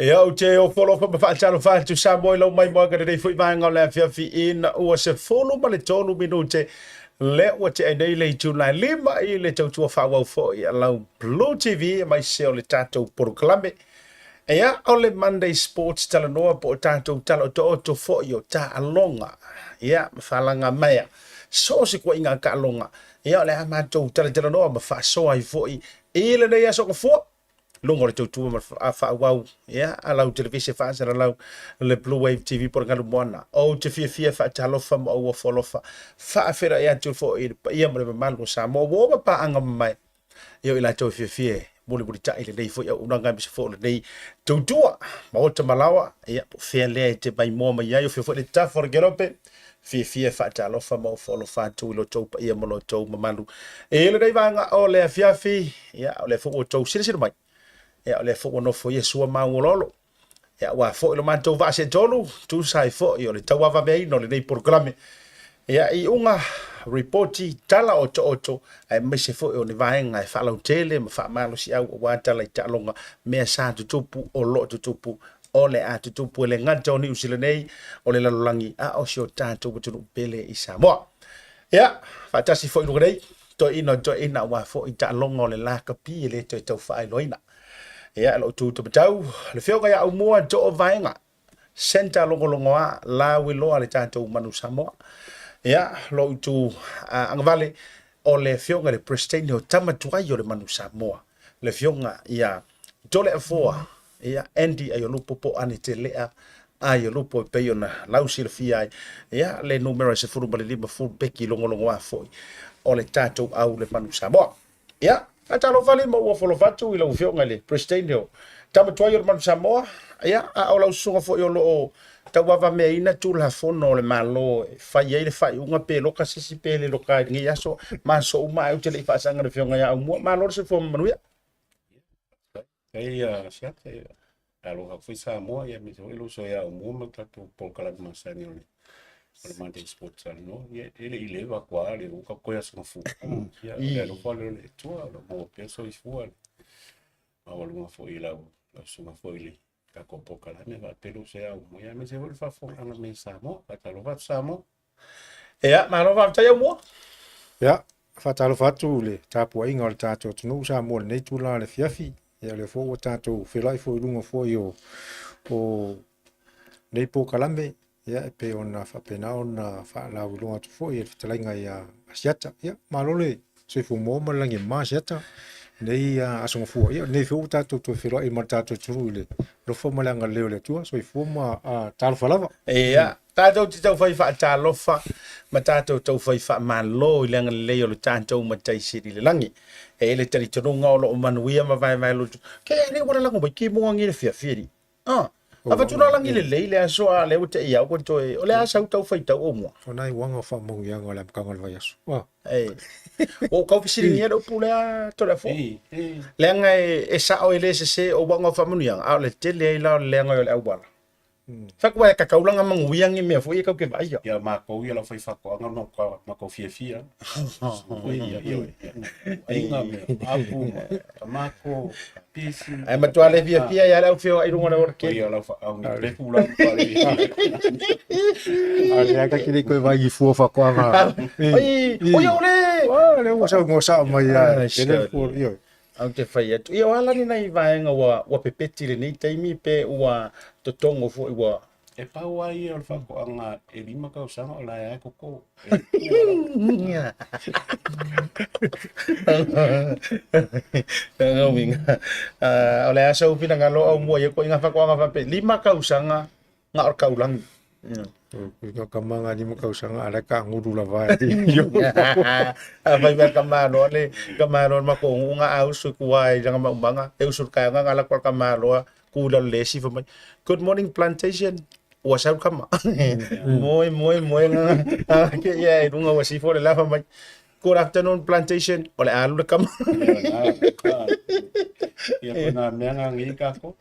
Ia, ou te ofo alofa ma faatalofa atu Samoa i lau maimoaga lenei foi vaega o le afiafi ina ua 13 minute lea ua tea nei le itula e 5 i le tautua faaauau foi a lau Blue TV aemaise o le tatou polokalame. Ia, o le Monday Sports talanoa po o tatou tala otooto foi o taaloga, ia, ma faalagamaea so o se kuaiga taaloga. Ia, o le a matou talatalanoa ma faasoa ai foi i lenei aso gafua luga o le tautua ma le faaauau ia a lau televise faasalalau le Blue Wave TV po o le galu moana. Ou te fiafia faatalofa ma ou ofo alofa faafeiloai atu foi i le paia ma le mamalu o Samoa ua oma paaga mamae ia o i latou e fiafia e mulimulitai lenei foi auaunaga aemaise foi o lenei tautua maota ma laoa ia po o fea lea e te maimoa mai ai o fea foi le tafa o le kelope fiafia e faatalofa ma ofo alofa atu i lo outou paia ma lo outou mamalu i lenei vaega o le afiafi. Ia, o lea foi ua outou silasila mai, ia, o lea foi ua nofoia sua ma auoloolo, ia, aua foi lo matou vaa seatolu, tusa ai foi o le tauavameaina o lenei polokalame. Ia, iuga, ripoti, tala otooto, aemaise foi o ni vaega e faalautele ma faamalosiau aua tala i taaloga, mea sa tutupu, o lo o tutupu, o le a tutupu e le gata o Niu Sila nei, o le lalolagi, a o si o tatou atunuu pele i Samoa. Ia, faatasi foi i luga nei, toeaina o toeaina aua foi taaloga o le lakapi e le toe tau faailoaina. Ia, lou tu taumatau, le Afioga ia Aumua Toovaega, Centre Logologoa, lauiloa le tatou Manu Samoa. Ia, lou tu agavale, o le Afioga i le Peresetene o tama tuai o le Manu Samoa, le Afioga ia Toleafoa, ia, Andy Aiolupo po o Ane Telea Aiolupo e pei ona lausilafia ai, ia, le numera 15 full back i logologoa foi o le tatou au le Manu Samoa. Ia, faatalofa alii ma ua folofa atu i lau Afioga i le Peresetene o tama tuai o le Manu Samoa, ia, a o lau susuga foi o lo o tauavameaina Tulafono o le Malo e fai ai le faaiuga pe loka se isi pe le loka i lenei aso ma aso uma ae ou te le i faasaga i le Afioga ia Aumua. Malo le soifua ma manuia. Ei, Asiata, ia, alofa foi Samoa, ia, aemaise foi le uso ia Aumua ma le tatou polokalame masani o le o le Monday Sports Talanoa. Ia, e le i leva atu lava le uka koe aso gafu. Ia, o le alofa lea o le Atua, o lo o maua pea soifua le maualuga foi i lau lau susuga foi i le tatou polokalame faapea le uso ia Aumua, ia, aemaise foi le faafofogaaga mai a Samoa. Faatalofa atu Samoa. Ia, malo faafetai Aumua. Ia, faatalofa atu i le tapuaiga o le tatou atunuu Samoa i lenei itula o le afiafi. Ia, o lea foi ua tatou feiloai foi i luga foi o nei polokalame, ia, e pei ona faapena ona faalauiloa atu foi e le fetalaiga ia Asiata. Ia, malo le soifua maua ma le lagi e mama Asiata i lenei aso gafua. Ia, o lenei foi ua tatou toe feiloai ma le tatou atunuu i le alofa ma le agalelei o le Atua. Soifua ma talofa lava. Ia, tatou te taufai faatalofa ma tatou taufai faamalo i le agalelei o le tatou Matai Sili i le lagi. E i ai le talitonuga o lo o manuia ma vaevae loto. Ke le ua lalago mai ki mua ngi le fiafia li. Ah, avatu la lagi lelei le aso a le ua te ia ua toe o le a sau tau faitau o mua. O nai uaga o faamanuiaga o le amataga o le vaiaso. Ah. Ei. Ua ou tau fesiligia le upu lea Toleafoa. Leaga e sao e le sese o uaga o faamanuiaga, a o le tele ai la o le leaga o le auala. Fai atu e kakaulaga manuia ni mea foi e kau ke vaaia. Ia matou ia lau faifaatoaga ma matou fiafia. Aiga me apu ma tamato, pisi. Ae matua le fiafia ia le au feoai i luga o le auala tele. Ia lau au ni pepu la pa le. A le ka kile koe vai i fua faatoaga. Ai, o ia ole. Ah, le ua sau ngosa mai ia. Ele fua ia. Ou te fai atu. Ia o a la ni nai vaega ua pepeti i lenei taimi pe ua totogo foi ua... E pau lava ia o le faatoaga e 5 tausaga o la e lava e toto. Lona uiga, o le a sou finagalo au mua ia koe i ngā faatoaga faapea, 5 tausaga na o le taulagi. Ina ka manga ni makausanga ala ka nguru la vai. A vai vai ka maloa le ka maloa ma ko unga au su kuai ranga ma umanga e usu ka nga la ko ka maloa ku la le si mai. Good morning plantation. Ua sau kama. Moe moe moe nga ke ia e runga ua sifo le lafa mai. Good afternoon plantation. O le alu le kama. Ia ko nā mea ngā ngi ka ko.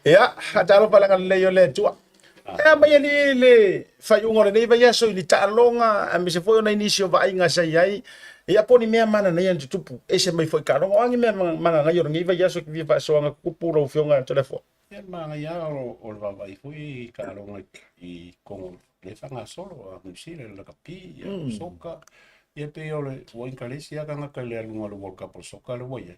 Ia, a talo pala nga lei o le atua. E a mai alii le faaiuga o lenei vaiaso i ni taaloga aemaise foi o nai nisi o vaaiga sa i ai, ia po o ni mea mananaia na tutupu, ese mai foi i taaloga. O a ni mea mananaia o lenei vaiaso e fia faasoaga tutupu lau Afioga Toleafoa? Ia, le manaia lava o le vaavaai foi i taaloga i Kogo lea e faagasolo a Niu Sila, le lakapi, ia, soka. Ia pei o le ua inkalesi lava tagata i le aluga o le World Cup o le soka lea ua i ai.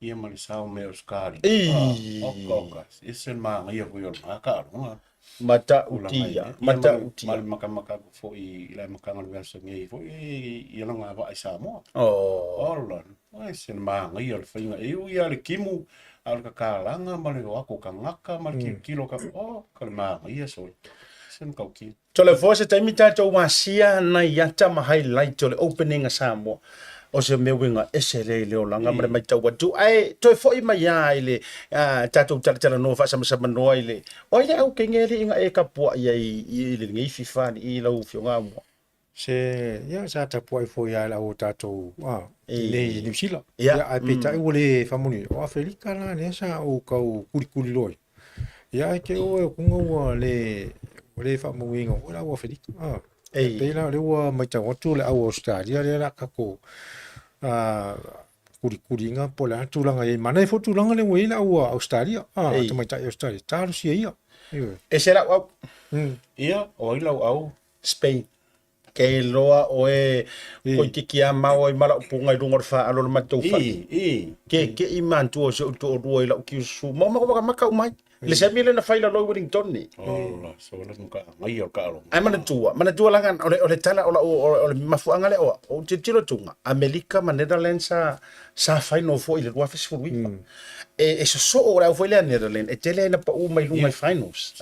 Ia ma le sao mai o Ausetalia. Oka oka, e ese le manaia foi o lena taaloga. Matautia, matautia. Ma le makamaka atu foi i le amataga o le vaiaso nei foi i lana vaa i Samoa. Ola, e ese le manaia o le faiga. E ui lava i le timu, a o le tatalaga ma le o atu o tagata ma le tilotilo o tagata, oka le manaia sole. E ese le matautia. Toleafoa se taimi tatou asia nai ata ma highlight o le opening a Samoa. O se mea uiga ese lea i le olaga ma le matau atu. Ae toe foi mai lava i le tatou talatalanoa faasamasamanoa i le o ai le au kenge alii na e tapuai ai i lenei FIFA alii lau Afioga Aumua? Se, ia, sa tapuai foi lava i le au o tatou i Niu Sila. Ia, ae peitai ua le faamanuia. O Afelika la lea sa ou tau kulikuli loa ai. Ia ae te oe o kuga ua le ua le faamauina foi la au Afelika. Ah. Ei. Pei la o lea ua matau atu le au Australia lea la tatou kulikuliga po o le a tulaga i ai. Manaia foi tulaga lea ua i ai le au Australia. Ah, Ei. tamaitai Australia. Talosia ia. Ioe. Ese lau au. Ia, o ai lau au? Spain. Ke iloa oe koitiki a mao ai ma lau puga i luga o le faalo o le matou fale. Ke ke i mantua o si ou toalua i lau kiusu. Ma ma makamaka uma ai. Le semi lea na fai lalo i Wellington ni. Ola, so la muka ngai o ka alo. Ai manatua, manatua langa o le o le tala o la o le mafuanga le o o tilotilo tunga. Amerika ma Netherlands sa sa final foi i le 2019. E sosoo le au foi lea Netherlands, e tele ai na pau mai luga i finals.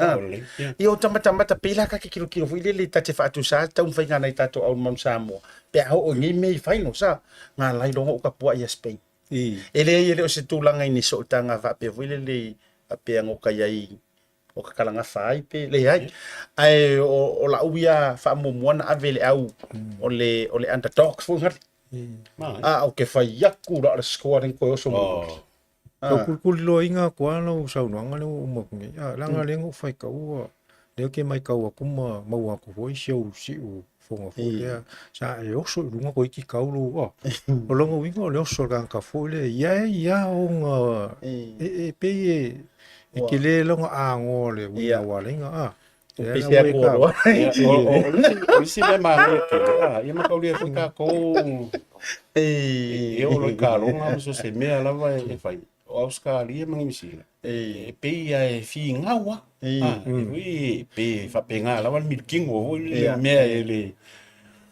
Ia o tamatamata pei la ka ke kilokilo foi lele ta te faatusa taumafaiga nai tatou au Mount Samoa pe a oo i nei mea i finals a ngā lai loga o kapua ia Spain. E leai e le o se tulaga i ni sootaga faapea foi lele faapea no ka iai o ka kalagafa ai pe leai. Ae o lau ia faamuamua na ave i le au o le o le underdogs foi ngale. A o ke fai aku la o le score lea koe oso mulimuli. Tau kulikuliloaina atu lava lau saunoaga lea ua uma atu nei, a leaga lea na ou faitaua, lea ou te matau atu ma maua atu foi si ou siufofoga foi lea, sa e oso i luga toeitiiti tau lou, a. O lona uiga o le oso o le tagata foi lea, ia e i ai ona, e pei e tele lona agoa o le uiga ua ala ai ona, a. Lea la ua e taua. O le isi mea manaia tele, a, ia mataulia foi tatou e oo loa i taaloga ma so o se mea lava e fai, o Ausetalia ma Niu Sila, e pei lava e finau lava. E pei e faapena lava le milikino foi lele mea e le...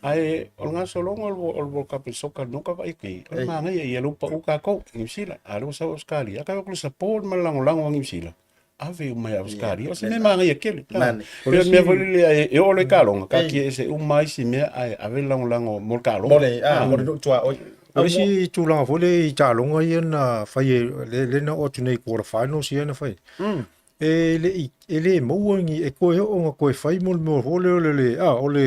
Ae o le gasologa o le World Cup i le soka i ka vaai atu i ai, o le manaia ia lea ua pau tatou i Niu Sila, a o lea ua sau Ausetalia, a tatou o atu i le support ma le lagolago a Niu Sila, ave uma i Ausetalia. O se mea manaia tele. Pei o le mea foi lele e oo loa i taaloga, taatia ese uma lava isi mea ae ave le lagolago mo le taaloga. Mo le, mo le nuu tuaoi. O le isi tulaga foi lea i taaloga ia na fai e, lea na oo atu nei i quarter finals ia na fai. E le i, e le maua ni, e toe oo ona toe fai mo le mea foi lea o le, a, o le,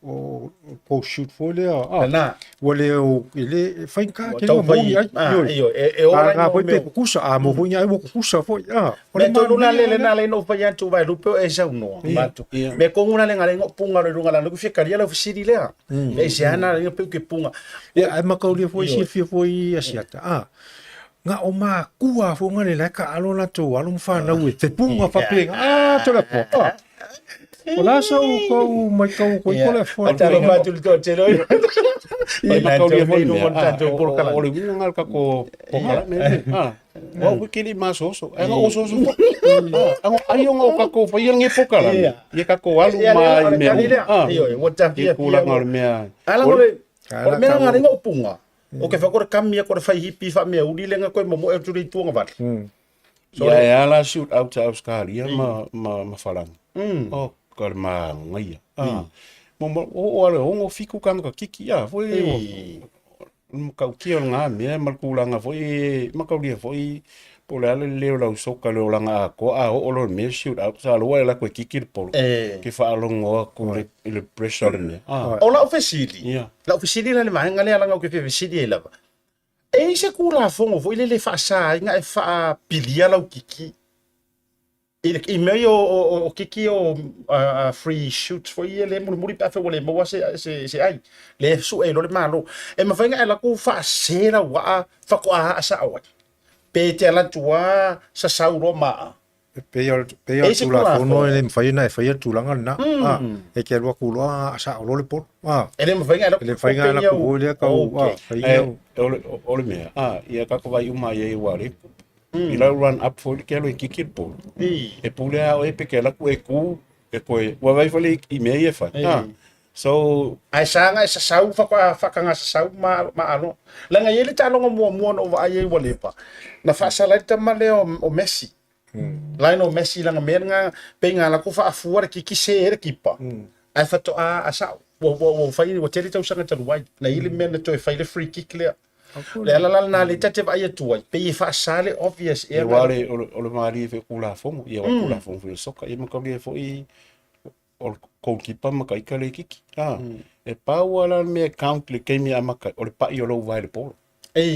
o post shoot foi lea, a, Lena. ua le o, e le, e faigata Ua tele tau ona maua fai, ni ai, a, ioe. ioe, e, e ola A ai na mo foi pe mea. kukusa, a maua foi ni ai ua kukusa foi, a, o le Mea tonu la manaia le lea. lena le no fai atu vai lupe o e saunoa matu. Mea kongu la le ngale ngo punga le lunga la luku fia kalia la fesili lea. Me se ana le pe ke punga. Ia, ae makaulia foi silafia foi Asiata, a, Na o makua foi ngale la ka alo latou alo ma fanau e fepunga faapena. A tole po. A. O la sa u kau mai kau ko ko le fo. Talo ma tu to telo. O le foi mea, o le uiga lena o le tatou polokalame lenei. A, o au foi ke le i masoso, ae na ososo foi. A, ai ona o tatou faia lenei polokalame, ia tatou alu ma i mea uma. A, i tulaga o le mea. Ala o le mea lena lenga o punga. O ke whakore kami a kore whai hipi wha mea uri lenga koe momoe atu le ituanga vale. So, ia e ala shoot out a Australia ma, ma, ma Farani. O, ka le māngaia. Ah. Mo, mo, o, o ale ongo fiku kanga ka kiki, ah, foi, o, makautia o ngā mea, ma le tulaga foi, makaulia foi, po o le a le lelei o lau soka i le olaga atoa, a oo loa i le mea shoot out, sa loa e alu atu e kiki le polo, ke faalogo atu i le pressure o le mea. Ah. O lau fesili, Lau fesili la i le vaega lea leaga ou te fia fesili ai lava. E i ai se Tulafono foi lele e faasa ai ona e faapilia lau kiki? I le i mea ia o kiki o free shoots foi ia le mulimuli pe afai ua le maua se se se ai. Le sue ai loa le Malo. E mafai ona e alu atu faase lau waa faatoa aa sao ai. Pe e te alu atu lava sasau loa ma aa. E pei o pei o le Tulafono e le mafai ona e faia le tulaga lena. A, e te alu atu loa aa sao loa le polo. A. E le mafai ona e alu atu. E le mafai ona e alu atu foi lea tau a fai ia. O le mea, a, ia tatou vaai uma i ai aua o lea I lau run up foi le ke alu e kiki le polo. E pule a oe pe ke alu atu e ku, e koe, ua vaai foi le i mea ia e fai. Ah. So, Ae sa na e sasau faatoa faataga sasau ma ma aloa. Leaga e i ai le taaloga muamua na ou vaai ai ua leva, na faasala ai le tama lea o Messi. Lionel Messi leaga mea lena pei na alu atu faafua le kiki se ai le kipa, ae faatoa a sao. Ua ua ua fai ua tele tausaga talu ai. Na i ai le mea na toe fai le free kick lea. Le ala la lena lea ta te vaai atu ai, pei e faasa le obvious ea. Aua o le malie foi o Tulafono, ia o Tulafono foi o le soka, ia ma taulia foi o le goalkeeper ma ka ika le kiki. Ah, e pau lava la le mea e count le taimi e amata ai, o le pa'i o lou vae i le polo.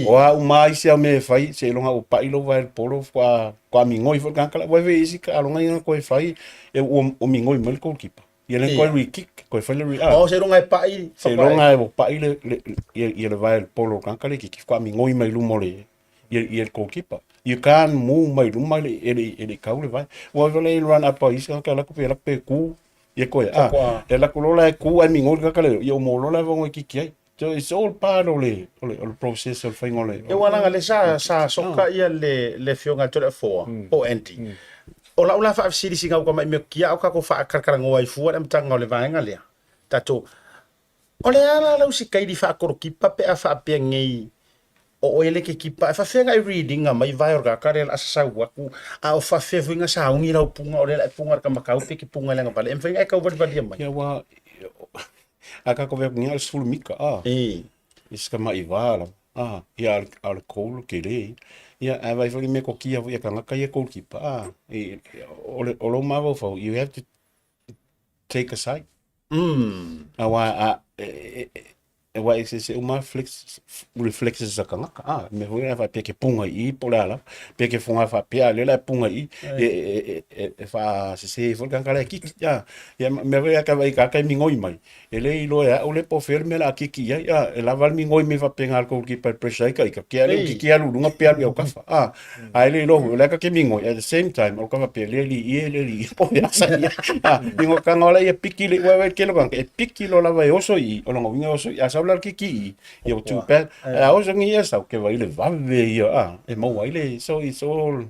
O a uma lava isi au mea e fai, seiloga ua pa'i lou vae i le polo, faatoa migoi foi le tagata la. Ua i ai isi taaloga ia na toe fai, ua migoi mai le goalkeeper. Ia le toe re-kick, toe fai le re ah. Oh, seiloga e pa'i. Seiloga e pa'i le le ia ia le vae polo tagata le kiki faatoa migoi mai luma o le ia ia le goalkeeper. You can't move mai luma le e le e le kau le vae. Ua vele i run up a isi tagata la ku pe la pe ku ia koe ah. E la ku lola e ku ai migoi le tagata le ia o mo lola e vongo e kiki ai. So it's all part o le o le o le process o le faiga o le E ua laga le sa sa soka ia le le afioga ia Toleafoa po o Andy. O lau la faafesili sina uka mai mea kia o kako faakalakalanoa ai fua le amataga o le vaega lea. Tatou o le a la lau sikaili faakolokipa pe a faapea nei o oe le ke kipa e faafefea na e reading mai vae o le kaka lea o le a sasau atu a o faafefea foi na sauni lau puga o lea o le a e puga i le kamakau pe ke puga i le agavale e mafai ona e tauvalivali mai. Ia ua A ka kove aku ngia sefulu mika a. I se tamaʻi vā lava a ia a o le goal ke lē ia ae vaai foi le mea kokia foi e tagata ia goalkeeper a i o le o lou mafaufau you have to take a side aua a e e aua e eseese uma flex reflexes a tagata a mea foi lea faapea ke puga i i po o le a lava pe ke foga faapea a o lea o le a puga i i e e e faasese ai foi le tagata la e kiki a Ia, mea foi a ka vai ka kai migoi mai. E le iloa e au le po o fea le mea o le a kiki i ai. A, e lava le migoi mai faapena a le goalkeeper e pressure ai ka ika. Ke ale kiki alu i luga pe alu i aukafa. A, a e le iloa foi, o lea ka ke migoi. At the same time, o ka faapea, le alii e, le alii e, po o le asa ia. A, ingoa ka ngaola ia piki le ua e kelo kanga, e piki loa lava e oso i i, o lona uiga e oso i i. A sau la le kiki i i, ia ua too bad. A oso ngi ia sau, ke vai le vave ia, a, e maua ai le, so it's all,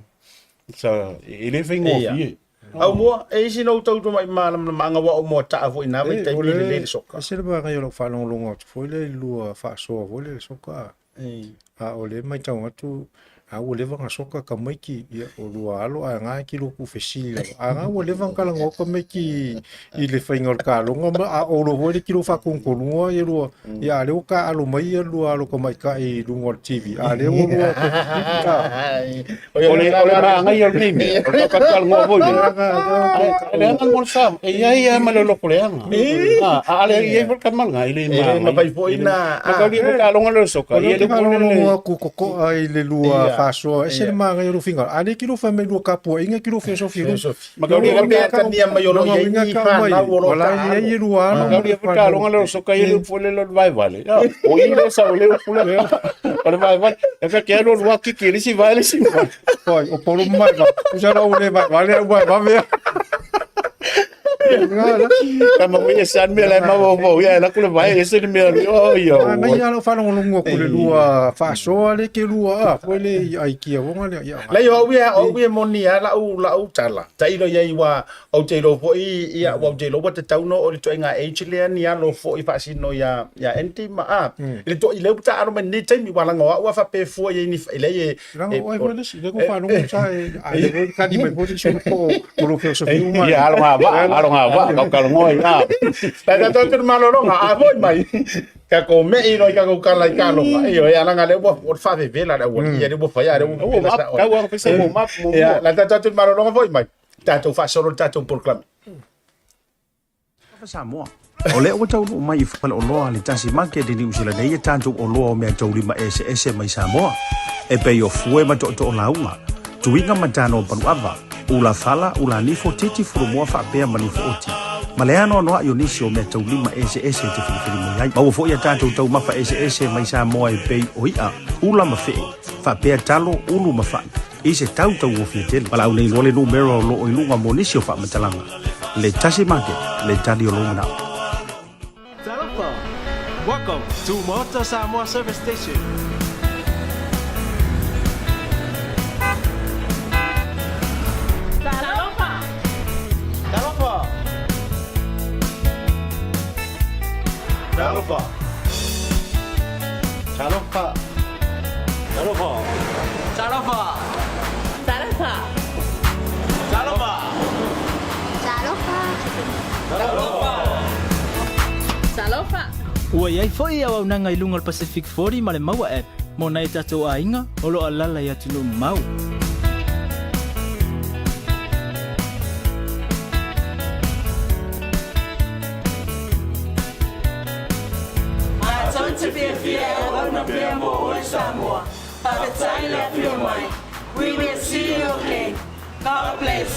it's a, e le faigofie. Aumua, e isi nou tau mai malamalamaga ua o moata'a foi i na vaitaimi i lelei le soka. E ese le vaega o lau faalogologo atu foi lea i le lua faasoa foi lea i le soka. A o lea e matau atu, a ua leva ona soka tamaiti, ia o lua alo ae na e kilo ku fesili lava. A na ua leva ona talanoa tamaiti i le faiga o le taaloga ma a o lua foi le kilo faatonutonuga ia lua, ia a lea ua taaalo mai ia lua alo tamaitai i luga o le TV. A lea ua lua O le o le maagaia o lenei mea, o le talanoa foi lea. Ae leaga mo le sa, e i ai lava ma le loko leaga. A a le i ai foi le tama lena, e le E le mafai foi na Mataulia foi taaloga lea o le soka, O lea ou te faalogologo atu totoa i le lua faasoa, ese le manaia o lou finagalo. A lea kilo fai mai lua tapuaiga kilo fesofi i luga. Mataulia foi talia mai o lo o i ai ni fanau o lo o taalo. Ia lua alo. Mataulia foi taaloga lea o le soka, e i ai le upu foi lea o le vaevale. O i lea sau le upu lea. O le vaevale. E ka ke alu alu kiki le isi vae le isi vae. Oi, o polo mai va. Usa la ule vaevale au vaevave. Tama mo ia san mea la ma mo mo ia la kule vai ese le mea o ia. Ngai ia lo faalogologo atu le lua faasoa le ke lua a foi le ai kia vonga le ia. Lai o ia o ia moni a lau lau tala. Tailo ia ua ou te iloa foi ia ua ou te iloa ua tatau ona oo i le ituaiga age lea ni alo foi faasino ia ia Andy ma a i le toi lea ua taalo mai lenei taimi ua laga o au a faapea fua i ai ni e leai e Leaga o oe foi le isi, lea ua faalogo sa e a le foi kali mai foi le isi po o lo feosofi uma. Ia alo ngā vaa, alo ngā vaa, kau kalongoa i a. Tai tatou atu i le malologa, a foi mai. Ka ko me i roi ka ko kala i ka longa. Ioe, a laga lea ua o le faavevela le aualii ia lea ua fai a lea ua vevela sao. Kau a fai mo map mo. Ia, la tatou atu i le malologa foi mai. Tatou faasolo le tatou polokalame. Alofa Samoa. O lea ua taunuu mai i faleoloa a le Tasi Market i Niu Sila nei e tatou oloa o meataulima eseese mai Samoa, e pei o fue ma tootoo lauga, tuiga ma tano paluava. Ula fala, ula nifo, titi, furumoa faapea ma nifo oti. Ma le anoanoai o nisi o meataulima eseese e te filifili mai ai. Maua foi a tatou taumafa eseese mai Samoa e pei o i'a, ula ma fe'e, faapea talo, ulu ma fa'i, i se tau tauofie tele. Valaau nei loa le numera o lo o i luga mo nisi o faamatalaga. Le Tasi Market, le tali o lou mana'o. Talofa! Welcome to Maota Samoa Service Station. Talofa! Talofa! Talofa! Talofa! Talofa! Talofa! Talofa! Talofa! Talofa! Talofa! Talofa! Ua i ai foi auaunaga i luga o le Pacific 40 ma le Maua App mo nai o tatou aiga o lo o alaala i atunuu mamao. Matou te fiafia e auauna pea mo oe Samoa. Faafetai le afio mai. We will see you again. God bless.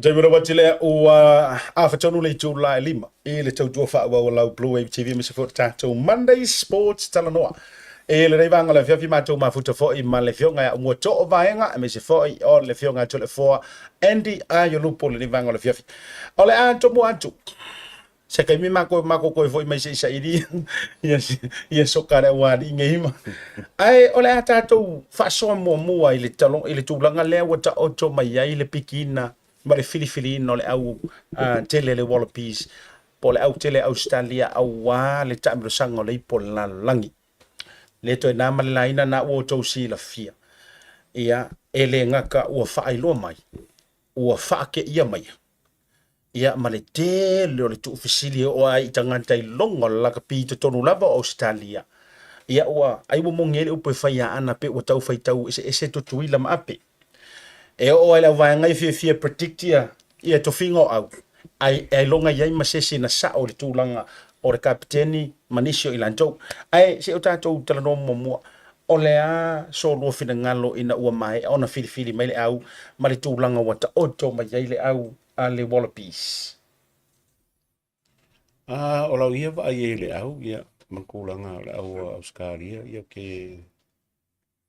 Taimi lava atu lea ua afa tonu le itula e lima i le tautua faaauau o lau Blue Wave TV aemaise foi o le tatou Monday Sports Talanoa. E lenei vaega o le afiafi matou mafuta foi ma le afioga ia Aumua Too Vaega aemaise foi o le afioga ia Toleafoa Andy Aiolupo lenei vaega o le afiafi. O le a tomua atu Se taimi makou makou toe foi mai se i saili ia ia soka le aualii nei ma. Ae o le a tatou faasoa muamua i le talo i le tulaga lea ua taoto mai ai le pikiina ma le filifiliina o le au tele le Wallabies po o le au tele Ausetalia auā le taamilosaga o le ipu o le lalolagi. Le toe na ma le laina na ua outou silafia. Ia, e le gata ua faailoa mai, ua faakeia maia Ia, ma le tele o le tuufesili e oo ai i tagata i loga o le lakapi i totonu lava o Ausetalia. Ia, ua, ai ua moni ai le upu e fai ia Ana pe ua tau faitau eseese Tutuila ma Ape. E oo ai le auvaega ia fiafia e predict ia, ia tofiga o au, ai, e ailoga i ai ma se isi na sao i le tulaga o le kapeteni ma nisi o i latou. Ae se i o tatou talanoa muamua, O le a so lua finagalo ina ua maea ona filifili mai le au ma le tulaga ua taoto mai ai le au a le Wallabies? A, o lau ia vaai ai i le au, ia, ma le tulaga o le au a Ausetalia, ia, ke,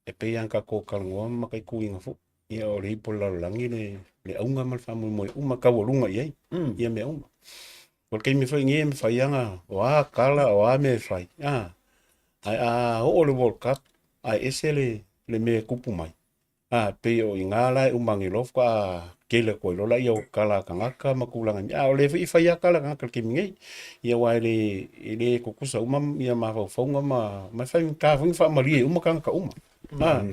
e pei lava ona tatou talanoa ma mataituina foi, ia, o le ipu o le lalolagi le, le auga ma le faamoemoe uma taualuga i ai, ia mea uma. O le taimi foi lenei e mafai lava ona, o a tala, o a mea e fai, a, ae a oo i le World Cup, ae ese le, le mea e tupu mai, a, pei o i ina la e uma ane loa faatoa tele atu ai loa lea o tala a tagata ma tulaga, a o lea foi e fai lava tala a tagata i le taimi nei. Ia aua e le, e le tutusa uma ia mafaufauga ma, ma e faigata foi ona faamalie uma tagata uma. A,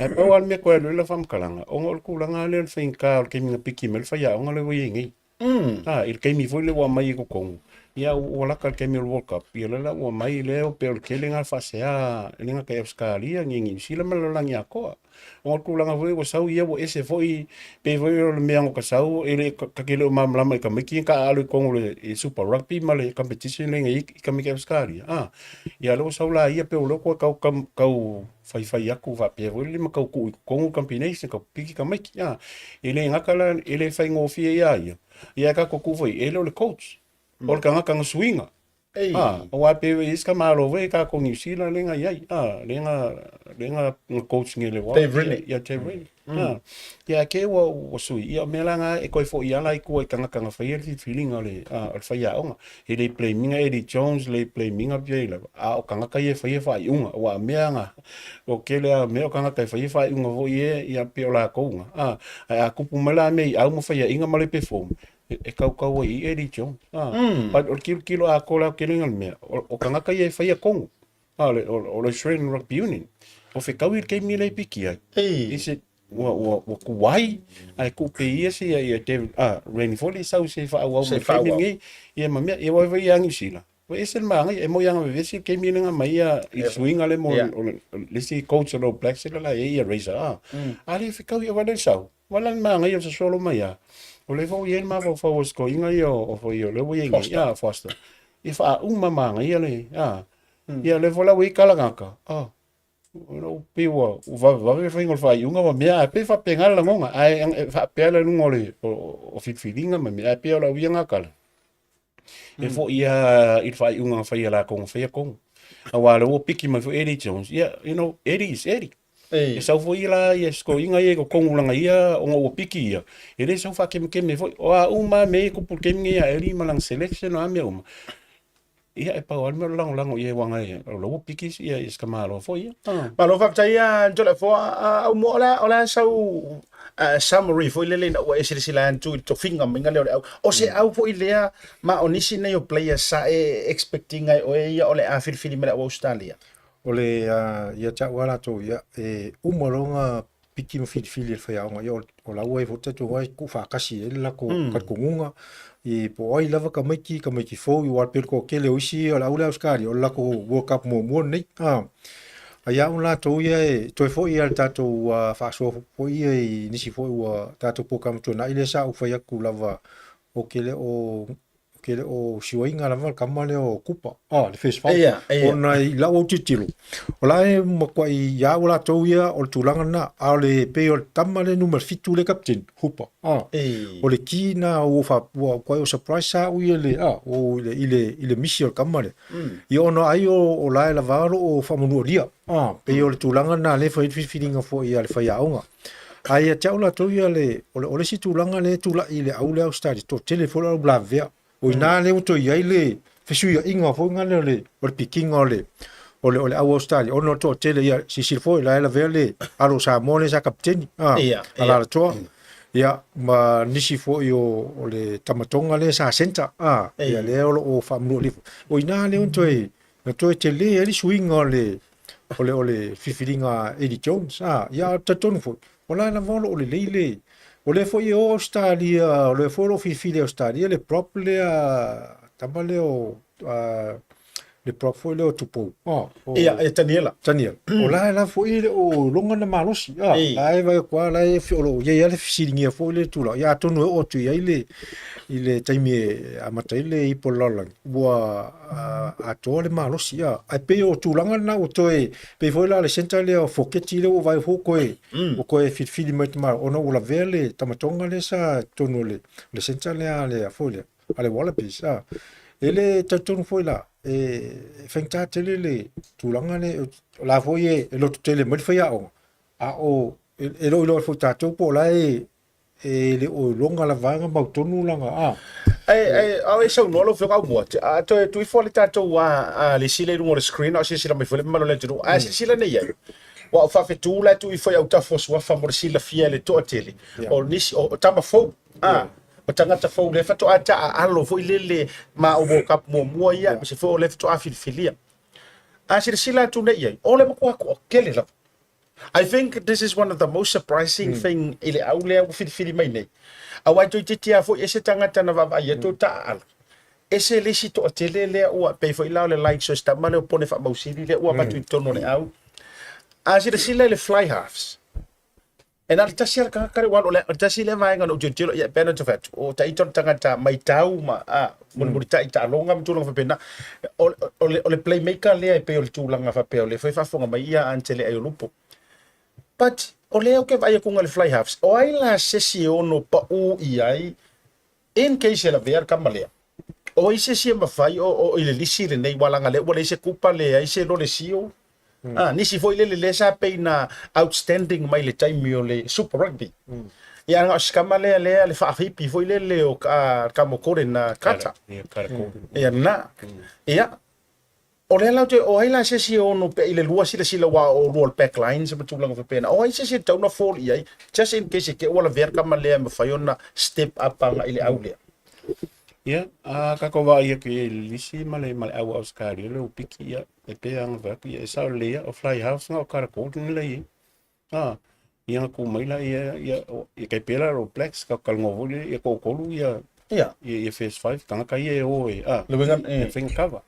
ae pau lava le mea e toe alu ai lau faamatalaga, ona o le tulaga lea o le faigata o le taimi na piki mai ai le faiaoga lea ua i ai nei. A, i le taimi foi lea ua aumai i totonu, ia ua lata i le taimi o le World Cup, ia lea la ua aumai lea pei o le tele lena o le faasea e le gata i Ausetalia, ni Niu Sila ma le lalolagi atoa. Ona o le tulaga foi ua sau ia ua ese foi, pei foi o le mea na sau e le, ta te le o malamalama i tamaiti ia na taaalo i totonu o le Super Rugby ma le competition lea na i ai tamaiti Ausetalia, a. Ia lea ua sau la ia pei o lea ua toe tau, tau faifai atu faapea foi lele ma tau tuu i totonu le combination tau piki tamaiti a. E le gata la e le faigofie ia ia, ia ae tatou tuu foi e le o le coach, o le tagata na suiga. A, aua e pei e i ai si tamaloa foi tatou Niu Sila lea na i ai, a, lea na, lea na coach nei e le Dave Rennie. Ia Dave Rennie. A, ia ae ua, ua sui, ia o mea la na e toe foi lava la i tua i tagata na faia le filifiliga o le, a, o le faiaoga. E le blame ina Eddie Jones, le blame ina Piai lava, a o tagata ia e faia faaiuga, aua o mea na, o tele lava o mea o tagata e faia faaiuga foi e, ia pei o latou na, a, ae a tupu mai la mea i au ma faiaina ma le perform, e kaukau ai i i Eddie Jones, a, but o le tilotilo atoa la aotelega o le mea, o tagata ia e faia tonu, a, o le Australian Rugby Union, o fetaui le taimi lea e piki ai, i se, ua, ua, ua tuai, ae tuu pea ia se ia, ia David, ah, Rainey foi le sau se faaauau Se mai taimi faaauau. lenei, ia ma mea, ia wai ia Niu Sila. Ua ese le magaia, e moi lava vevesi le taimi lea na aumai ia i le suiga lea mo Ia. o le le isi coach o le All Blacks lea la e i ai ia Razor, ah. A le fetaui ia wale le sau, wala le magaia o le sosolo mai a. O lea foi ua i ai le mafaufau o si toeaina ia o, o foi o lea ua i ai nei, Foster. ah, Foster. Ia faauma magaia le, ah. Ia lea foi la ua i ai kalagaka, ah, o pei ua vavevave le faiga o le faaiuga ma mea, ae pei e faapena le lagona, ae e faapea le luga o le o filifiliga ma mea, ae pei o lau ia na tala, e foi lava i le faaiuga na fai e latou na faia tonu. Aua o lea ua piki mai foi Eddie Jones, ia, you know, Eddie is Eddie. E sau foi la ia si toeaina ia i totonu lana ia ona ua piki ia, e le sau faakemekeme foi. O a uma lava mea ia e tupu i le taimi lenei ia Eddie ma lana selection o a mea uma, Ia, e pau lava le mea o le lagolago i ai aua o la ua piki ia si tamaloa foi ia. Malo faafetai a Toleafoa. Aumua, o le a sau summary foi lele ina ua e silasila atu i le tofiga maiga lea o le au. O se au foi lea ma o nisi nei o players sa e expect ina e oe ia o le a filifili mai le au Australia? O le ia te au lava latou ia, e uma loa ona piki ma filifili e le faiaoga, ia o la ua i ai foi le talitonuga e tuufaatasi i ai le latou talitonuga, i po o ai lava tamaiti, tamaiti fou, aua e pei o le toatele o isi o le au lea Ausetalia, o le latou World Cup muamua lenei. A ia au latou ia e toe foi lava i le tatou faasoa foi ia i nisi foi ua tatou polokalame tuanai lea sa ou fai atu lava, ou te le o Ou te le o sioiga lava le tama lea o Kupa, ah, le first five. Ia, ia. Ona i lau autitilo, o la e matuai ia au latou ia o le tulaga lena, a o le pei o le tama lea numera 7 le kapiteni, Hooper. Ah, Ei. o le ki na ua fa ua matuai o surprise sa au ia le ah, o i le i le i le misi o le tama lea. Ia ona ai o o la e lava o lo o faamanualia. Ah, pei o le tulaga lena lea e fai ai le filifiliga foi a le faiaoga. Ae ia te au latou ia le, o le, o le isi tulaga lea e tulai i le au lea Ausetalia, toatele foi le au lavea. O ina lea ua toe i ai le fesuiaiga foi lea o le, o le pikiga o le, o le, o le au Ausetalia, ona o le toatele, ia, silasila foi, la e lavea le alo o Samoa lea sa kapiteni, a, Ia, ia. Alalatoa. Ia, ma nisi foi o, o le Tamatoga lea sa centre, a, ia lea o lo o faamanualia foi. O ina lea ua toe, Na toe tele ai le suiga o le o le o le filifiliga a Eddie Jones. A, ia talitonu foi, o la e lava o lo o lelei le o lea foi e o Ausetalia, o lea foi o lo o filifili e Ausetalia le prop lea, tama lea o le prop foi lea o Tupou. A, o, Ia, e Taniela. Taniela. O la e lava foi e le o iloga ona malosi. A, la e vaai atu lava, la e o lo o i ai lava le fesiligia foi lea tulaga. Ia atonu e oo atu i ai le i le taimi e amata ai le ipu o le lalolagi, ua atoa le malosi. A, ae pei o tulaga lena ua toe, pei foi la le centre lea o Foketi lea ua vaai foi toe, ua toe filifili mai te malo, ona ua lavea le tamatoga lea sa i totonu o le, le centre lea a le, foi lea, a le Wallabies. A, e le talitonu foi la, e faigata tele le tulaga lea, o la foi e lototele mai le faiaoga, a o, e le o iloa foi e tatou po o la e, e le o iloga lava ona mautonu lana a. Ae, ae, a o e saunoa lau Afioga Aumua, a toe tuu ifo le tatou a lisi lea i luga o le screen a o silasila mai foi le mamalu o le atunuu. A silasila nei i ai, ua ou faafetu la e tuu ifo i autafa o suafa mo le silafia e le toatele, o nisi, o tama fou, a, o tagata fou lea faatoa taaalo foi lele ma o World Cup muamua ia, aemaise foi o lea faatoa filifilia. A silasila atu nei i ai, o le matua toatele lava. I think this is one of the most surprising thing i le au lea ua filifili mai nei. Aua e toeitiiti lava foi ese tagata na vaavaai atu o taaalo, ese le isi toatele lea ua, pei foi la o le likes o si tama lea o Pone Faamausili lea ua avatu i totonu o le au. A silasila i le fly halves, e na o le tasi lava le tagata lea ua alu, o le tasi lea vaega na ou tilotilo i ai, pei ona ou fai atu, o ita o le tagata maitau ma mulimulitai taaloga ma tulaga faapena. O le playmaker lea e pei o le tulaga faapea o lea foi e faafofoga mai ia Antele Aiolupo. But o lea ou te vaai atu i le fly halves, o ai la se isi e ono pau i ai in case e lavea le tama lea? O ai se isi e mafai o i le lisi lenei aua leaga lea ua leai se kupa, leai se lolesio. Ah, nisi foi lele lea sa pei na outstanding mai le taimi o le Super Rugby. Ia na o si tama lea lea le faafipi foi lele o Kamokore na Carter. Ia, Carter Gordon. Ia na. Ia, o lea la ou te, o ai la se isi e ono pea i le lua silasila aua o lua o le back lines ma tulaga faapena. O ai se isi e tatau ona fall i ai just in case e te i ua lavea le tama lea e mafai ona step up agai i le au lea. Ia, a tatou vaai atu i ai i le lisi ma le, ma le au Ausetalia le ua piki, ia, e pei lava ona fai atu, ia, e sao lelei lava, o fly halves na o Carter Gordon lea e i ai. A, ia ona tu mai la, ia, ia, ia tai pei la o Blacks, ka talanoa foi lea, ia toatolu, ia, ia, ia first five, tagata ia e o e, a, Le uiga, e faiga cover.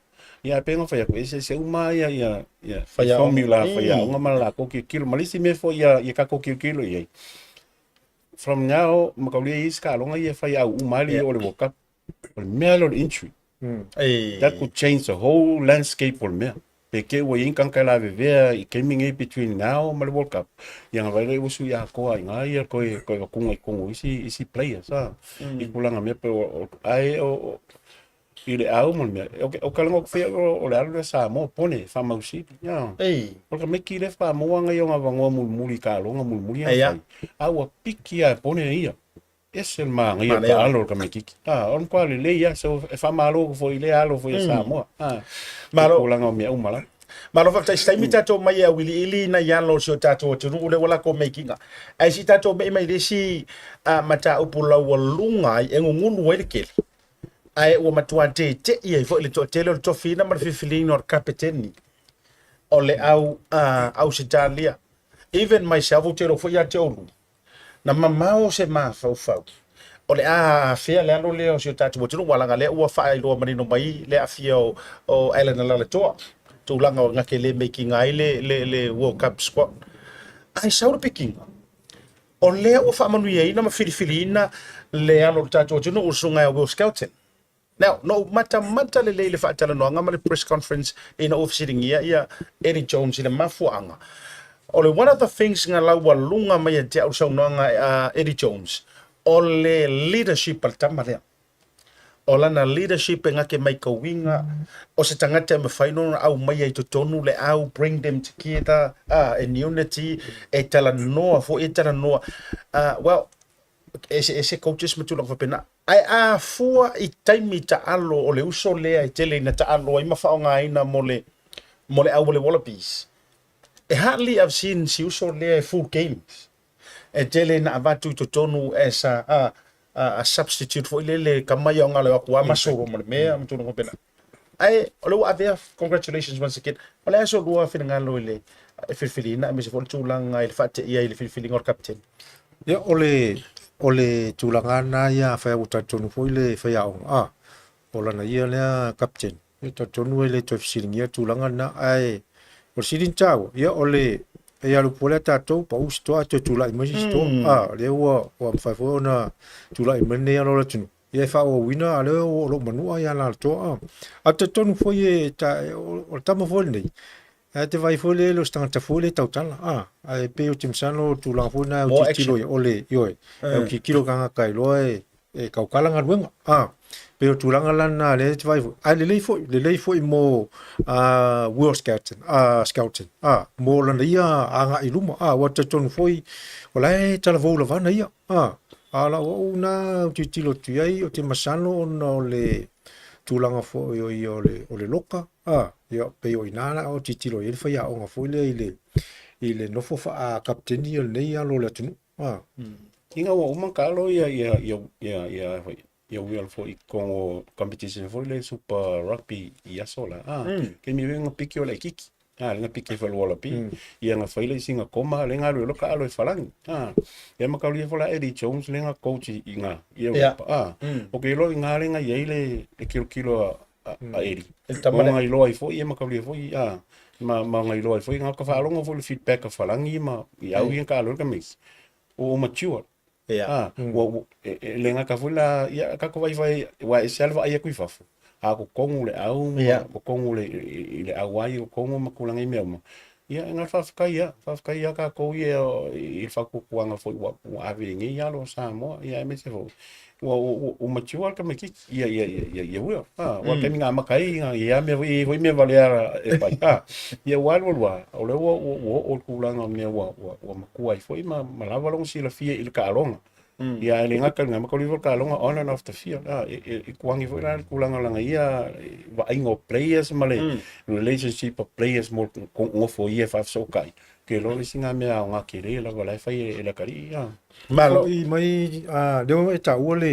Ia, ae pei ona fai atu, e eseese uma lava ia, ia, ia, Faiaoga. formula a faiaoga ma le latou tilotilo. Ma le isi mea foi ia, ia tatou tilotilo i ai, From now, mataulia i isi taaloga ia e fai au uma ai le o le World Cup. O le mea lea o le injury. That could change the whole landscape o le mea. Pe te ua i ai ni tagata e lavevea i taimi nei between now ma le World Cup, ia na vaai loa ua sui atoa ai i ina ia toe toe avatuga i totonu o isi isi players a i tulaga mea pei o ae o i le au ma le mea o ke talanoa atu foi au o le alu lea a Samoa pone e faamausili ia. O le tamaiti lea faatoa maua ana ia ona avanoa mulimuli i taaloga mulimuli ana fai, a ua piki lava e pone ia. Ese le manaia o le taalo o le tamaititi. A, o le matua lelei lava. So, e faamalo atu foi i lea alo foi a Samoa. A, Malo. I tulaga o mea uma lava. Malo faafetai. Se taimi tatou omai e auiliili nai alo o si o tatou atunuu lea ua latou meikiga. Ae se i tatou me'i mai i le isi mataupu laualuga ai e gugulu ai le tele, ae ua matua tete'i ai foi le toatele o le tofiina ma le filifiliina o le kapeteni o le au Ausetalia. Even myself, ou te iloa foi ia te oulua, Na mamao se mafaufau o le a afea le alo lea o si o tatou atunuu, aua leaga lea ua faailoa manino mai le aafia o Allan Alaalatoa, tulaga o gake le meikiga ai le World Cup squad. Ae sau le pikiga, o lea ua faamanuiaina ma filifiliina le alo o le tatou atunuu, le susuga ia Will Skelton. Now, na ou matamata lelei i le faatalanoaga ma le press conference ina ua fesiligia ia Eddie Jones i le mafuaaga. O le one of the things na laualuga mai ia te au saunoaga a Eddie Jones, o le leadership a le tama lea. O lana leadership e gake mai kauiga, o se tagata e mafai ona aumaia i totonu le au, bring them together in unity, e talanoa foi, e talanoa. Well, eseese coaches ma tulaga faapena. Ae a fua i taimi taalo o le uso lea e tele ina taalo ai ma faaaogaina mo le mo le au o le Wallabies, e hardly I've seen si uso lea e full games. E tele ina avatu i totonu as a, a, a substitute foi lele ka mai o ngalo aku a masolo ma le mea ma tulaga faapena. Ae o lea ua avea, congratulations once again. O le a so lua finagalo i le filifiliina aemaise foi le tulaga i le faateia i le filifiliga o le kapeteni? Ia, o le, o le tulaga lava lena ia, afai ua talitonu foi le faiaoga, a, o lana ia lea kapeteni, ia talitonu e le toe fesiligia le tulaga lena. Ae o le sili ona taua, ia o le, e alu pea lea tatou, pau se toa ae toe tulai mai se isi toa. A, o lea ua, ua mafai foi ona tulai mai lenei alo o le atunuu, ia e faaauauina, a o lea o lo o manua ia Alaalatoa. A, ae talitonu foi e, ta, o le tama foi lenei, Ae te vaai foi lea e le o se tagata foi le tautala, a, ae pei ou te masalo o le tulaga foi lena e More tilotilo action. i o le, ioe, e tilotilo tagata iloa e tautala galuega, a, pei o tulaga la lena lea e te vaai foi, ae lelei foi, lelei foi mo Will Skelton, Skelton, a, mo lana ia agai i luma, a, ua talitonu foi o la e talavou lava ana ia, a, a o lau au na ou tilotilo atu i ai, ou te masalo ona o le tulaga foi o ia o le loka, A, ia, pei o i ina la o tilotilo i ai le faiaoga foi lea i le, i le nofo faa-kapeteni o lenei alo o le atunuu. A. Ina ua uma ona taalo ia, ia, ia, ia, ia, foi, ia Will foi i totonu o competition foi lea Super Rugby i aso la. A, taimi e na piki o le laitiiti. A, lea na piki foi i le Wallaby. Ia na fai lea i sina koma, lea na alu ai loa taalo i Falani. A, ia ma taulia foi la Eddie Jones lea na coach i ina, i Europa. A, ou te iloa i ina lea na i ai le, le tilotilo a, a Eddie. E tama Ma iloa ai foi, ia ma kaulia foi, a, ma ma iloa ai foi, nga ka faalogo foi le feedback a Falani ma i au ia ka alo ka mix. O mature. Ia. A, ua, e le gata foi la, ia, ka ko vai vai, ua e se alva ai aku i fafo. A ko kongu le au, ma ko kongu le, i le au ai, ko kongu ma kulaga i mea uma. Ia, e ngā whawhikai ia, whawhikai ia ka kou ia i whakukuanga foi ua, ua ave i ngei alo o Samoa, ia e mese foi. Ua, ua, ua mature le tamaitiiti, ia, ia, ia, ia, ia ua, ah, ua taimi ngā maka ai, ngā, ia mea foi, foi mea vale ara e pai, ah, ia ua alu alu a, o le ua, ua, ua oo le tulaga o mea ua, ua, ua matua ai foi ma, ma lava lona silafia i le taaloga. Ia, e le gata i lena, ma tau le taaloga on and off the field, ah, e, e, e kuangi foi la le tulaga o lana ia vaaiga o players ma le relationship o players mo nofo ia e faafesootai, ke loa le isi ngā mea aoga tele lava la e fai e le atalii, ah. Malo. Foi mai, a, lea e taua le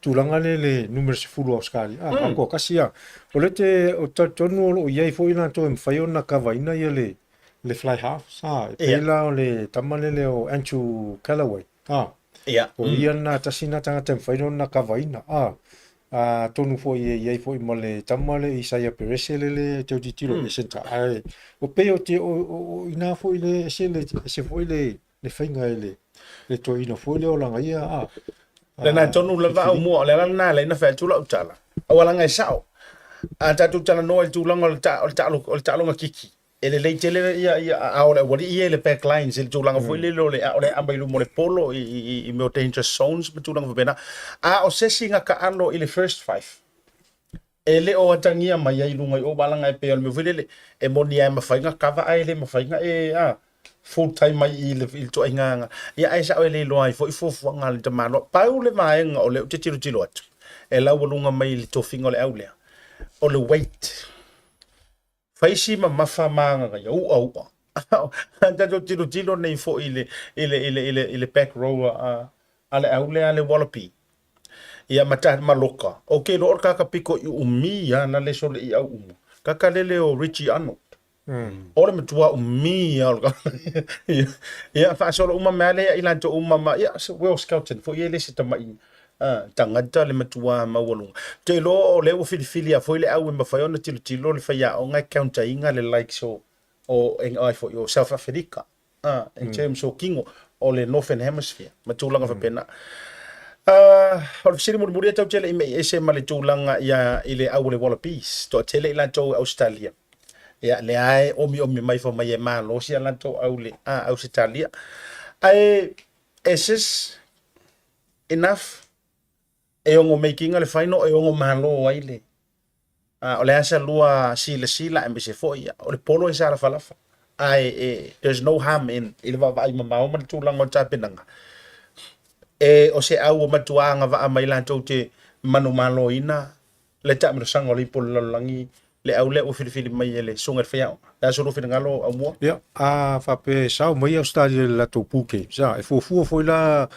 tulaga lea le numera 10 o Ausetalia, a, mm. kasi a. O le te, o talitonu o lo o i ai foi latou e mafai ona kavaina ia le, le fly half, sa, e pei la o le tama lele o Andrew Callaway, a. Ia. O ia lena tasi lena tagata e mafai ona kavaina, a. Atonu foi e i ai foi ma le tama le Isaia Perese lele e tau tilotilo e centre. Ae o pei o te, o, o, o ina foi le ese le, ese foi le, le faiga e le, le toeaina foi lea o lana ia, a. Lena tonu lava au mua, o le ala lena e ala ai ona fai atu lau tala. Aua leaga e sao. A tatou talanoa i le tulaga o le ta, o le taalo, o le taaloga kiki, e lelei tele ia, ia a o le aualii ia i le back lines i le tulaga foi lele o le a o le aama i luma o le polo i, i, i, i mea o dangerous zones ma tulaga faapena. A o se isi gataalo i le first five, e le o atagia mai ai i luga i o valaga e pei o le mea foi lele e moni lava e mafai ona cover ae le mafai ona e a full time mai i le, i le ituaiga ia ae sao e le iloa ai foi fuafuaga a le tamaloa. Pau le vaega o lea ou te tilotilo atu e laualuga mai i le tofiga o le au lea, o le weight. Fai si mamafa ma agagaia, u'a u'a. A tatou tilotilo nei foi i le, i le, i le, i le, i le back row a, a le au lea a le Wallaby, ia ma, ta, ma Loka, ou te iloa o le kaka pito i umi lava na le sole i au uma. Kaka lele o Richie Arnold. O le matua umi lava o le kaka. Ia, ia faasolo uma mea lea i latou uma ma, ia, Will Skelton foi e le se tama'i tagata le matua maualuga. Ou te iloa o lea ua filifilia foi le au e mafai ona tilotilo le faiaoga e counter ina le likes o o ai foi o South Africa in terms o kino o le Northern Hemisphere ma tulaga faapena. O le fesili mulimuli e tau tele i mei ese ma le tulaga ia i le au o le Wallabies, toatele i latou i Australia. Ia, lea e omiomi mai fai mai e malosi a latou au le Ausetalia. Ae is this enough e ono make ina le final e ono malo ai le o le a sa lua silasila aemaise foi o le polo e sa lafalafa ae e, there's no harm in i le vaavaai mamao ma le tulaga o le tapenaga e o se au o matua agavaa mai latou te manumaloina le taamilosaga o le ipu o le lalolagi le au lea ua filifili mai e le susuga i le faiaoga. Le a so lua finagalo Aumua? Ia, a faapea e sao mai Australia i le latou pool games, a, e fuafua foi la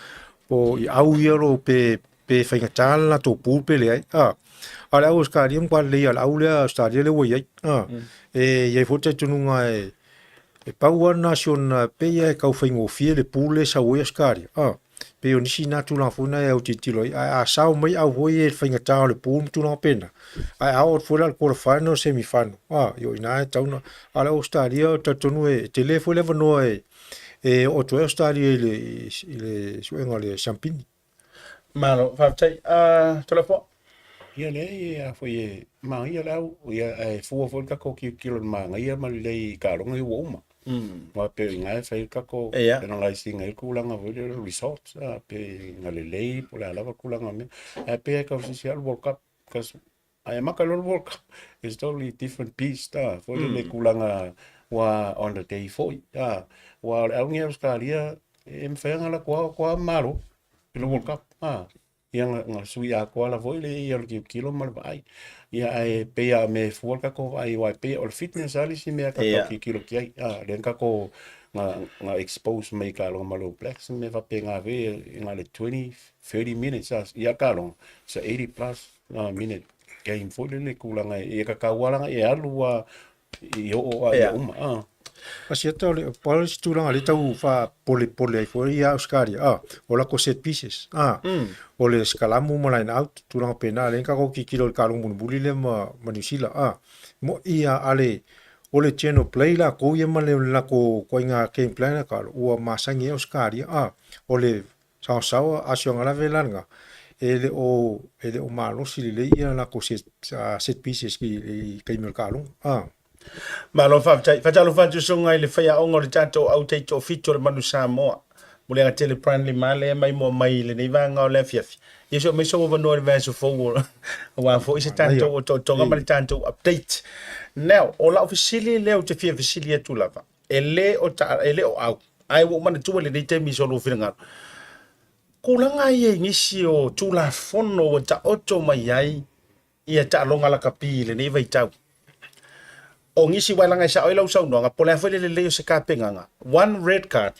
po i au ia o lo o pe, pe faigata le latou pool pe leai, a. A o le au Australia matua lelei lava o le au lea Australia lea ua i ai, a. E i ai foi le talitonuga e, e pau lava lena si ona, pei lava e tau faigofie le pool lea e sau ai Australia, a. Pei o nisi na tulaga foi na e autilotilo ai, ae a sao mai au foi ia i le faigata o le pool ma tulaga faapena, ae a oo atu foi la i le quarter final, semi final, a, ia o i ina e tatau ona, a o le Ausetalia ou te talitonu e tele foi le avanoa e oo atu ai Ausetalia i le, i le suega o le siamupini. Malo, faafetai. Toleafoa? Ia leai, a foi e manaia le au, ia ae fua foi le tatou tilotilo i le manaia ma le lelei i taaloga ia ua uma. Aua pei o i ina e fai ai le tatou analyse ina ai le tulaga foi lea o le results, pe na lelei po o le a lava tulaga o mea. Ae pei lava e tau silasila le World Cup, because a e amata loa le World Cup, it's totally different beast, foi lele i tulaga ua on the day foi, aua o le au lenei a Ausetalia, e mafai lava ona alu atu lava o atu lava malo i le World Cup. Ia na sui atoa la foi le ia o le tilotilo ma le vaai. Ia ae pei lava o mea e fua le tatou vaai aua e pei o le fitness lava le isi mea tatou tilotilo atu i ai. Lea na tatou na expose mai i taaloga ma le All Blacks ma mea faapena foi na o le 20, 30 minutes lava ia taaloga, it's a 80 plus minute game foi lele tulaga e tatau lava la ona e alu lava i oo lava ia uma. Asiata o le pau le isi tulaga lea tau faapolepole ai foi ia Ausetalia, a, o latou set pieces, a, o le sikalamu ma line out, tulaga pena, lea na tatou tilotilo i le taaloga mulimuli lea ma, ma Niu Sila, a, mo'i a, a le, o le general play latou ia ma le latou ituaiga game plan a taalo, ua masani ai Ausetalia, a, o le saosaoa a si ona lave la lena, e le o, e le o malosi lelei ia latou set, set pieces i, i taimi o le taaloga, a. Malo faafetai. Faatalofa atu susuga i le faiaoga o le tatou au taitoafitu o le Manu Samoa. Muliaga tele Brian Lima lea mai mua mai i lenei vaega o le afiafi. Ia se o mai sou avanoa i le vaiaso fou aua foi se tatou otootoga ma le tatou update. Now, o lau fesili lea ou te fia fesili atu lava, e le o ta, e le o au, ae ua ou manatua i lenei taimi i so lua finagalo. Tulaga ia i nisi o Tulafono ua taoto mai ai ia taaloga lakapi i lenei vaitau. O nisi aua e laga e sao ai lau saunoaga, po o le a foi le lelei o se tapenaga, one red card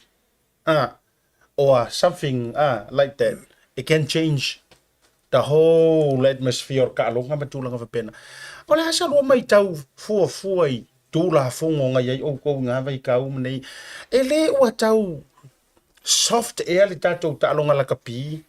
or something like that, it can change the whole atmosphere o le taaloga ma tulaga faapena. O le a sa lua matau fuafua i Tulafono na i ai outou i na vaitau ma nei, e le ua tau soft ea le tatou taaloga lakapi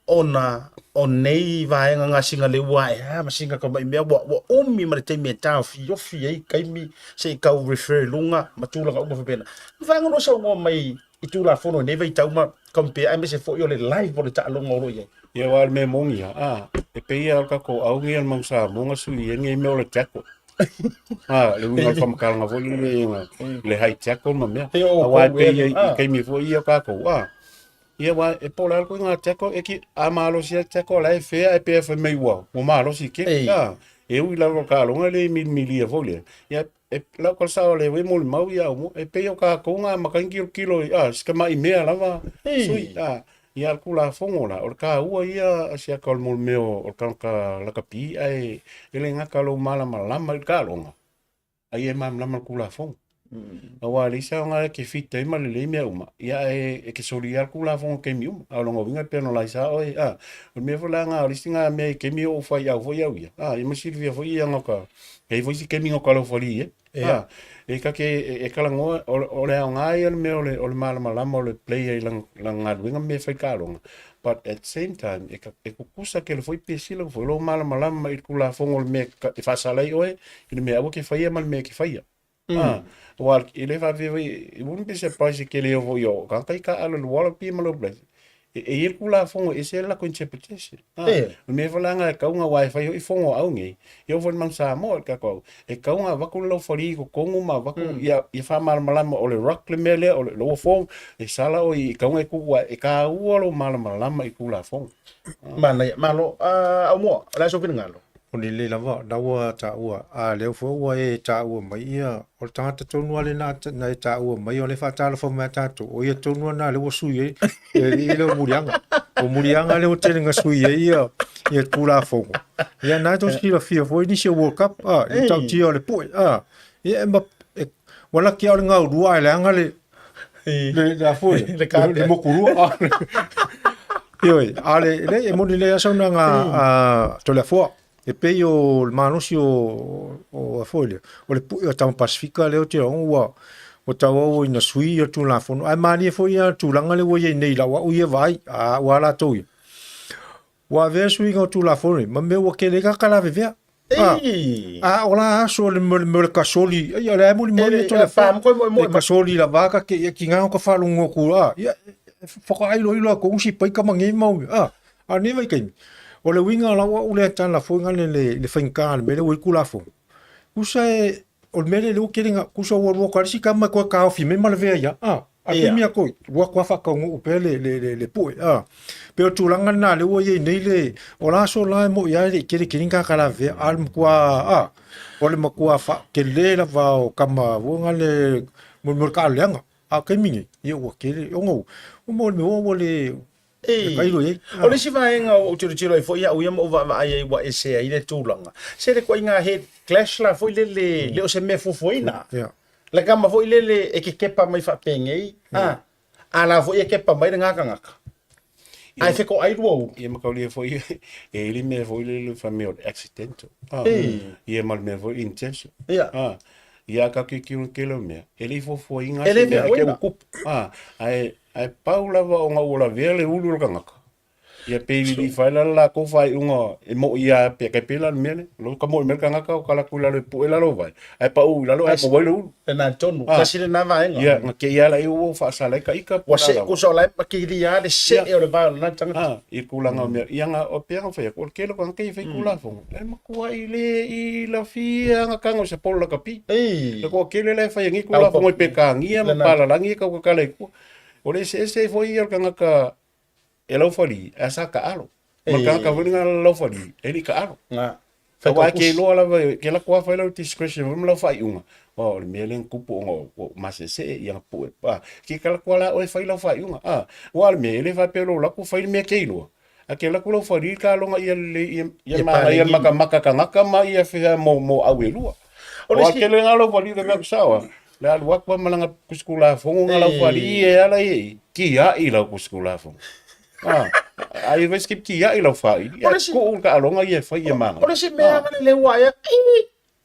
ona o nei vaega gasina leu ua ae a ma sina tamai mea ua, ua umi ma le taimi e taofiofi ai taimi se i tau refer i luga ma tulaga uma faapena. Vaega lua saunoa mai i Tulafono i nei vaitau ma compare aemaise foi o le live o le taaloga o lo o i ai. Ia aua o le mea moni lava, a, e pei lava o le tatou auga ia o le mau Samoa na sui ai lenei mea o le tackle. A, le uiga o le faamatalaga foi lele i le high tackle ma mea. Aua e pei i taimi foi ia o tatou, a, ia aua e po o le a le ituaiga tackle, e ki, a malosi lava le tackle o la e fair ae pei e fai mai ua malosi tele. A, e ui lava o le taaloga e le milimilia foi lea, ia e lau ka sao le we molimau ia au e pei o tatou na amata ai kilokilo i a si tamai mea lava sui a ia le Tulafono la o le taua ia a si ata o le mea o le tagata lakapi ae e le gata lou malamalama i le taaloga a ia e malamalama i le Tulafono. Aua e leai se aoga e te fit ai ma lelei mea uma, ia ae e te solia lava le Tulafono i taimi uma. A o lona uiga e pei ona laisa oe, a, o le mea foi la lena, o le isi lena mea i taimi o ou faiau foi au ia, a, ia ma silafia foi ia na ka, e i ai foi isi taimi na ka laufali ai, a, e ta te, e talanoa, o le aoga ia o le mea o le malamalama o le player i lana galuega ma mea e fai i le taaloga, but at the same time, e, e tutusa tele foi pe sila foi lou malamalama i le Tulafono o le mea e faasala ai oe i le mea aua ke faia ma le mea e ke faia. Ah, aua e le faapea foi, it wouldn't be surprised ke le foi o tagata i ka alo le Wallaby ma le All Blacks. E i ai le Tulafono e ese le latou interpretation. Ah, o le mea foi la lena e tatau ona aua e fai foi fono a au nei, ia oo foi i le Manu Samoa i le tatou au, e tatau ona avatu le laufali i totonu ma avatu ia faamalamalama o le ruck le mea lea, o le lower form, e sala oe e tatau ona e tuu aua e taua lou malamalama i Tulafono. Manaia, malo. Aumua, o le a sou finagalo? O lelei lava, la ua taua, a lea foi ua e taua mai ia, o le tagata tonu lava lena na e taua mai, o lea e faatalofa mai ia tatou, o ia tonu lava lena lea ua sui ai le alii lea o Muliaga. O Muliaga lea ua tele ina sui ai ia, ia Tulafono. Ia na tou silafia foi nisi o World Cup, a, i tautia o le poe, a, ia e ma, e, ua laki lava o le gaulua ae leaga le, le a foi, Le kape. le mokulua. Ioe, a le, le, e moni lelei lava saunoaga a Toleafoa, e pei o le malosi o, o a foi lea, o le pue o Tama Pasifika lea ou te iloa ua, ua tauau ina sui ia Tulafono. Ae malie foi ia tulaga lea ua i ai nei i lau au ia vaai, a ua latou ia. Ua avea suiga o Tulafono nei ma mea ua tele ai tagata lavevea. A, a o la aso le mea o le kasoli, ia o lea e molimau ia Toleafoa. E kasoli lava ka ke ia ki ngā ka whalongo ku a, ia whakaailo ilo a kousi pai ka mangei mau mea. A, a nei vaitaimi. O le uiga o lau au lea tala foi ngale le whainga le mea lea ua i Tulafono. Kusa e, o le mea lea ua kele kusa ua lua kalisi ka mai koe kaofi mai ma le vea ia. A, a yeah. Taimi a koe, ua koa whakaungu pea le pue. A, pe o tūlanga nā le ua iei nei le, o la so la e mo ia le kele kele ngā kala vea, a le makua, a, o le makua wha, kele la va o kama, ua ngā le, mo mo le ka leanga. A taimi nei, ia ua kele, o ngau, o mo le mea ua le, Ei, o le isi vaega ua ou tilotilo ai foi au ia ma ou vaavaai ai ua ese ai le tulaga, se le ituaiga head clash la foi lele, le o se mea fuafuaina. Le kama foi lele e kekepa mai faapenei, a, a la foi e kepa mai lena tagata. Ae fetoai lua ulu. Ia mataulia foi e i ai le mea foi lele fai mai o le accidental. Ia ma le mea foi intention. Ia ka kikilo tele o mea, e le i fuafuaina se mea e te ua tupu. Ae Ae pau lava ona ua lavea le ulu o le tagata, ia pei lilifa ai la le latou faaiuga e moi lava pe tai pei la le mea lea. O ka moi mai le tagata o kala atu i lalo e pue lalo vai, ae pau i lalo ae maua ai le ulu. Lena tonu, tasi lena vaega. Ia, na kei lava laia ua faasala ai ka ika po o le a lava. Ua see kusa o la e makilia lava le see o le vae o lena tagata. I le tulaga o mea, ia na, o pei ona fai atu, o le tele o tagata ia e fai Tulafono, e matuai le i lafia ana taga o se polo lakapi. Le toatele la e fai ai nei Tulafono i Peretania ma papalagi e tautatala i tua. O le eseese ai foi ia o le tagata e laufali ae sa taalo. Ma le tagata foi lena laufali e le i taalo. Aua e te iloa lava, e te lako lava fai lau discretion foi ma lau faaiuga, o le mea lea na tupu ona ua ou masese ia na pue. Ke te lako lava la oe e fai lau faaiuga. Aua o le mea, e le faapea o lou lako fai le mea e te iloa. A ke lako lau fali ka longa ia lelei ia ia manaia le makamaka tagata ma ia fea mo mo au e lua. O le tele nga lau fali le mea sao a. Le alu atu ma langa kusukulafono nga lau fali e ala i ki a i lau kusukulafono. Ah, ai vai skip ki a i lau fai. Ia ku ka alonga ia fai ia manga. O le si mea nga le ua ia.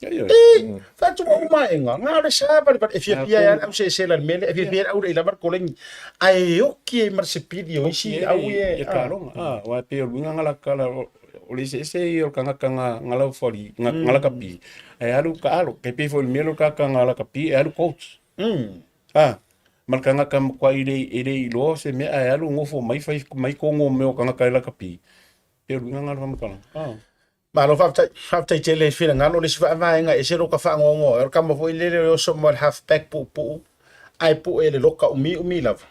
E, fatu ua uma aega, na o le savalivali, e fiafia ai lava le au sesela i le mea lea, e fiafia ai le au le i lava le koleni, ae oki ai ma le sepili o isi au ia e, a. Aua e pei o le uiga na o le eseese ia o le tagata na laufali, na lakapi, ae alu taalo. E pei foi o le mea lea o le tagata na lakapi e alu coach. Ma le tagata matuai e le iloa se mea ae alu nofo mai fai mai kogo mea o tagata e lakapi. Pe o le uiga lena o le faamatalaga. Ah. Malo faafetai, faafetai tele i finagalo. O le isi vaevaega e ese lou ka faagoagoa, o le kama foi lele o le oso mai le half back puupuu, ae pue le loka umiumi lava.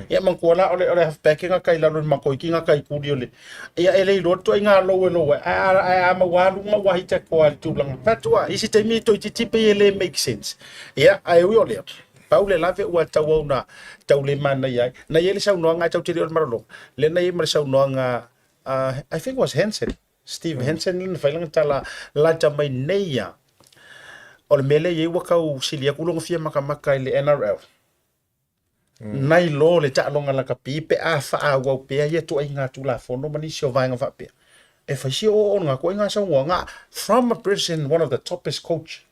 Ia manatua la o le o le half back e gata i lalo i le makoiki gata i tuli o le ia e le iloa le ituaiga lou e lou ai ae ae a maua alu ma ua hit atoa i le tulaga. Fai atu lava isi taimi e toeitiiti pei e le make sense. Ia ae ui o lea, pau le lave ua tauau na tau le manaia ai. Na i ai le saunoaga ae tatou te le o le malologa, lea na i ai ma le saunoaga I think it was Hansen, Steve Hansen lea na fai lana tala lata mai nei lava. O le mea lea e i ai ua tau sili atu lona fia makamaka i le NRL. Nai lo le taaloga lakapi pe a faaauau pea ia ituaiga Tulafono ma nisi o vaega faapea. E fai si oooo lena ituaiga saunoaga from a person one of the toppest coach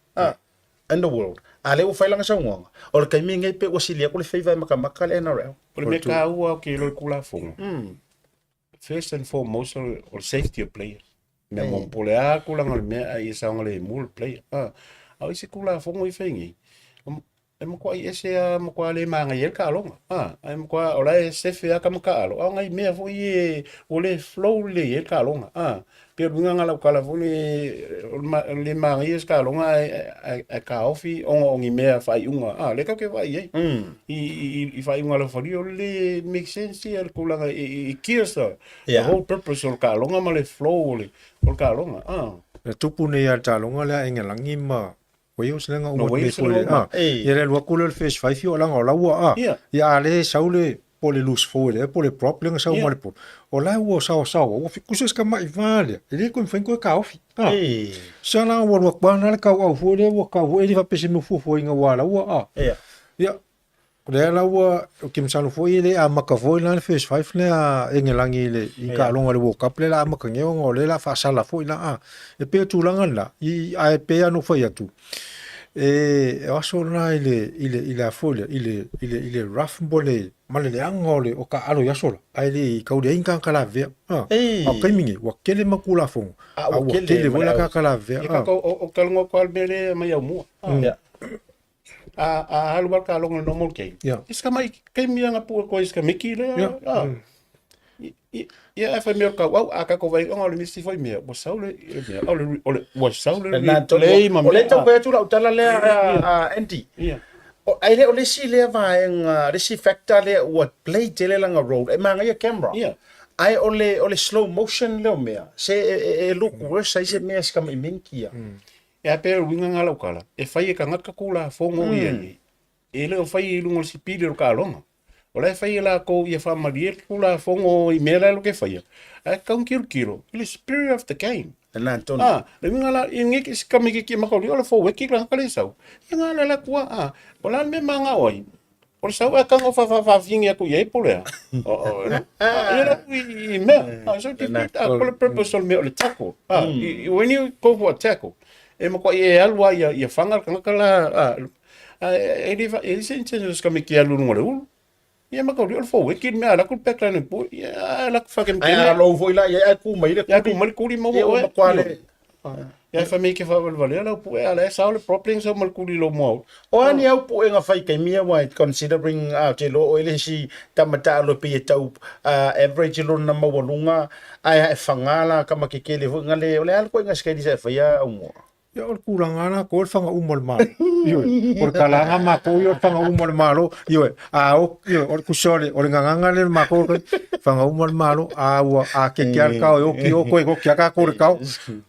in the world. A lea ua fai lana saunoaga, o le taimi lenei pe ua sili atu le faiva e makamaka le NRL. O le mea taua ou te iloa i le Tulafono, first and foremost o le safety of player. Mea mo po o le a tulaga o le mea ae ia saogalemu le player. A o isi Tulafono i fai nei, e matuai ese lava, matua le manaia ai le taaloga. Ae matua o la e sefe lava tama taalo, a o nai mea foi ia ua le flow lelei ai le taaloga. Pei o le uiga lena o lau tala foi lea, o le le manaia o se taaloga ae taofi ona o ni mea faaiuga, lea tatou te vaai i ai i faaiuga a le referee, o le le make sense ia le tulaga, it kills the whole purpose o le taaloga ma le flow o le taaloga. Na tupu nei lava le taaloga lea a Engelagi ma Wales lea na uma No, atu nei Wales foi lea le, na uma. ah, ia le alu atu lea o le first five ia o laga o la ua, ah, ia a le sau le po o le loose forward ea po o le prop lea na sau ma le polo, o la ua saosaoa, ua fikusa si tamai va lea, e le toe mafai ona toe taofi, ah. Sa la ua alu atu lava le tauau foi lea ua tau foi e le faapea se mea fuafuaina aua la ua, ah. Ia, O lea la ua, ou te masalo foi e le amata foi la le first five lea a Engelagi i le i taaloga i le World Cup lea la amata nei ona o lea la faasala foi la a. E pei o tulaga na, i ae pei lava ona ou fai atu, e o aso na i le i le i le a foi lea, i le i le i le rough mo le ma le leaga o le o taaalo i aso la, ae le i tau leai ni tagata lavea. A, a o le taimi nei, ua tele mau Tulafono, a ua tele foi la tagata lavea. Ia tatou o talanoa atu lava le mea lea e aumai aumua. A alu lava le taaloga i le normal game, i si tamai taimi lava na pue atu ai i si tamaiti lea. Ia ae fai mea o le tauau, a tatou vaai ona o le isi foi mea, ua sau le mea, o le, ua sau le replay ma mea. O lea e tau fai atu lau tala lea a Andy. Ae le o le isi lea vaega, le isi factor lea ua play tele lana role, e manaia camera. Ae o le slow motion lea o mea, se e look worse ai se mea i si tamai minti ia. E a pea o le uiga lena o lau tala, e fai e tagata Tulafono ia nei, e le o fai i luga o le sipili o le taaloga. O la e fai e latou ia faamalie le Tulafono i mea la e loke faia, ae tatau ona tilotilo i le spirit of the game. Lena tonu. A, le uiga la, i nei se tamaitiiti e mataulia o le forward le tagata lea e sau, ia na ala atu lava, a, o le a le mea e manao ai? O le sau ae tago faafaafafine atu i ai po o le a? Ia la i mea. So defeat o le purpose o le mea o le tackle. When you go for a tackle, e matuai e alu lava ia faga le tagata la, e leai se intention o se tamaiti e alu i luga o le ulu. Ia mataulia o le forward le mea a alu atu le backline e pue, ia alu atu Ae a lou foi la i ai ae tu mai le kuli. Ia tu mai le kuli maua oe. Ia ua matua le Ia e fai mai ke faavalevale lau pue a la e sao le problem sau ma le kuli i lou moa. O a ni au puega fai taimi ia wai considering a te iloa oe le isi tama taalo e pei e tau average lona maualuga ae a e faga la tama kekele foi nga le o le a le koiga skeli sa e faia au mua. Ia o le tulaga lava latou o le faga uma o le Malo. Ioe, o le talaaga a matou ia o le faga uma o le Malo. Ioe, a o, ioe, o le tusa o le, o le gagaga lea o le matou faga uma o le Malo, a ua akeke lava le kao e oti, o toe oti lava tatou i le kao.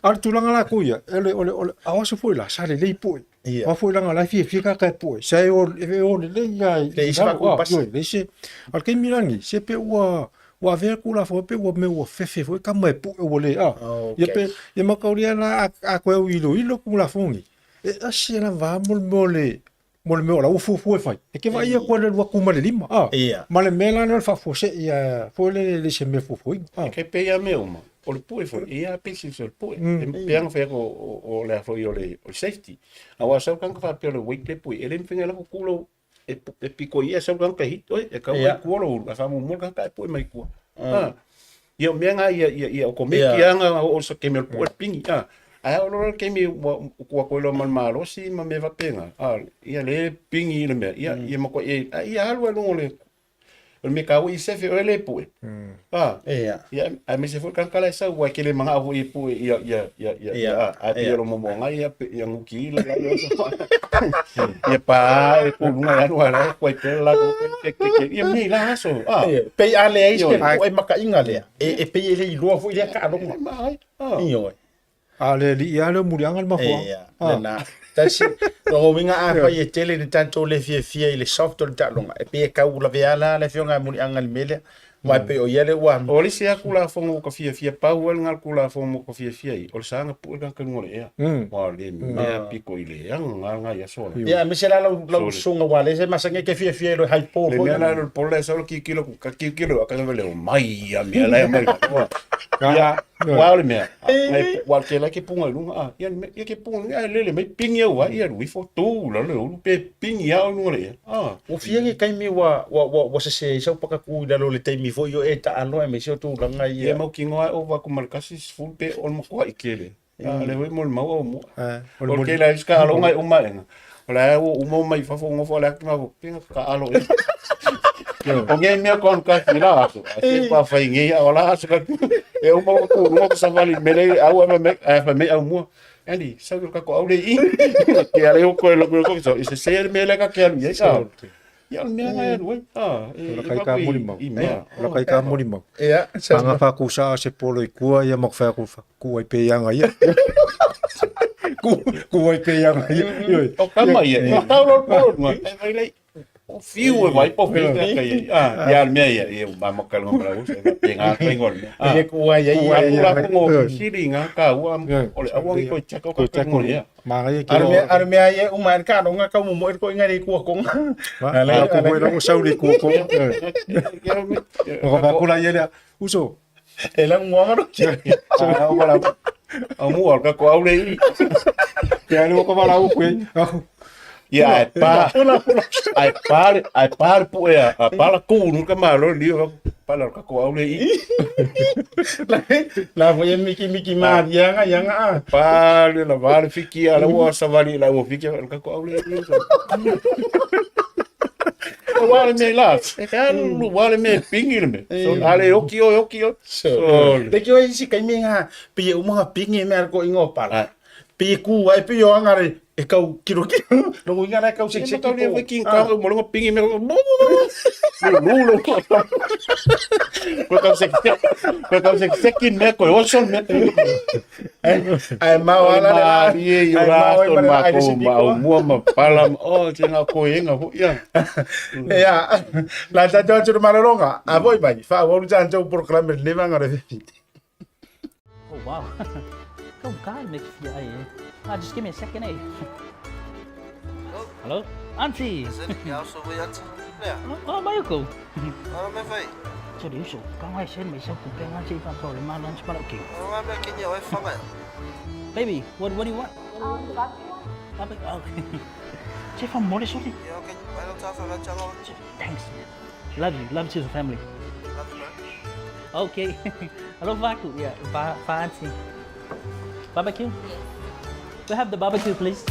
A o le tulaga latou ia, o le, o le, o le, a o aso foi la, sa lelei pue. Ia. Aua foi leaga o la e fiafia tagata e pue, sa e o, e o lelei lava i Leai se lalo, faatupasi. ioe, leai se, a o le taimi la lenei, se pe ua, ua avea le Tulafono pe ua mea ua fefe foi tama e pue ua le, a. Ia pe, ia mataulia la a, a toe iloilo Tulafono nei, e ese lava a mo le mea o le, mo le mea o la ua fuafua e fai. E te vaai atu lava i le alu atu ma le lima, a. Ia. Ma le mea la lea o le faafuasei a, foi lele e le se mea fuafuaina, a. E tai pei lava mea uma, o le pue foi, e i ai lava pieces o le pue. E pei lava ona fai atu o le a foi o le safety. Aua a sau le tagata faapea o le weight le pue, e le mafai ona alu atu tu lou, e piko i ai, sau le tagata e hit oe, e tau ai i tua lou ulu, ae faamuamua le tagata ae pue mai i tua. Ia o mea na ia, ia, ia o komiti lava na oo i se taimi o le pue le pigi. Ae oo loa la le taimi ua ua toe iloa ma le malosi ma mea faapena, a ia lea e pigi i le mea, ia ia matuai e, a ia alu lava i luga o le O le mea taua i sefe oe le pue. Ah. Ia. Ia aemaise foi le tagata la e sau aua e te le manao foi e pue ia ia ia ia Ia. a ae pei Ia. o le momoga ia ia guti la la ia ia pa e puluga e alu ala e kuai pea la ke ke ke ia mea i la aso. Ah. Ia, pei a leai se Ioe. pue makaiga lea, e e pei e le iloa foi lea taaloga. Ma ai. Ah. Ioe. A o le alii lava lea o Muliaga le mafuaaga. Ia, lena. Tasi, lona uiga afai e tele ni tatou le fiafia i le soft o le taaloga, e pei e tau lavea la le afioga ia Muliaga i le mea lea. Aua e pei o ia lea ua... O le isi lava Tulafono ua ta fiafia, pau lava lena o le Tulafono ua ta fiafia ai, o le saga pue le tagata i luga o le ea. Aua o le mea pito i leaga lena i aso la. Ia, aemaise la lau, lau usuga aua o lea e masani e te fiafia i le high pole Le foi mea la lea. o le pole la e sau le tilotilo atu, ta tilotilo atu, a ta omai ia mea la e aumai i lalo. Ia, aua o le mea, aua o le tele lava e te puga i luga, a, ia le mea, ia te puga i luga, ae lele mai pigi au ai, ia alu ifo, tu i lalo le ulu, pe pigi lava oe i luga o le ea. A. Ua fia ni taimi ua, ua, ua, ua sese ai sau pakatu i lalo i le taimi foi o e taalo aemaise o tulaga Ia ia. mautinoa lava e ova atu ma le 10 pe o le matuai tele. A o lea foi molimau au mua. O le O le tele lava o isi taaloga e uma aena, o la e ua uma omai i fafo nofo le atu ma pe taalo ea. O nei mea kon ka ki la aso. A se pa fai nei a o la aso ka e uma o ku no ku savali mele au a me a fa me au mua. Andy, sau ka ko au le i. Ke ale o ko lo ko so i se se le mele ka ke alu i sa. Ia o le mea ngai alu ai. Ah, e O la e kai pa ka i molimau. i mea. O la kai ka molimau. Ia, sa Anga whakusa a se polo i kua ia ma ku whai ku ai pe ianga ia. Ku ku ai pe ianga ia. Ioi. O kama ia. Ma tau lo polo nua. E vai lei. O fiu e vai po fiu ka kai. Ah, ia le mea ia e ma mo ka lo mra usa. E ngā kai ngol mea. e le kua ia Ku ia. a kula ia. ku ngo sili ngā ka ua o le aua ngi ko chako Ko ka kai chako ngol ia. Manga ia ke Are mea, are mea ia uma e ka ronga kau mo e ko inga re kua konga. Ale, A ku ale. koe la o sauli ku ko. O ka whakula ia lea. Uso. E la nguanga ro. Ah, o la au mua ka ko au le i. Ke ale o ka wala u koe. Ia ai pa. Ai pa ai pa le pu ea. A pa la ku nu ka ma lo li o pa la ka ko au le i. La foi e miki miki ma ianga ianga a. Pa le la va le fiki a la ua savali la ua fiki ka ko au le i. O wa le me la. E ka lu wa le me pingi le me. So ale oki o oki o. So, So te ki oi si kai me nga pi e uma pingi me ar ko ingo pala. Ah. Pi ku ai pi o angare e kau kiro kiro. No inga na kau Se sek se sek tau le foi king kong mo longo pingi me ko. Lu lu. Ko kau se ko kau se se kin me ko o sol me. Ai ma wala le Ma ie i Ai, ra ma to oi, ma ai, ko le ma o mua ma pala o te nga ko enga ho ia. Ia, la tatou atu le malologa, a voi mai, faaauau le tatou polokalame lenei vaega o le afiafi. Oh, wow. Go God, make fia ai, eh. Ah, just give me a second, eh. Hello? Auntie! Oh, mai ko. Sorry, uso. Kang ai sen mai sau ku penga che fa ko le ma lunch pa okay. Baby, what do you want? Barbecue. Barbecue. Okay. Che fa more sorry. Thanks, man. Love you. Love to the family. Okay. Hello, Vaku. Yeah, va, va auntie. Barbecue? We have the barbecue, please.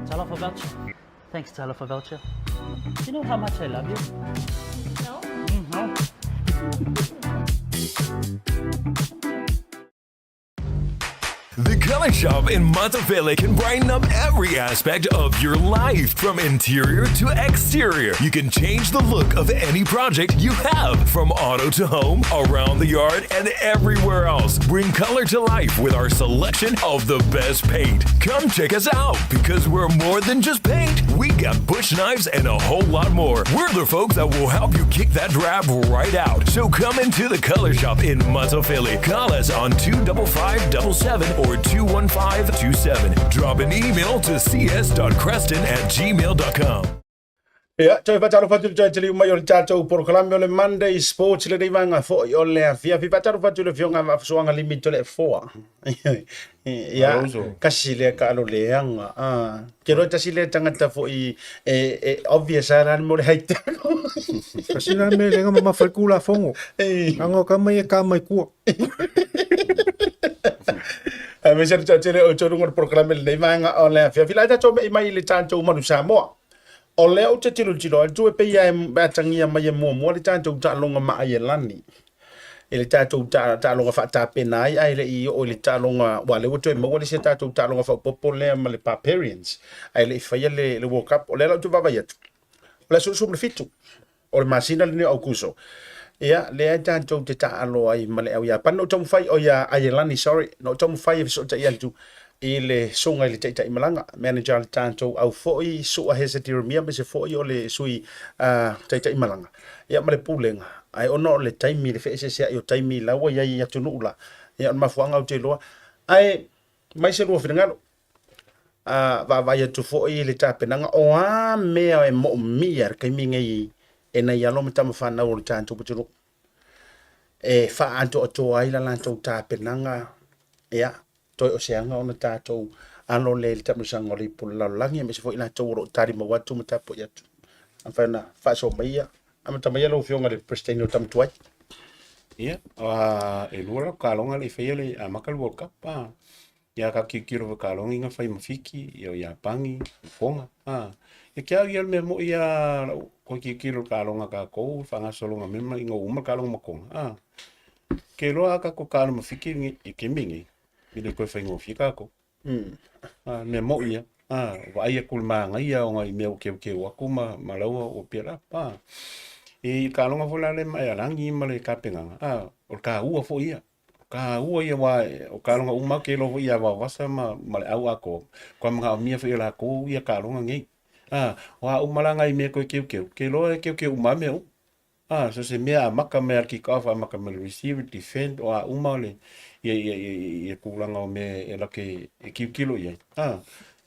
Talofa voucher. Thanks, Talofa voucher. Do you know how much I love you? No? No. The Color Shop in Montavilla can brighten up every aspect of your life, from interior to exterior. You can change the look of any project you have, from auto to home, around the yard, and everywhere else. Bring color to life with our selection of the best paint. Come check us out, because we're more than just paint. We got bush knives and a whole lot more. We're the folks that will help you kick that drab right out. So come into the Color Shop in Montavilla. Call us on 25577 or 21527. Drop an email to cs.creston@gmail.com. Ia, toe faatalofa atu i le toe taliu mai o le tatou polokalame o le Monday Sports i lenei vaega foi o le afiafi. Faatalofa atu i le Afioga ia Vaafusuaga Limi Toleafoa. Ia, kasi lea taalo leaga. Ah, ke loa tasi lea tagata foi e, e obvious lava la le mea o le haitalo. Kasi la mea leaga mamafa ai le Tulafono. Leaga o tama ia e ta mai tua. Aemaise le toatele o outou luga o le polokalame i lenei vaega o le afiafi. La e tatou me'i mai i le tatou Manu Samoa. O lea ou te tilotilo atu e pei e atagia mai e muamua le tatou taaloga ma Aielani i le tatou taaloga faatapena ai ae le i oo i le taaloga aua o lea ua toe maua le isi tatou taaloga faaopoopo lea ma le Barbarians ae le i faia le World Cup. O lea la ou te vaavaai atu, o le aso 17 o le masina lenei o Aukuso, ia, lea tatou te taaalo ai ma le au Iapani. Na ou taumafai, o ia Aielani, sorry, na ou taumafai e fesootai atu i le susuga i le taitai malaga, manager a le tatou au foi, Su'a Hese Tirumia, aemaise foi o le sui taitai malaga, ia ma le pulega. Ae ona o le taimi, le feeseesea'i o taimi la ua i ai i atunuu la, ia o le mafuaaga ou te iloa. Ae mai se lua finagalo, a vaavaai atu foi i le tapenaga, o a mea e moomia i le taimi nei e nai alo ma tama fanau o le tatou atunuu e faaatoatoa ai la latou tapenaga, ia, toe o se aga ona tatou alo lea i le taamilosaga o le ipu o le lalolagi, aemaise foi latou o lo o talimau atu ma tapuai atu. A mafai ona faasoa mai ia, amata mai lau Afioga i le Peresetene o Tamatuai. Ia, e lua la kaloga le i faia le amata le World Cup. Ah. Ia ka tilotilo foi kaloga inga fai ma Fiti, ia o Iapani, ma Tonga. Ah. Ia ke au ia le mea moi ia lau koe tilotilo i kaloga a tatou, faagasologa mai ma ina ua uma le kaloga ma Tonga. Ah. Ke loa a tatou kalo ma Fiti i taimi nei, e le toe faigofie tatou. A, mea moi ia. A, vaai atu i le manaia ona i mea ua keukeu atu ma, ma laua ua pia la. A, i kaloga foi la le ma Airlagi ma le tapenaga, a, o le taua foi ia. O taua ia aua o kaloga uma ou te iloa foi ia Vaovasa ma, ma le au atoa, matua manaomia foi e latou ia kaloga nei. A, o a uma la nai mea toe keukeu, ou te iloa e keukeu uma lava mea uma. A, so se mea amata mai lava i le kick off, amata mai le receive, defend, o a uma le, ia, ia, ia, ia tulaga o mea e lake e tilotilo i ai. A,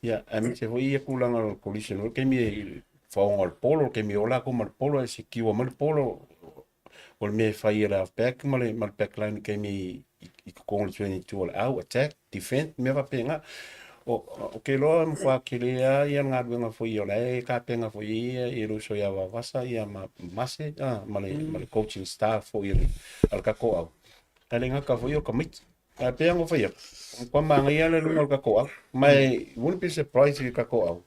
ia, aemaise foi ia tulaga o le collision, o le taimi e faoga o le polo, o le taimi e ola atu ma le polo, e secure mai le polo, o le mea e fai e le half back ma le, ma le back line i taimi i totonu o le 22 o le au, attack, defend, mea faapena. O, o ke loa e matua tele lava ia le galuega foi o la e tapena foi i ai ia le uso ia Vaovasa ia ma Mase a, ma le, ma le coaching staff foi a le, a le tatou au. Ae le gata foi o tamaiti. Ae pei lava ona fai atu, ua matua manaia le luga o le tatou au. Ma e, you wouldn't be surprised i le tatou au,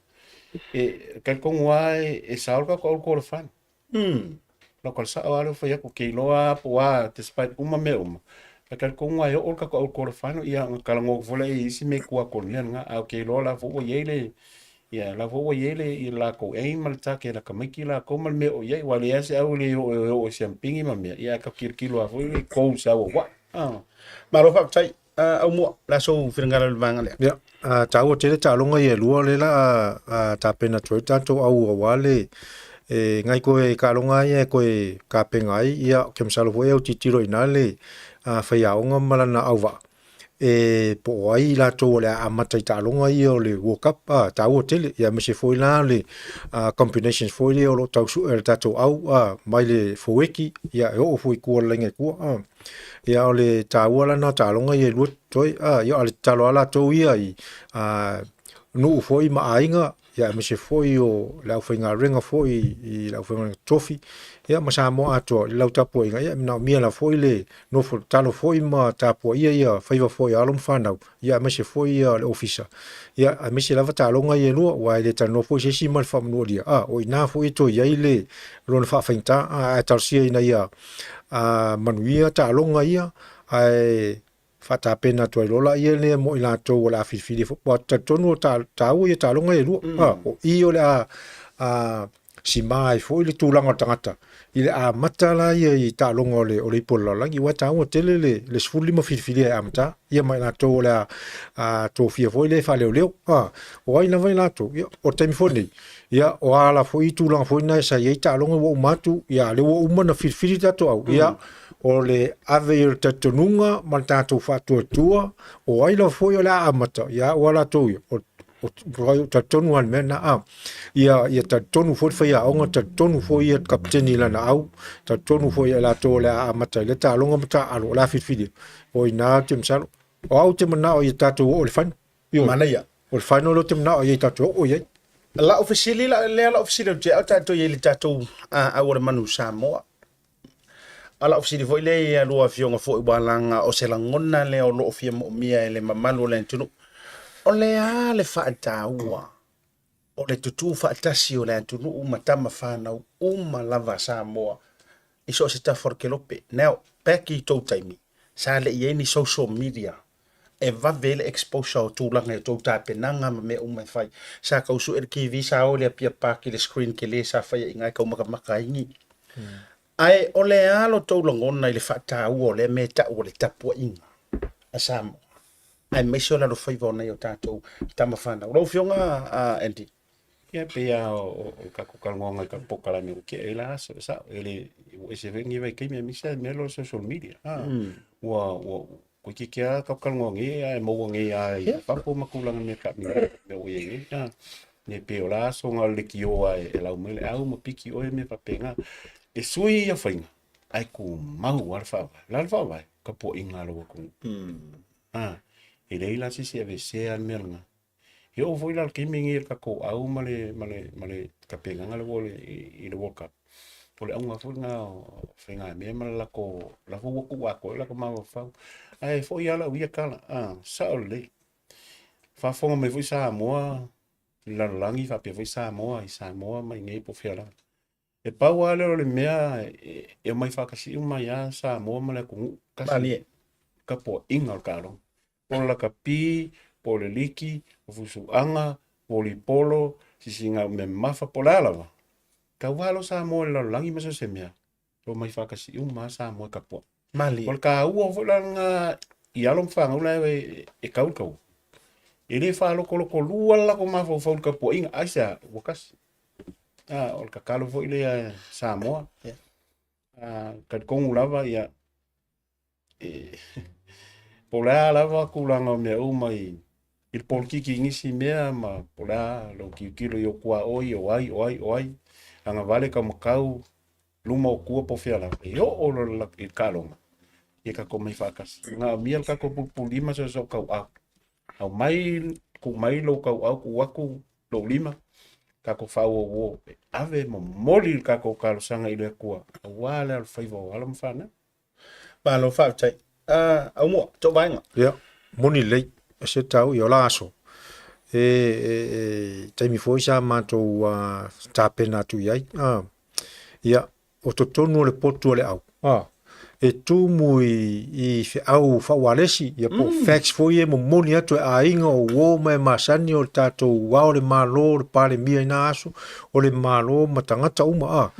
e talitonu lava e sao le tatou au i le quarter final. Lau ka le sao lava lea ua fai atu, ke iloa lava po o a despite uma mea uma, ae talitonu lava e oo le tatou au i le quarter final, ia ona talanoa atu foi lea i isi mea i tua atu o le mea lena. Ae ou te iloa la foi ua i ai le, ia la foi ua i ai le latou aim ma le target a tamaiti latou ma le mea o i ai, aua e leai lava se au e le oo e oo i siamupini ma mea, ia ae tatou tilotilo lava foi i goals auauai. Malo faafetai. Aumua, o le a sou finagalo i le vaega lea? Ia, taua tele taaloga ia e lua lea la a tapena atu ai tatou au aua le e nai toe taaloga ia e toe tapena ai. Ia, ou te masalo foi e autilotilo i ina le faiaoga ma lana auvaa e po o ai i latou o le a amata i taaloga ia o le World Cup, a, taua tele. Ia aemaise foi la le combinations foi lea o lo o tau sue e le tatou au mai le foweki, ia e oo foi i tua o le laina i tua. Ia o le taua la na o taaloga ia e lua totoe, a, ia o le tatalo a latou ia i nuu foi ma aiga, ia aemaise foi o le aufaigaluega foi i le aufaigaluega totofi, ia ma Samoa atoa i le lau tapuaiga, ia e manaomia lava foi le nofo tatalo foi ma tapuaia ia faiva foi a alo ma fanau, ia aemaise foi ia le ofisa, ia aemaise lava taaloga ia e lua, aua e le talanoa foi se isi ma le faamanualia, a, o i ina foi e toe i ai le lona faafaigata, a, ae talosia ina ia manuia taaloga ia, ae faatapena atu ai loa laia lea mo i latou o le a filifili foi. Ua talitonu o taua ia taaloga ia e lua. O i o le a sima ai foi le tulaga o le tagata i le amata la ia i taaloga o le, o le ipu o le lalolagi. Ua taua tele le 15 filifilia e amata ia ma i latou o le a tofia foi le faaleoleo. O ai lava i latou, ia, o le taimi foi lenei, Ia, o a la foi tulaga foi na sa i ai taaloga ua uma atu, ia, lea ua uma na filifili tatou au. Ia, o le ave i o le talitonuga ma le tatou faatuatua, o ai lava foi o le a amata, ia, ua latou ia, o, O talitonu lava i le mea lena, a. Ia, ia talitonu foi le faiaoga, talitonu foi ia le kapeteni i lana au, talitonu foi ia i latou o le a amata i lea taaloga ma taaalo o le a filifilia. O i ina ou te masalo. O au ou te manao ia tatou oo i le final. Ioe. Manaia. O le final lea ou te manao i ai tatou oo i ai. Lau fesili la, lea lau fesili atu ia au tatou i ai i le tatou au o le manu Samoa. A o lau fesili foi lea ia lua afioga foi ua laga o se lagona lea o lo o fia moomia e le mamalu o le atunuu. O le a le faataua o le tutū faatasi o le atunuu ma tama fanau uma lava a Samoa i so o se tafa o le kelope. Now, back i tou taimi, sa le i ai ni social media e vave ai le exposure o tulaga i tou tapenaga ma mea uma e fai. Sa tau sue le TV, sa o i le Apia Park i le screen tele sa faia i ina e taumakamaka ai ni. Ae o le a lo tou lagona i le faataua o lea mea e tau o le tapuaiga a Samoa, aemaise o le alofaiva o nai o tatou tama fanau. Lau Afioga Andy. Ia, pei lava o le tatou talanoaga i tatou polokalame ua tea i la aso, e sao, e le, ua ese foi lenei vaitaimi aemaise lava i mea lea o le social media. Ua toeitiiti lava tatou talanoa nei ae maua nei lava i fafo ma tulaga i mea taamilo mea ua i ai nei. E pei o la aso na o le lekiō lava e lau mai le au ma piki oe mea faapena. E sui ia faiga, ae tumau lava le faavae. O le a le faavae? Tapuaiga a lou atunuu. E leai la se isi e aveesea le mea lena. E oo foi la i le taimi lenei i le tatou au ma le, ma le, ma le tapenaga lea ua i le World Cup, o le auga foi lena o faigamea ma le latou, o la foi ua tuu atoa i latou mafaufau. Ae foi lava lau ia tala, sao lelei. Faafofoga mai foi Samoa i le lalolagi faapea foi Samoa i Samoa ma i inei po o fea lava. E pau lava lea o le mea e omai faatasi uma ai lava Samoa ma le atunuu tasi. Malie. Tapuaiga o le taaloga. Po o le lakapi, po o le liki, o fusuaga, volipolo, sisiga mamafa, po o le a lava. Tau lava Samoa i le lalolagi ma so o se mea, e omai faatasi uma lava Samoa e tapuai. Malie. O le taua foi la lena i alo ma fanau la e tau le taua, e le faalotolotolua le latou mafaufau i le tapuaiga, aisea? Ua tasi. O le tatalo foi lea Samoa, talitonu lava ia, po o le a lava tulaga o mea uma i le polokiki i nisi mea ma po o le a lou tilotilo i ou tuaoi, o ai, o ai, o ai, agavale taumatau, luma o tua po o fea lava, e oo loa i le taaloga, ia tatou omai faatasi. E manaomia le tatou pulupululima soosoo tauau. Aumai, tuu mai lou tauau, tuu atu lou lima, tatou faauouo, e ave e momoli le tatou talosaga i le Atua, aua le alofaiva o alo ma fanau. Malo faafetai. Aumua, tou vaega. Ia, moni lelei, e se tau ia o la aso. E taimi foi sa matou tapena atu i ai. Ia, o totonu o le potu o le au, e tumu i feau faaualesi, ia po o fax foi e momoli atu e aiga o uo ma e masani o le tatou ao o le Malo, o le Palemia i na aso, o le Malo ma tagata uma.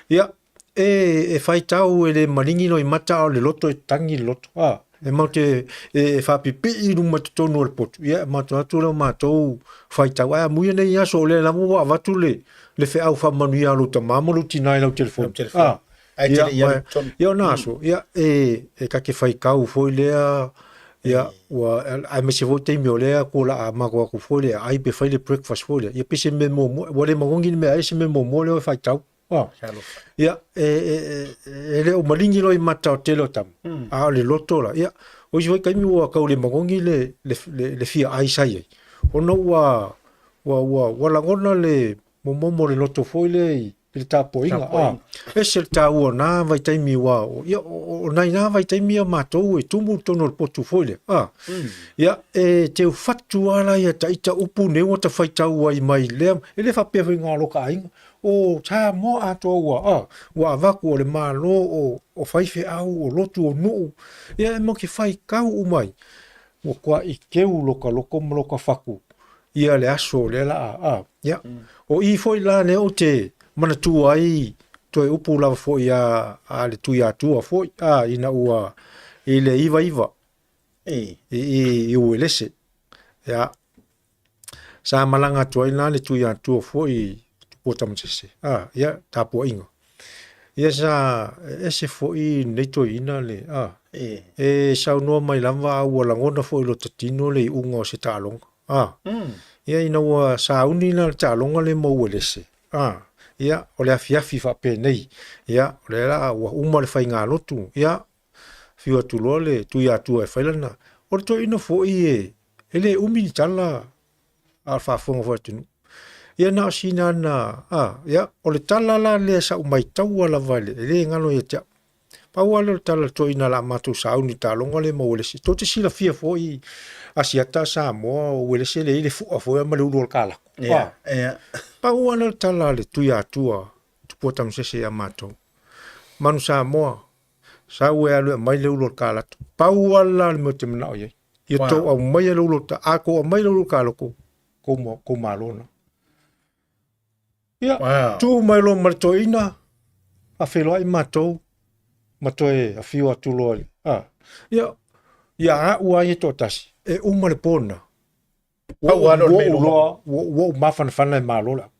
Ia, e faitau e le maligi loimata a o le loto e tagi le loto. E matou te e faapipii i luma i totonu o le potu, ia e matou atu lea o matou faitau. Ae amuia nei aso o lea lava ua avatu le le feau faamanuia a lou tama ma lou tina i lau telefoni. Ah, Ae te le i alu totonu. Ia ona aso, ia e ta te faitau foi lea, ia ua aemaise foi taimi o lea ko la a matou atu foi lea, ai pe fai le breakfast foi lea. Ia pei se mea muamua, ua le magogi le mea ai se mea muamua lea o e faitau. Ia, e le o maligi loa i mata o tele o tama, a o le loto la, ia, o isi foi taimi ua tau le magogi le fia ai sa i ai, ona ua, ua, ua, ua lagona le momomo o le loto foi lea i le tapuaiga. Ese le taua o na vaitaimi ua, ia, o nai na vaitaimi a matou e tumu i totonu o le potu foi lea. Ia, e teu fatu lava la ia taita upu nei ua ta faitau ai mai lea, e le faapea foi na o loka aiga, O Samoa atoa ua a, ua avatu o le Malo o, o faifeau, o lotu o nuu, ia e mau te faitau uma ai, ua toaʻi keu loka loko ma loka faku ia le aso o lea la a, a, ia. O i foi la lea ou te manatua ai toe upu lava foi a, a le Tuiatua foi, a, ina ua i le 99 i, i, i Uelese, ia, Sa malaga atu ai la le Tuiatua foi i Tupua Tamasese, a, ia, tapuaiga. Ia sa ese foi lenei toeaina le, a, e saunoa mai lava a ua lagona foi i lota tino le iuga o se taaloga, a. Ia ina ua sauni la le taaloga lea ma Uelese, a, ia, o le afiafi faapenei, ia, o lea la ua uma le faigalotu, ia, fiu atu loa le Tuiatua e fai lana. O le toeaina foi e, e le umi ni tala a o le faafofoga foi a le atunuu. Ia na o sina ana, a, ia, o le tala la lea sa ou maitaua lava e le galo ia te au. Pau lava lea o le tala a le toeaina o le a matou sauni i le taaloga lea ma Uelese. Tou te silafia foi Asiata Samoa o Uelese lea e i ai le fua foi ma le ulu o le kalako. Ia, ia. Pau lava lea o le tala a le Tuiatua Tupua Tamasese ia matou. Manu Samoa, sau e alu e aumai le ulu o le kalato. Pau lava la le mea ou te manao i ai. Ia wow. tou aumaia le ulu o le a tou aumaia le ulu o le kaloko, kou, kou malo na. Ia, Wow. tu mai loa ma le toeaina, faafeiloai matou, ma toe afio atu loa. Ah, ia, ia a'u lava ia toatasi, e uma le po lena. Ua Pau lava lea o le ua mea i ou luma. loa, ua ua ou mafanafana e malo le au.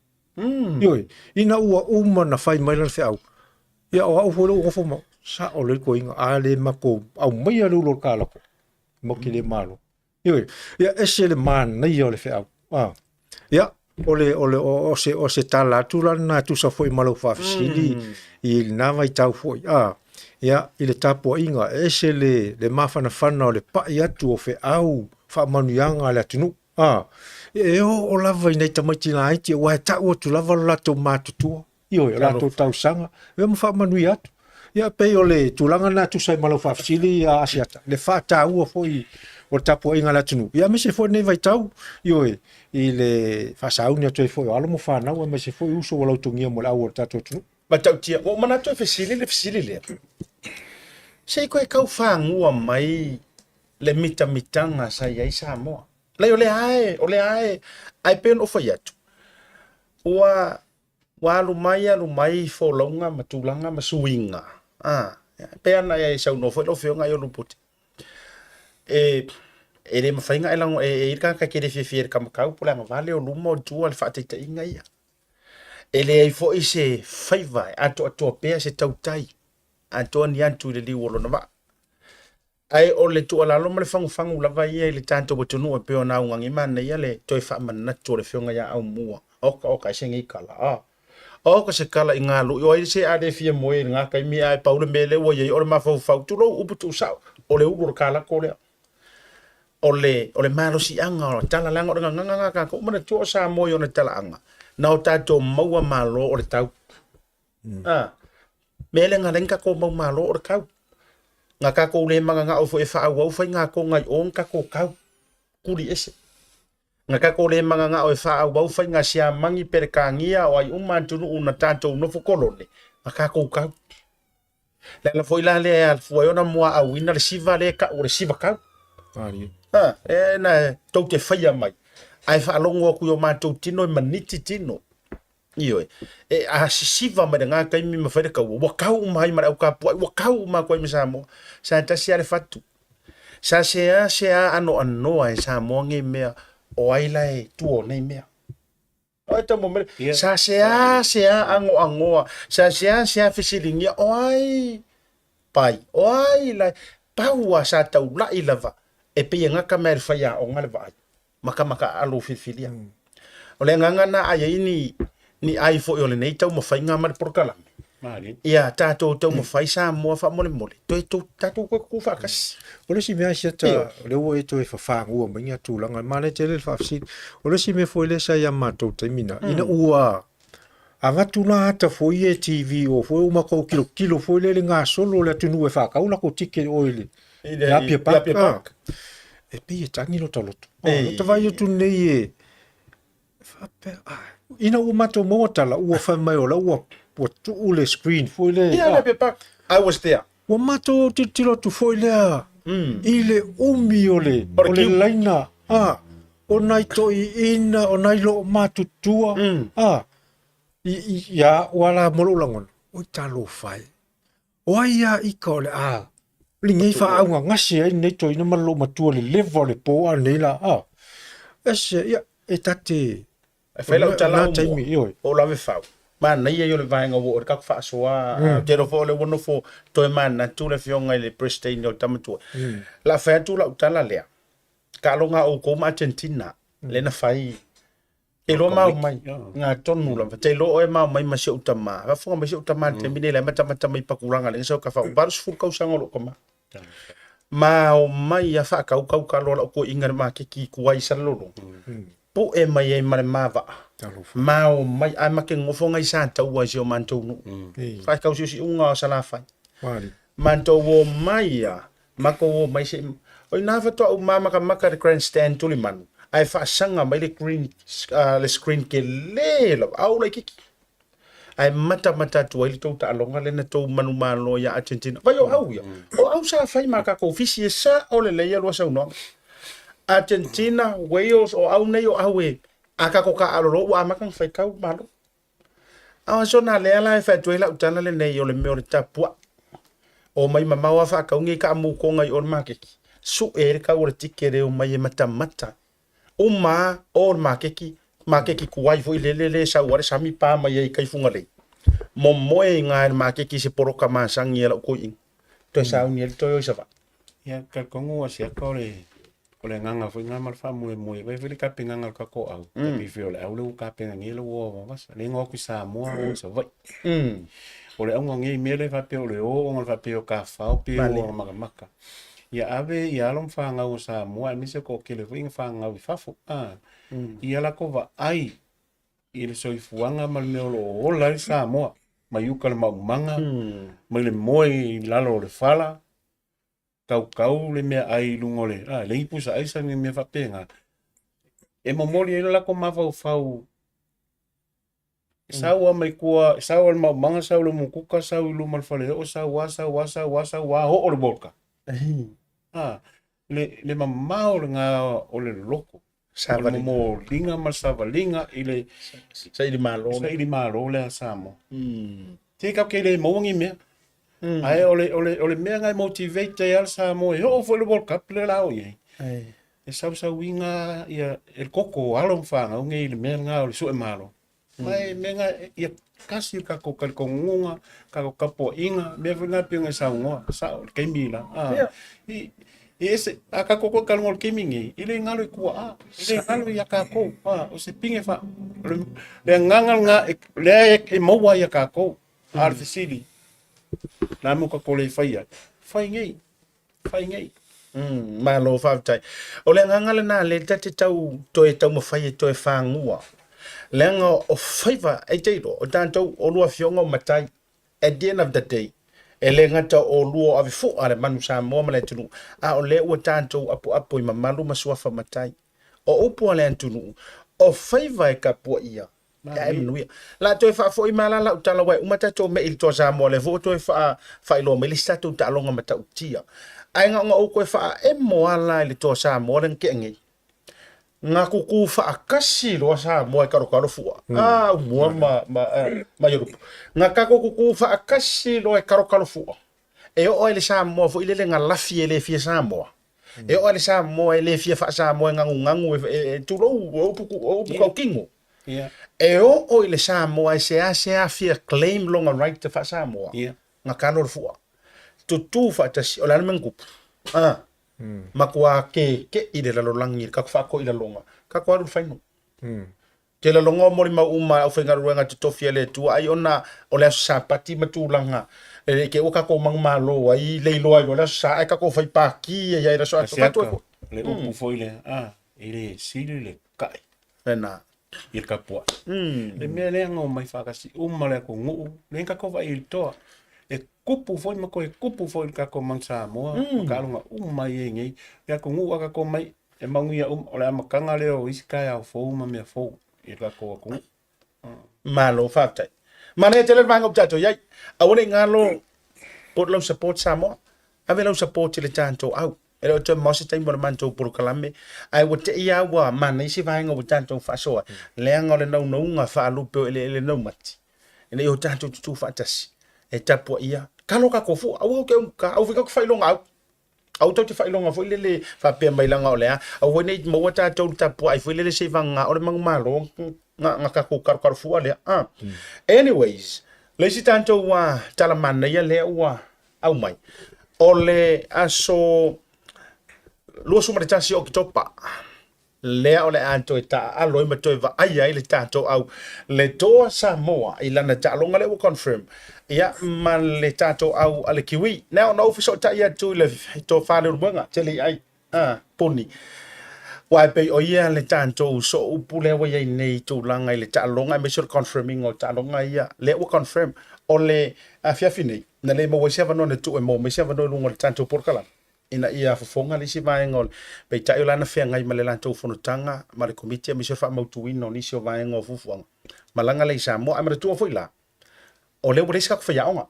Ioe, ina ua uma ona fai mai lana feau, ia o au foi lea ua nofo ma, sao lelei toeaina, a le matou aumaia le ulu o le kaloko, matou te le malo. Ioe, ia ese le manaia o le feau. Ah. Ia, o le, o le, o, o se, o se tala atu la lena e tusa foi ma lau faafesili i lena vaitau foi. Ah. Ia, i le tapuaiga, e ese le, le mafanafana o le pai atu o feau faamanuiaga a le atunuu. Ah. E oo lava i nai tamaiti laiti, aua e tau atu lava lo latou matutua. Ioe, o latou tausaga, ia ma faamanuia atu. Ia, pei o le tulaga lena e tusa ai ma lau faafesili, a Asiata, le faataua foi o le tapuaiga a le atunuu, ia aemaise foi lenei vaitau, ioe, i le faasauni atu ai foi o alo ma fanau, aemaise foi uso ua lautogia mo le au o le tatou atunuu. Matautia, ua ou manatu e fesili le fesili lea. Se i koe tau fagua mai le mitamitaga sa i ai Samoa. Leai, o lea lava e, o lea lava e, ae pei ona ou fai atu, ua Ua alu mai alu mai folauga ma tulaga ma suiga, a, pei lava ona e saunoa foi lau Afioga i Oluputi, e, e le mafai ona e lago, e, e i ai le tagata e te le fiafia i le kamakau po o le agavale o luma o tua le faataitaiga ia. E leai foi se faiva e atoatoa pea se tautai atoa ni atu i le liu o lona vaa. Ae o le tuualalo ma le fagufagu lava ia i le tatou atunuu e pei ona augani manaia le toe faamanatu o le Afioga ia Aumua. Oka oka ese nei kala a. Oka se kala i ngā lui o ai se a le fia moe i ngā taimi ae pau le mea lea ua i ai o le mafaufau tulou upu tuusao o le ulu o le kalako lea. O le, o le malosiaga o le tala leaga o le gagaga lena a tatou. Manatua o Samoa i ona talaaga na o tatou maua malo o le tau. A, mea lea na ala ai ona tatou mau malo o le tau. Na tatou le mananao foi e faaauau faigatoga i o ni tatou tau kuli ese. Na tatou le mananao e faaauau faiga Siamani, Peretania, o ai uma atunuu na tatou nofo kolone, na tatou tau. Le ala foi la lea e alafua ai ona muaauina le siva lea e tau o le siva tau. Ha, e na tou te faia mai, ae faalogo atu i o matou tino e maniti tino. Ioe. E a sisiva mai lena taimi ma fai le taua, ua tau uma ai ma le au tapuai, ua tau uma atu ai ma Samoa. Sa tasi lava le fatu. Sa seā seā anoanoa e Samoa nei mea o ai la e tua o nei mea. Oi tau mo mele. Sa seā seā anoanoa, sa seā seā fesiligia o ai pai, o ai la pau a sa taulai lava e pei e gata mai le faiaoga le vaai. Makamaka aalo filifilia. O le agaga lena a i ai ni, ni ai foi o lenei taumafaiga ma le polokalame. Ia tatou taumafai Samoa faamolemole, toe tou, tatou toe tutu faatasi. O le isi mea Asiata, o lea ua e toe fafagua mai ia tulaga, e manaia tele le faafesili. O le isi mea foi lea sa ia matou taimi na, ina ua avatu la ata foi ia e TV o foi ua matou tilotilo foi lea i le gasolo o le atunuu e faatau latou ticket o i le I le Apia Park. Apia Park. Ah, e pei e tagi lota loto. Oh, lota vai atu nei e faapea, ah, ina ua matou maua tala, ua fai mai o la ua, ua tuu le screen foi le, Yeah, ah, Apia Park. I was there. ua matou tilotilo atu foi lea i le umi o le, O le o le queue. laina, ah, o nai toeaiina, o nai loomatutua, ah, i, i, ia, ua la mo lou lagona, oi talofa e. O ai a ika o le a lenei faaugagase ai lenei toeaina ma le loomatua i le leva o le po a lenei la, ah, ese, ia, e ta te, E fai lau tala na au mua, taimi, ioe. o lave fau. Manaia ia o le vaega ua oo i le tatou faasoa, ou te iloa foi o lea ua nofo toe manatu le afioga i le President o le Tamatua. O le a fai atu lau tala lea, taaloga a outou ma Argentina lea na fai Te iloa ma omai, gatonu lava. Te iloa oe ma omai ma si ou tamā. Faafofoga mai si ou tamā i le taimi lenei, la e matamata mai i Pakulaga le sau kafa, 80 tausaga o lou tamā. Ma omai a faakaukau talo a lau toeaina i le maketi i tua i Salelologa. Pue mai ai ma le ma vaa. Ma omai, ae ma te nofo nai Sataua i si o matou nuu. Faatau siusiuga o Salafai. Matou omai a, matou omai se i, o ina faatoa ou mamakamaka i le grandstand tulimanu, ae faasaga mai le green, le screen tele lava, a ou laitiiti. Ae matamata atu ai le tou taaloga lea na tou manumalo ia Argentina. Vai o au ia. O au sa fai ma tatou fisi e sao lelei a lua saunoaga. Argentina, Wales, o au nei o au e a tatou taaalo loa ua amata ona faitau le Malo. A o aso na lea la e fai atu ai lau tala lenei o le mea o le tapuai. Omai mamao a faatau nei taamutoga i o le maketi. Sue ai le tau o le ticket e omai e matamata. Uma a o le maketi, maketi tuai foi lele le sau a le sami pa mai ai i tai Fugalei. Momoe i ina i le maketi i se poloka masani a lau toeaina. Toe sauni ai le toe o i Savaii. Ia, talitonu ua siaka o le o le agaga foi lena ma le faamoemoe. Vaai foi le tapenaga a le tatou au, mm. pei foi o le au lea ua tapena nei le ua vavasa. Le igoa atu i Samoa o i Savaii. Mm. O le auga o nei mea lea faapea o le o ona faapea o tafao pe o makamaka. Ia ave ia alo ma fanau o Samoa aemaise o toatele foi na fanau i fafo. Ah. Mm. Ia latou vaai i le soifuaga ma le mea o lo o ola ai Samoa mai uka le maumaga, mm. mai le moe i lalo o le fala, kaukau le meaai i luga o le, a, leai ni pusa aisa ni mea faapena. E momoli ai le latou mafaufau, sau lava mai tua, sau lava i le maumaga, sau i le umukuka, sau i luma o le faleoo, sau lava, sau lava, sau lava, sau lava, oo i le World Cup. A, le, le mamao lena o le loloto. O le momoliga ma le savaliga i le sailimalo, sailimalo lea a Samoa. Mm. Te kau ke le maua ni mea. Mm. Ae o le, o le, o le mea ngai motivate ai le Samoa e oo foi le World Cup le la o i ai. E sausauina ia e le koko o alo ma whanau nei le mea nga o le sue malo. Mm. Mai mea nga ia kasi ka ko ka kongunga ka ko kapoainga mea foi nga pio ngai saungoa sa o le kaimi la. Ah. Yeah. I, e ese a ka koko ka ngol kemi ngi i le ngalo i kua a i le ngalo ia kākou a o se pinge fa le le nganga nga le e maua ia kākou a le fesili la mo ka kole fai ai fai nei fai nei Mm, malo faafetai. O le agaga lena lea ta te tau toe taumafai e toe fagua. Leaga o faiva e te iloa, o tatou o lua afioga o matai. At the end of the day, e le gata o lua o ave fua le manu Samoa ma le atunuu, a o lea ua tatou apoapo i mamalu ma suafa matai. O upu a le atunuu, o faiva e tapuaia, e ae manuia. La toe faafoi mai la lau tala aua e uma tatou mea i le Toa Samoa lea foi ua toe faa, faailoa mai le isi tatou taaloga matautia. Ae na ona ou toe faaemo lava la i le Toa Samoa lea na tea nei. Nga kukū faatasi loa Samoa e kalokalo fua. Mm. Ah, umua ma, ma, eh, ma Europe. Nga kako kukū faatasi loa e kalokalo fua. E oo ai le Samoa foi lele nga lafi e le fia Samoa. E oo ai le Samoa e le fia faa-Samoa e gagugagu e, e, e tulou o upu, o upu kaukino. Yeah. E oo i le Samoa e seasea fia claim longa right te faa-Samoa. Yeah. Nga kalo le fua. Tutū faatasi, o le a le mea na tupu? Ah. Matua kekeʻi le lalolagi i le kako faatoilaloga, kako alu i le faino. Te laloga o molimau uma a le aufaigaluega totofi a le Atua, ai ona o le aso Sapati ma tulaga e te ua tatou manumalo ai le iloa ai loa le aso Sa, ae tatou fai pākī ai ai le aso atoa. Tatou e Le upu foi lea, a, e le sili le kai. Lena. I le kapuaʻi. Le mea lea na omai faatasi uma le atunuu, lea na tatou vaai i le toa. E kupu foi ma toe kupu foi le tatou Manu Samoa, mm. ma taaloga uma i ai nei. Le atunuu a tatou mai, e manuia uma, o le amataga lea o isi taeao fou ma mea fou i le tatou atunuu. Malo faafetai. Manaia tele le vaega ua tatou i ai. Aua ne i galo put lau support Samoa. Ave lau support i le tatou au. E le o toe mamao se taimi o le matou polokalame, ae ua te i lava ua manaia se vaega ua tatou faasoa ai, leaga o le naunauga faalupe o eleele naumati, ina ia o tatou tutū faatasi, e tapuaia, kalo tatou fua, aua tou te umuka, aua foi tou te faailoga au. Aua tou te faailoga foi lele faapea mai leaga o le a, aua foi ne i maua tatou i le tapuai foi lele seivagana o le manumalo na tatou kalokalo fua lea. Ah. Anyways, le isi tatou tala manaia lea ua aumai, o le aso 21 o Oketopa. Lea o le a toe taaalo ai ma toe vaaia ai le tatou au le Toa Samoa i lana taaloga lea ua confirm ia ma le tatou au a le Kiwi. Now na ou fesootai atu i le tofa Leulumoega tele i ai a puni. Aua e pei o ia le tatou sooupu lea ua i ai nei i tulaga i le taaloga aemaise o le confirming o taaloga ia lea ua confirm o le afiafi nei na le maua ai se avanoa na tuu e maua mai se avanoa i luga o le tatou polokalame ina ia fofoga le isi vaega o le peitai o la na feagai ma le latou fonotaga ma le Komiti aemaise o le faamautuina o nisi o vaega o fuafuaga malaga lea i Samoa. Ae manatua foi la, o lea ua leai se tatou faiaoga,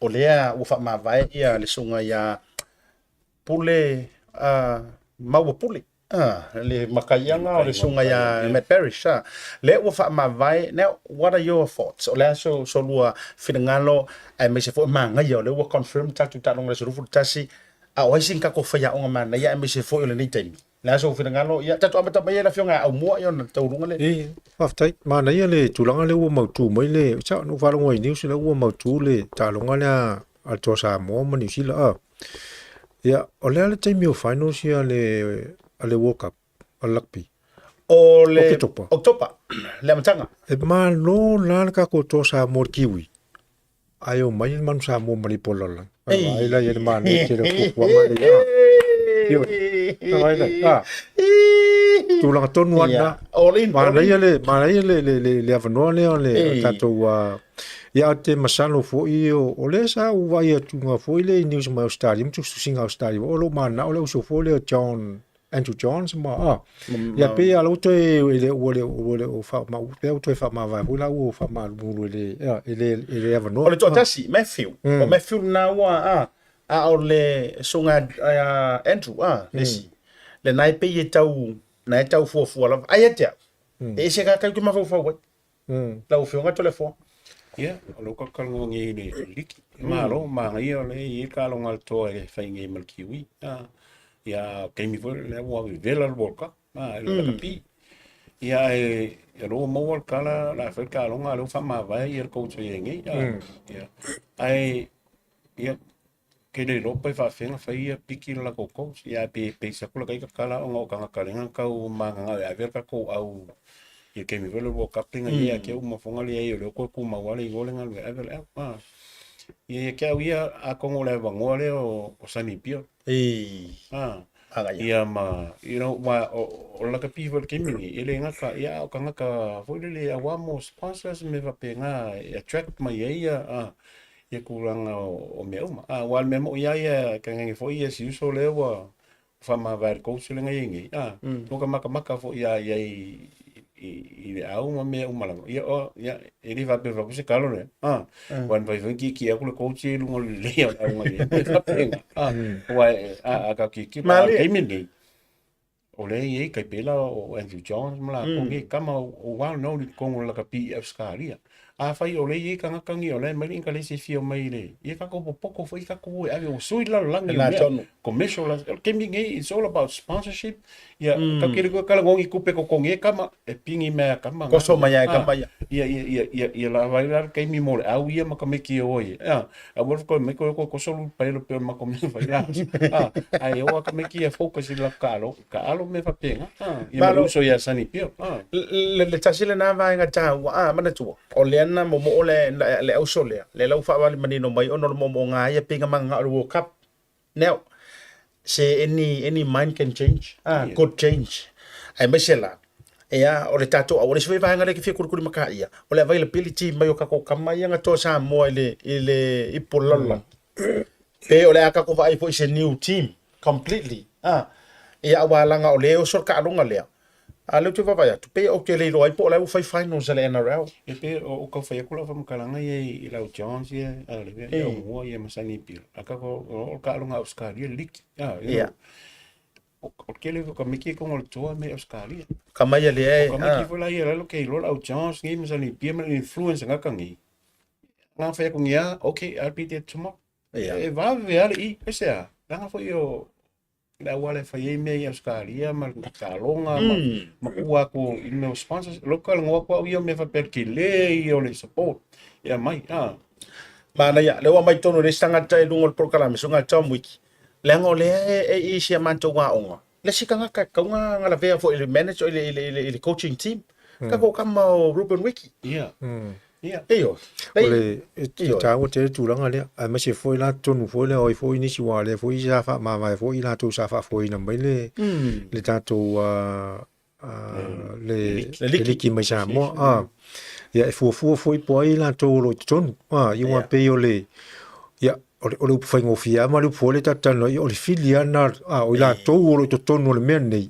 o lea ua faamavae ia le susuga ia Pule Maua Pule, le makaiaga o le susuga ia Matt Parrish, lea ua faamavae. Now, what are your thoughts? O le a so lua finagalo aemaise foi manaia o lea ua confirm tatou taaloga i le 11, a o ai sina tatou faiaoga manaia aemaise foi o lenei taimi? Le a sou finagalo? Ia, tatou amata mai ai le afioga ia Aumua ia ona taualuga lea. E, faafetai. Manaia le tulaga lea ua mautu mai le, sa na ou faalogo i news lea ua mautu le taaloga lea a le Toa Samoa ma Niu Sila. Ah. Ia, o le a le taimi o finals ia a le World Cup, a le rugby? O le Oketopa. Oketopa, le amataga. E malo la le tatou Toa Samoa le Kiwi. Ae omai le manu Samoa ma le ipu o le lalolagi. Vaai la i ai le manaia tele o fuafuaga lea. Ioe. Vaai la, a. Tulaga tonu lava lena. All in, all in. Manaia le, manaia le, le, le, le avanoa lea o le o tatou uh, ia ou te masalo foi o, o lea sa ou vaai atuga foi lea i news mai Australia ma tusitusiga Australia o lou manao le uso foi lea o John Andrew Johns ma a ia pei a lau toe e le ua le ua le o fa ma pe ua toe faamavae foi la ua faamalulu e le ia e le e le avanoa O le toatasi, Matthew. O Matthew lena ua a a o le susuga ia Andrew a le isi. Lena e pei e tau na e tau fuafua lava. Ai ia te au, e ese ka tau ke mafaufau ai. Lau Afioga Toleafoa. Ia, o lou kalokaloga nei i le liki. Malo, manaia o lea e i ai le taaloga a le toa e fai nei ma le Kiwi. Ia, taimi foi lea ua vevela le World Cup, i le lakapi. Ia, ae o lea ua maua le tala o le a fai le taaloga, a o lea ua faamavae le coach o i ai nei. Ia, ae, ia, ke le iloa pe faafefea ona fai ia piki le latou coach. Ia, ae pe pei atu la ita tala ona o tagata lea na tau mananao e ave le tatou au i le taimi foi lea o le World Cup lea na i ai ia te au ma fofoga lea o lea ua toe tumau lava le igoa lea na alu e ave le au. Ia, ia te au ia, atonu o le avanoa lea o Sonny Bill. Ia ma, you know, ma o le lakapi foi i le taimi lenei, e le gata, ia a o tagata foi lele aua mo sponsors ma mea faapena e attract mai ai ia ia tulaga o mea uma. Aua o le mea moni lava ia, tainane foi ia si uso lea ua faamavae i le coach lea na i ai nei, ua ta matamata foi lava i ai i le au ma mea uma lava. Ia, ia, e le faapea fai atu se talo lea, aua e mafai foi ona tietie atu le coach ia i luga o le lelei o le auga i ai, e faapena. Aua a tatou tilotilo, a o le taimi lenei, o lea e i ai tai pei la o Andrew Johns ma latou nei tama o well known i totonu o le lakapi i Ausetalia. Afai o lea e i ai tagata nei o la e aumai le inkalesi e fia omai i le, ia tatou popoto foi tatou o e ave ua sui le lalolagi o mea, commercial, o le taimi lenei it's all about sponsorship. Ia, tatou te le toe talanoa ni tupe totogi ai tama, e pigi mai lava e tama na. Koso mai lava e tama ia. Ia, ia, ia, ia, ia lava ai la le taimi mo le au ia ma tamaiti e o ai. Ia, aua le toe mai toe toe koso lu paelo pei o le matou mea fai la. Ae o lava tamaiti ia focus i le latou taalo, taalo ma mea faapena. Ia ma le uso ia Sonny Bill. Le tasi lena vaega taua, a manatua, o lea na momoo le auso lea, lea la ua faavale manino mai ona o le moomooga ia pei na mananao i le World Cup. Now, se any mind can change, good change. Aemaise la, ia, o le tatou auala, isi foi vaega lea e fia kulikuli maka ia, o le availability mai o tatou tama ia na toa Samoa i le ipu o le lalolagi. Pe o le a tatou vaai foi i se new team completely, ia, aua leaga o lea e oso le taaloga lea. A o lea ou te vaavaai atu, pei ou te le iloa ai po o la e ua fai finals a le NRL. E pei o tau fai atu lau faamatalaga ia i lau Johns ia, a le mea ia mua ia ma Sonny Bill. A ka o o taaloga a Ausetalia le liki. A, you know. O le tele foi o tamaiti e kogo i le toa me Ausetalia. Ka mai a le O tamaiti foi la ia lalo ke iloa lau Johns nei ma Sonny Bill ma le influence nga ka nei. Nga fai atu nei a, okay, I'll be there tomorrow. E vave a le i, aisea, leaga foi o le auala e fai ai mea i Ausetalia ma le taaloga ma, ma tuu atu i mea o sponsors. Lou talanoa atu au ia o mea faapea le tele ia o le support e aumai. Ah. Manaia, lea ua aumai tonu e le isi tagata i luga o le polokalame, susuga Tom Wiki, leaga o lea e i si a matou aoga. Le isi tagata e tatau ona lavea foi i le manager i le i le i le coaching team, tatou tama o Ruben Wiki. Ia. Ia. Ioe. O le e taua tele le tulaga lea, aemaise foi la totonu foi lea o ai foi nisi aua o lea foi sa faamavae foi i latou sa faafoeina mai le le tatou le liki mai Samoa. Ia e fuafua foi po o ai latou o lo o i totonu. Ia aua pei o le, ia, o le, o le upu faigofie lava ma le upu foi lea tatou te talanoa ai, o le fili lava lena, o i latou o lo o i totonu o le mea lenei.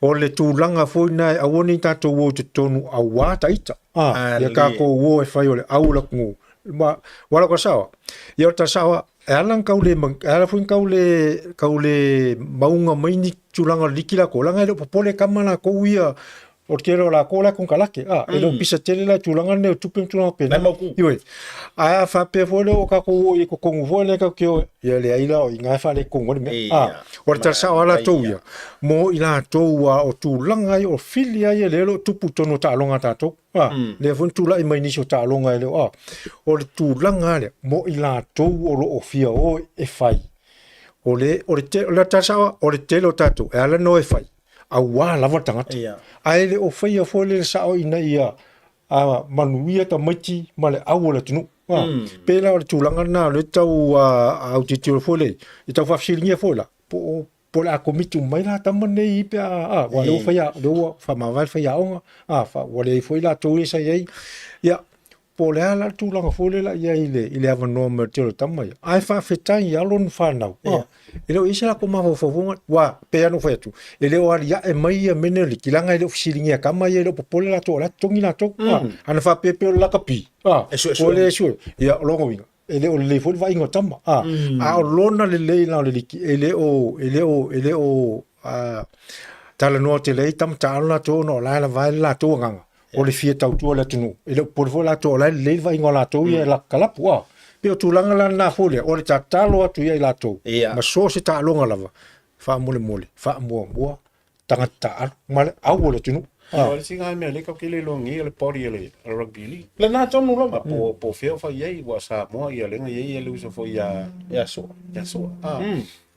O le tulaga foi lena e aua ne i tatou o i totonu aua taita. Ia tatou o e fai o le au o le atunuu. Ma, ua ala sao. Ia o le tala sao lava, e ala ona tau le, e ala foi ona tau le, tau le mauga mai ni tulaga o le liki latou, leaga e le o popole tama latou ia, o le tele o latou la e konekarate, a, e le o pisa tele la i tulaga nei o tupe ma tulaga faapena. La e mautu. Ioe. Ae a faapea foi lea ua tatou o i totonu foi lea tatou te o, ia leai la, o i ina e faaletonu ai le mea. A, o le tala sao lava latou ia, mo i latou a o tulaga ia, o fili lava ia lea o lo o tupu i totonu o taaloga a tatou. A, lea foi na tulai mai nisi o taaloga e le o, a, o le tulaga lava lea, mo i latou o lo o fia o e fai. O le, o le, o le tala sao lava, o le tele o tatou, e ala ona o e fai, aua lava le tagata. Yeah. Ae le o faia foi le sao ina ia a, manuia tamaiti ma le au o le atunuu. A, Pei la o le tulaga lena o lea tau autitilo foi le, i tau faafesiligia foi la, po o po o le a komiti uma mai la tama nei pe a, a ua lea ua faia, lea ua faamavae le faiaoga, a, fa, ua leai foi latou ia sa i ai. Ia, po o le a la le tulaga foi lea la i ai i le, i le avanoa mai o le tele o tama ia. Ae faafetai i alo ma fanau, a, e le o i ai se latou mafaufauga, aua e pei lava ona ou fai atu, e le o aliae mai ia mea nei o le liki, leaga e le o fesiligia e tama ia, e le o popole latou o la e totogi latou. A, ana faapea pei o le lakapi, a, E suesue. o le sue, ia, o lona uiga, e le o lelei foi le vaaiga o tama. A, a o lona lelei la o le liki, e le o, e le o, e le o, a, talanoa tele ai tama taalo latou ona o la e lava ai le latou agaga o le fia tautua i le atunuu. E le o popole foi latou o la e lelei le vaaiga o latou ia e kalapu. A, pei o tulaga la lena foi lea, o le tatalo atu ia i latou ma so o se taaloga lava, faamolemole, faamuamua tagata taaalo ma le au o le atunuu. O le isi lena mea lea tatou te le iloa nei o le body o le rugby league. Lena tonu lava. Po po o fea o fai i ai, ua Samoa ia lea na i ai le uso foi ia Ia Sua. Ia Sua.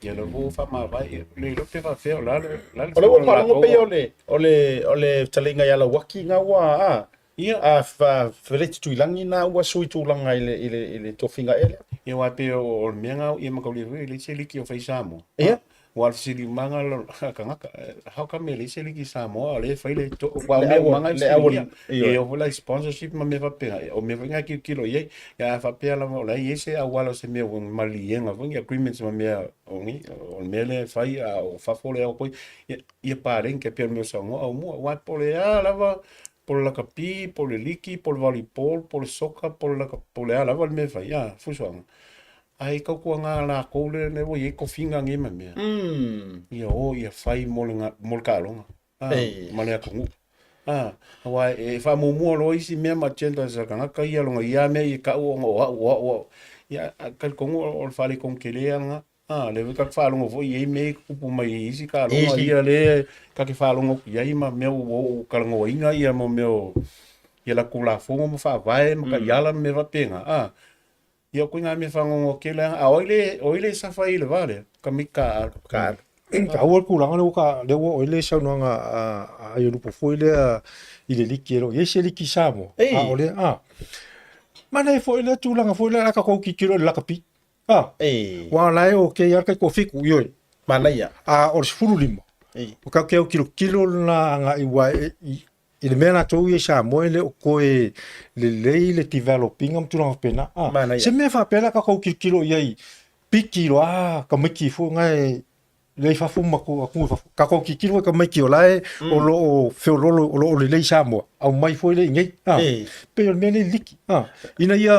Ia lea foi ua faamavae ia le iloa pe faafefea o le a le o le a le O lea ua fua faalogo latou. pei o le o le o le fetalaiga ia Lauaki na ua a Ia. a Feleti Tuilagi na ua sui tulaga i le i le i le tofiga ea lea. Ia aua e pei o le mea na ia mataulia foi e leai se liki o fai i Samoa. Ia. Aua o le fesili uma lava a tagata, how come e leai se liki i Samoa a o lea e fai le aua o mea uma na e fesiligia. Ia e oo foi la i sponsorship ma mea faapena, o mea foi na e tilotilo i ai. Ia a faapea lava o la e i ai se auala o se mea ua maliega foi ni agreements ma mea o ni o le mea lea e fai a o fafo lea o koe, ia paleni tai pei o le mea o saunoa aumua. Aua po o le a lava po o le lakapi, po o le liki, po o le volleyball, po o le soccer, po o le laka, po o le a lava le mea e fai, a, fusuaga. Ae tautuana latou lea, lea ua i ai tofiga nei ma mea, ia o ia fai mo le, mo le taaloga, a, ma le atunuu. A, aua e faamuamua loa isi mea ma agendas a tagata ia lona ia mea ia tau ona o au, o au, o au. Ia, talitonu o le faaletonu tele lava lena. A, lea foi ta te faalogo foi i ai mea ia tutupu mai i isi taaloga ia lea ta te faalogo atu i ai ma mea ua ou talanoaina ia mo mea o ia latou Tulafono ma faavae ma taiala ma mea faapena, a. Ia o ituaiga mea faanoanoa tele lava. A o ai le, o ai le safa ai i le va lea? Tamaiti taaalo. Taaalo. Taua le tulaga lea ua ta, lea ua oo i ai le saunoaga a Aiolupo foi lea i le liki e le o i ai se liki i Samoa. A o lea, a. Manaia foi lea tulaga foi lea o le a tatou tilotilo i le lakapi. A, ua la e okay lava le taitoafitu, ioe. Manaia. A o le 15, o tatou te autilotilo lena agai aua i le mea latou ia i Samoa e le o toe lelei le develop ina ma tulaga faapena. A, Manaia. se mea faapea la tatou tilotilo i ai, piki loa a tamaiti foi na e lea i fafo ma atunuu i fafo. Tatou tilotilo foi i tamaiti o la e o lo o feoloolo o lo o lelei i Samoa, aumai foi lea i inei. A, pei o le mea lea i le liki. A, ina ia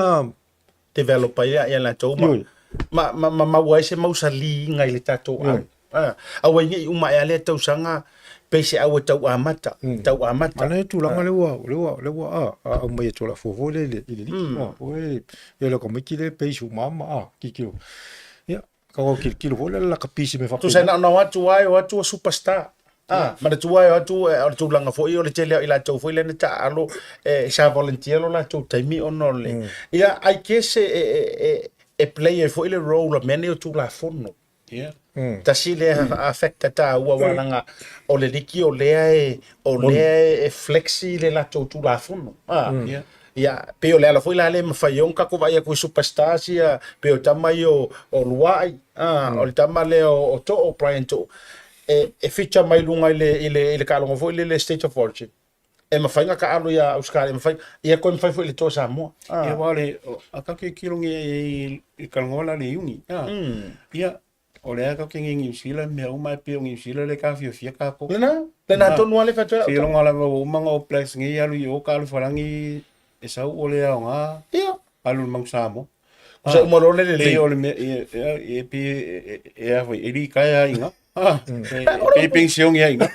develop ai ia latou ma, ma, ma, ma maua ai se mausaliga i le tatou au. Ah, aua i nei uma ea lea tausaga pei se au e tau amata, tau amata. Ana e tulaga lea ua lea ua lea ua a aumai e Tolafua foi lea i le i le liki. A, oi ia le tamaiti lea pei su mama a tilotilo. Ia, Kau tilotilo foi lea lakapi se mea faapena. Tusa na ona o atu lava e o atu ua superstar. Ah, manatua e o atu o le tulaga foi o le tele o i latou foi lea na taaalo e sa volunteer lo latou taimi ona o le. Ia, I guess e, e, e, e play ai foi le role a mea nei o Tulafono. Ia. Tasi lea factor taua aua leaga o le liki o lea e o lea e flexi le latou Tulafono. Ia. Ia, pei o le ala foi la lea e mafai ai ona tatou vaai atu i superstars ia, pei o tama ia o Luai, o le tama lea o To'o, Brian To'o, e feature mai luga i le i le i le taaloga foi lele State of Origin. E mafai ona taalo ia Ausetalia, e mafai, ia toe mafai foi i le Toa Samoa. Ia, aua o le, a tatou tilotilo nei i talanoa la i le Iuni, ia, o lea tatou te i Niu Sila mea uma ae pei o Niu Sila lea e taofiofia tatou. Lena, lena tonu lava lea e fai atu ai lau tala. Seiloga lava ua uma ona All Blacks nei alu i o talofa lagi e sau ua le aoga. Ia. Alu i le Manu Samoa. Sa uma loa le lelei. Pei o le mea, e pei e a foi, e litaea ai i ina. E pei penisione ai i ina.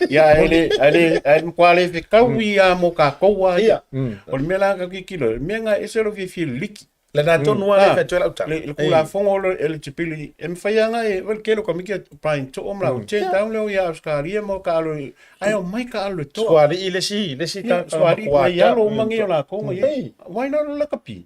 Ia, ae le, ae le, ae matua le fetaui lava mo tatou lava ia. O le mea la tatou te tilotilo, o le mea lena e ese lou fiafia i le liki. Lena tonu lava lea e fai atu ai lau tala. Le Tulafono o le eligibility, e mafai lava ona e, le tele o tamaiti a Brian To'o ma latou, turn down lea ia Ausetalia ma taalo i, ae omai taalo i le toa. Sualii le isi, le isi tagata na matua Sualii, alo uma nei o latou na i ai. Why not le lakapi?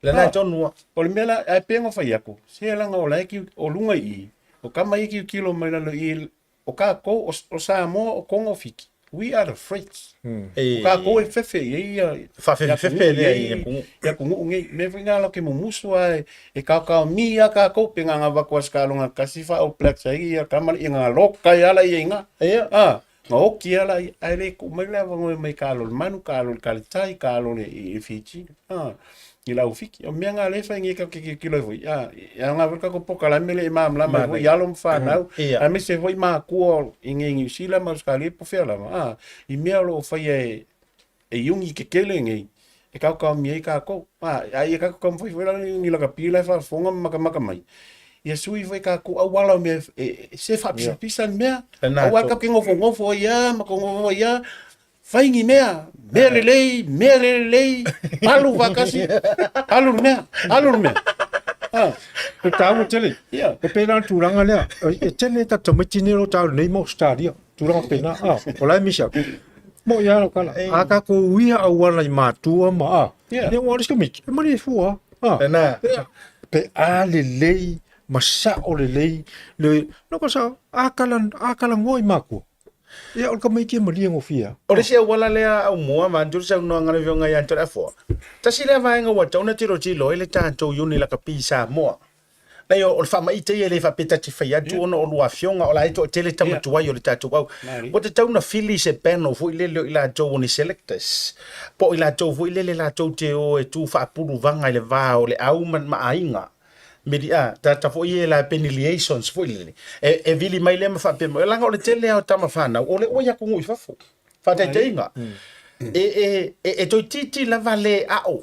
Lena tonu lava. O le mea la, ae pei ona fai atu, se leaga o la e o luga i i, o tama ia e tilotilo mai lalo i i, o tatou, o Samoa, o Toga, o Fiti, we are the threats. O tatou e fefe i ai ia Faafefefefe lea i atunuu. I atunuu nei. Mea foi na latou te mumusu lava e taotaomia lava tatou pe na ona avatu lava o se taaloga tasi faa-All Blacks ai ia tama ia na loka ai lava laia i ina. Na oti lava laia, ae le tuu mai le avanoa e omai e taalo i le manu, taalo i le talitai, taalo i le Fiji, i le au Fiti. O mea na lea e fai nei tatou te tilotilo ai foi, e aoga foi le tatou polokalame lea e malamalama ai foi i alo ma fanau, aemaise foi matua i inei i Niu Sila ma Ausetalia po o fea lava, i mea o lo o faia e iuni tetele nei, e taotaomia ai tatou. A ia tatou taumafai foi la ni lakapi la e faafofoga ma matamata mai, ia sui foi tatou auala o mea e se faapisapisa le mea, aua tatou te nofonofo ai lava ma nofonofo ai lava, fai ni mea, mea lelei, mea le lelei, alu faatasi, alu le mea, alu le mea. E taua tele. E pei la le tulaga lea, e tele tatou tamaiti nei o lo o taalo nei ma Ausetalia, tulaga faapena, o la e misi atu. Mo'i lava lau tala, a tatou uia auala i matua ma a, ia ua alu si tamaiti, e malie fua lava. Lena. Pe a lelei ma sao lelei le, no ka sao, a kala, a talanoa i matua, ia o le tamaiti e malie gofie lava. O le isi auala lea Aumua vaeatu le saunoaga a le Afioga ia Toleafoa, tasi lea vaega ua tatau ona tilotilo ai le tatou Iuni Lakapi i Samoa. Leai, o le faamaite ia e le faapea ta te fai atu ona o lua afioga, o la e toatele tama tuai o le tatou au. Ua tatau ona fili se panel foi lele o i latou o ni selectors, po o i latou foi lele latou te o e tu faapuluvaga i le va o le au ma aiga. Medi, a, tagata foi ia la pe ni liaisons foi lele. E vili mai lea ma faapea mai, leaga o le tele lava o tama fanau, o lea ua i atunuu i fafo. Faataitaiga, e toeitiiti lava le ao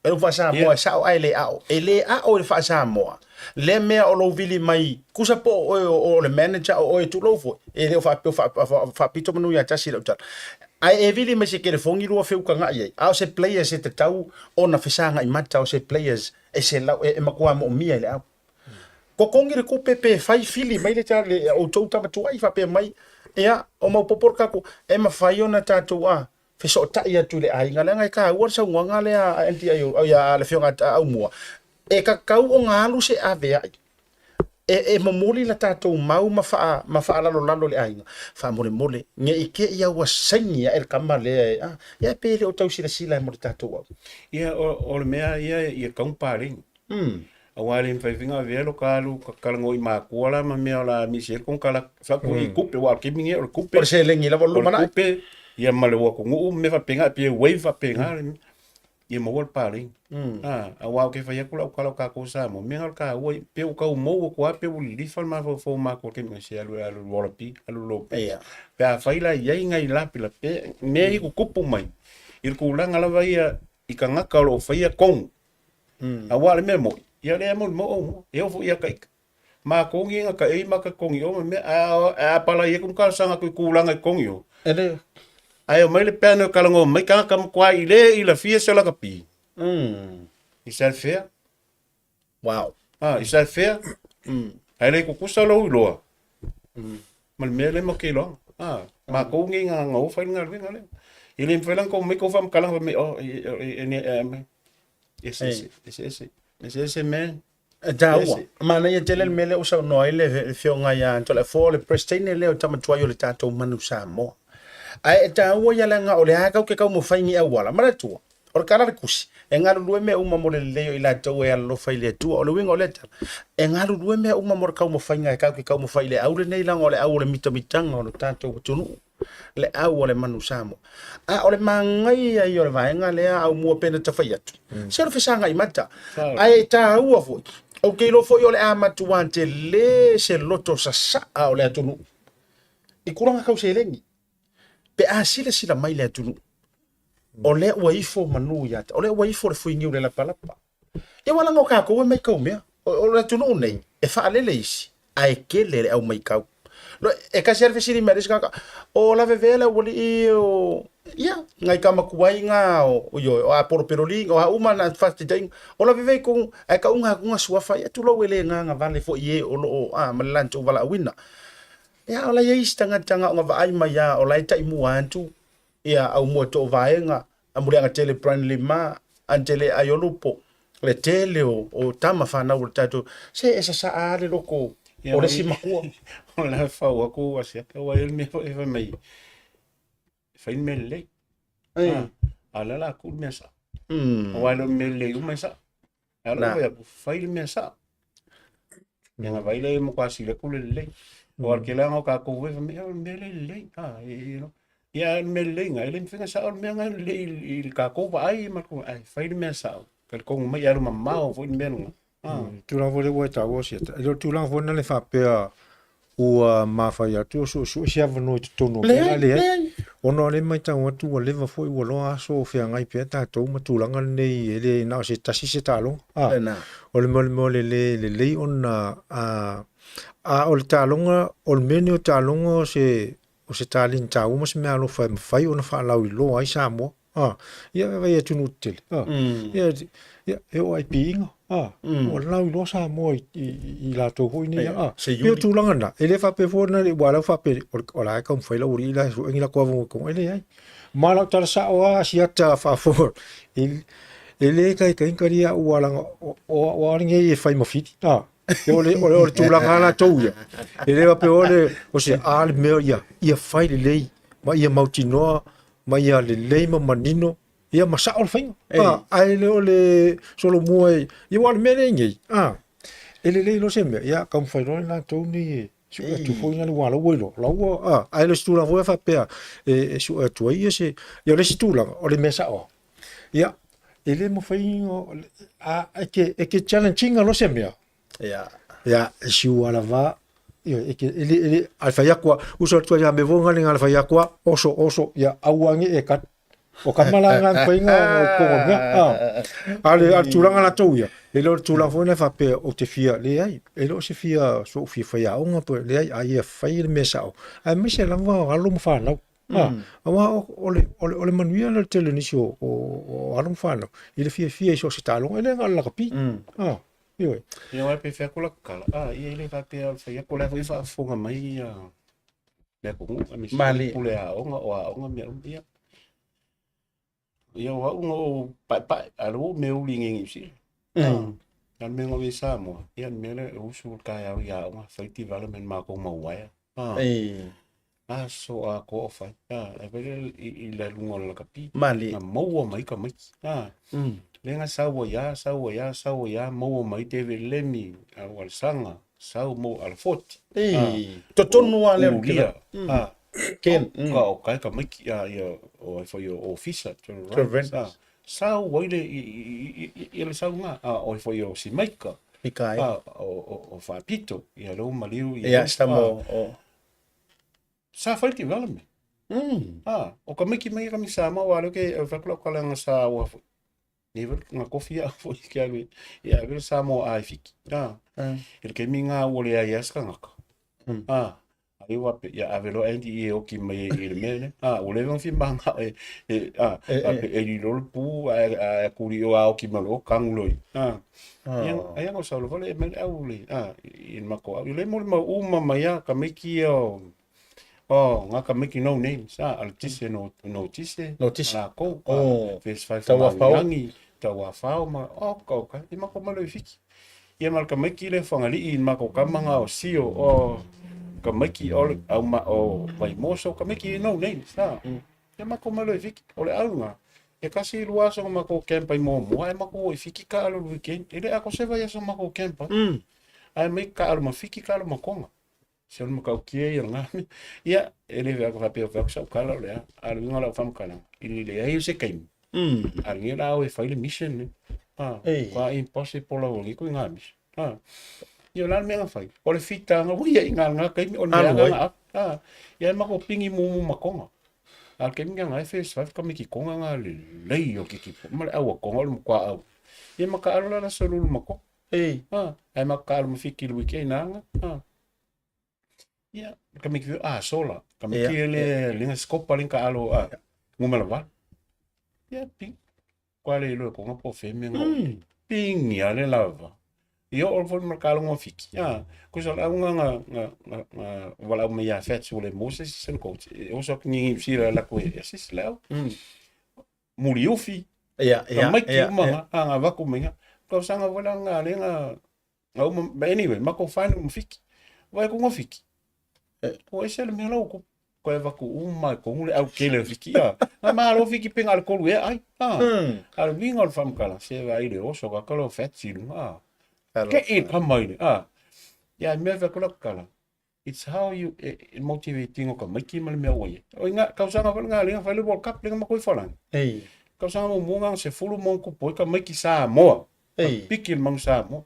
E lou faa-Samoa e sao ae le ao. E le ao i le faa-Samoa lea mea o lou vili mai, tusa po o oe o le manager o oe tulou foi, e le o faapea o faapito manu ia tasi lau tala. Ae e vili mai se telefoni lua feutaga'i ai, a o se players e tatau ona fesagai mata, o se players e selau, e matua moomia i le au. Totogi le tupe pe fai fili mai le le outou tama tuai faapea mai, ia, o maopoopo le tatou, e mafai ona tatou a, fesootai atu i le aiga, leaga e taua le saunoaga lea a NDIO, oi a le Afioga a Aumua, e tatau ona alu se aveai e momoli la tatou mau ma faa, ma faalalolalo i le aiga, faamolemole, ne i te i a ua saini ae le tama lea e, a, ia pe le o tau silasila mo le tatou au. Ia, o le mea ia, ia tatau ona paleni. Aua e le mafai foi ona avea lo ta alu talanoa i matua la ma mea o le a misi ai le konekarate. Faapu i tupe, aua o le taimi lenei o le tupe. O le seleni lava o le lumanai. O le tupe, ia ma le atunuu ma mea faapena, e pei e wave faapena le mea. Ia maua le paleni. Aua ou te fai atu lau tala o tatou Samoa, mea na o le taua, pe ua tau mou atu lava pe ua lilifa le mafaufau o matou i le taimi lenei, se alu e alu i le Wallaby, alu i le All Pe afai la e i ai nai lape, mea ia e tutupu mai i le tulaga lava ia i tagata o lo o faia tonu. Aua o le mea moni, ia lea molimau aumua, e oo foi ia taita. Matou nei na taei ma ka togi o ma mea, ae a palai atu ma talosaga atu i tulaga i togi o. E le. Ae omai le peana e talanoa mai tagata matua i le i lafia se lakapi. Is that fair? Wow. Ah, is that fair? Ae le tutusa lou iloa. Ma le mea lea matou te iloaina. Ah, matou nei na o fai le galuega lea. E le mafai la ona tou omai tou faamatalaga fai mai, oh, e, e, e, e, e, ese, ese, ese, ese, ese, ese, man. E taua. Manaia tele le mea lea ua saunoa ai le Afioga ia Toleafoa, o le President lea o tama tuai o le tatou manu Samoa. Ae e taua ia leaga o lea tatou te taumafai ni auala. Manatua, o le tala a le Tusi, e galulue mea uma mo le lelei o i latou e alolofa i le Atua. O le uiga o lea tala, e galulue mea uma mo le taumafaiga e tatou te taumafai i le au lenei, leaga o le au o le mitamitaga o le tatou atunuu, le au a le manu Samoa. A o le manaia ia o le vaega lea Aumua pei ona ta fai atu, se o le fesagai mata. Ae e taua foi, ou te iloa foi o le a matua tele se loto sasaa o le atunuu i tulaga tau seleni. Pe a silasila mai le atunuu, o lea ua ifo manu ia te, o lea ua ifo le fuiniu i le lapalapa. Ia aua leaga o tatou e maitau mea. O le atunuu nei, e faalele isi, ae tele le au maitau. E tasi lava le fesili mai a le isi tagata, o lavevea le aualii o, ia, nai tama tuai na o, ioe, o Apolo Peloli, o a uma na faataitaiga, o lavevea i totonu, ae tauga atu na suafa, ia tulou e le gagavale foi i e o lo o, a, ma le latou valaauina. Ia, o la e i ai isi tagata na ona vaai mai lava o la e taimua atu ia Aumua Toovaega, Amuliagatele Brian Lima, Antele Aiolupo, le tele o, o tama fanau o le tatou, se e sasaa lava le loto o le isi matua. O le fau aku a se ua ele mea foi fai mai. Fai le mea lelei. A la la ku le mea sa. Aua e le o le mea lelei uma e sao. A la fai atu, fai le mea sao. Ia na vai le mo ka sile ku le lelei. O al ke langa o kākou e fai mai, o le mea le lelei. Ah, e, no. Ia le mea lelei nga, e le mawhai nga sao le mea nga lelei i le kākou vaai ma le ai, fai le mea sao. Ka le kongo mai alu mamao foi le mea lunga. Ah. Tulaga foi lea ua e taua siata. E le o le tulaga foi lena le faapea ua mafai atu o suesue se avanoa i totonu o mea la, leai. Ona o lea e matau atu ua leva foi ua loa aso o feagai pea tatou ma tulaga lenei e le na o se tasi se taaloga. A, o le mea o le mea o le le lelei ona a, a o le taaloga, o le mea lenei o taaloga o se o se taleni taua ma se meaalofa e mafai ona faalauiloa ai Samoa. A, ia vaai i atunuu tetele. A, ia, ia, e oo lava i piiga. A, ua lauiloa Samoa i, i, i latou foi nei. A, pei o tulaga na, e le faapea foi na, aua o la e faapea, o la e taumafai lau alii la e sue ni latou avanoa i totonu. E leai. Ma lau tala sao lava siata faafofoga, e, e le taitai ona talia au aua leaga o, o, o a lenei e fai ma fili. A, o le, o le, o le tulaga lava latou ia. E le faapea o le, o se a le mea ia, ia fai lelei ma ia mautinoa ma ia lelei ma manino ia ma sao le faiga. Ah, ae le o le solomua e, ia aua o le mea lea i nei, ah, e lelei loa se mea, ia taumafai loa latou nei e sue atu foi na le ua la ua iloa, la ua, ah, ae le o se tulaga foi lea faapea e sue atu ai ia se, ia o le isi tulaga, o le mea sao lava. Ia, e le mafai ona, a, e te, e te challenge ina loa se mea, Ia. Ia, e siua lava, ia, e te, e le, e le, a le fai atu lava, uso atu ai ia me foi nga le fai atu lava, oso, oso, ia, aua ne i e kat. O ka mala nga mafai ona i totonu o le mea, a. A o le, a o le tulaga latou ia, e le o le tulaga foi lea faapea ou te fia, leai, e le o se fia, so'u fia faiaoga pe, leai, a ia fai le mea sao, aemaise lava o alo ma fanau. A, aua o le, o le, o le manuia lea o le tele o nisi o, o, o alo ma fanau, i le fiafia i so o se taaloga, e le na o le lakapi. A, ioe. Ia aua pe fai atu lau tala, a, ia e le faapea o le fai atu, o la e foi e faafofoga mai ia le atunuu, aemaise Malie. pule aoga, o aoga mea uma, ia. Ia o au na ou paepae, a o lea ua ou mea uli i Niu Sila. A o le mea na ou i ai i Samoa, ia o le mea lea e usu le taeao i aoga, fai development matou ma uaea. Aso atoa o fai. A, e fai lea i le luga o le lakapi. Malie. Na maua mai tamaiti. Lea na sau ai lava, sau ai lava, sau ai lava, maua mai David Lemi, Alesana, sau maua Alafoti. Totonu lava lea o le Ulia. Ken. Ka o kai tamaiti, ia, o ai foi o ofisa, Trevor Reynolds. Sau ai le, i le sauga, o ai foi o Simaika. Mikaela. O Faapito, ia lea ua maliu. Ia, Samo. Sa fai le development. O tamaiti mai ka mi Samoa, aua o lea ou te fai atu lau tala na saua foi. Nei foi na tofi au foi ke alu e ave le Samoa A i Fiti. I le taimi lena ua leai lava se tagata. Ai ua faapea, ia ave loa Andy e oki mai ai i le mea lea. Ua leva ona fia manao e, e, faapea e lilo le pu ae, ae kuli o a oki mai loa, tanu loa i. Ia, ai na sau loa le mai le au le, i le matou au. Ia le molimau uma mai lava tamaiti ia o, Oh, ngā tamaiti no names, a le tise no, no tise, No tise. lakou, Oh, verse 5 Tauafao. Tauafao ma, oh, ka, ka, i mako malo i Fiti. Ia ma le tamaiti le Fagalii i le matou tama na o Sio o tamaiti o le au ma o Vaimoso tamaiti no name sa. Ia matou omai loa i Fiti. O le au lena, e tasi lua aso na matou camp ai muamua ae matou o i Fiti taalo i le weekend. E le atoa se vaiaso na matou camp ai. Ae omai taalo ma Fiti taalo ma Tonga. Se o le matautia ia o lena mea. Ia, e le faapea o fai atu sau tala o le a, a o le uiga o lau faamatalaga, i le leai o se taimi, a lenei la o e fai le mission lenei. A, matua impossible lava o lenei ituaiga mission. A, ia o le a le mea na fai? O le fitaga ua ia i ina i lena taimi, o le mea lava na ave. A, ia e matou pigi mumu ma Tonga. A o le taimi lena e first five tamaiti Tonga na lelei o le kikipua ma le au a Tonga o le matua au. Ia ma taalo la le aso lulu ma Tonga. Ei, a, ae matou taalo ma Fiti i le weekend anga. A. Ia, tamaiti foi a sola. Tamaiti le le scopa le taalo a numera 8. Ia ping. Kua le iloa e Tonga po o fea mea na oo. Pigi lava le lava. Ia oo foi ma le taaloga o Fiti. A, kosa o le auga na na na na valaau mai ia Fats ua le maua se isi coach. E oso atu ni Niu Sila e alu atu e assist le au. Muliufi, tamaiti uma na, a na avatu mai na. Tausaga foi la na lea na na uma, but anyway, matou final ma Fiti. Vaai atu na Fiti. Ua ese le mea la ua tupu. Toe avatu uma i totonu le autele o Fiti. A, na malo Fiti pe na o le tolu ea ai. A, a o le uiga o le faamatalaga, se vaai i le oso ka kala o Fats i luga. A, kei i le kama i le, a. Ia, mea fai atu lau tala, it's how you e, e motivate ina o tamaiti ma le mea ua i ai. O ina, tausaga foi lena lea na fai le World Cup lea na matou i Farani. Ei. Tausaga muamua na 10 ma ono tupu ai tamaiti Samoa. Ei. Piki le Manu Samoa.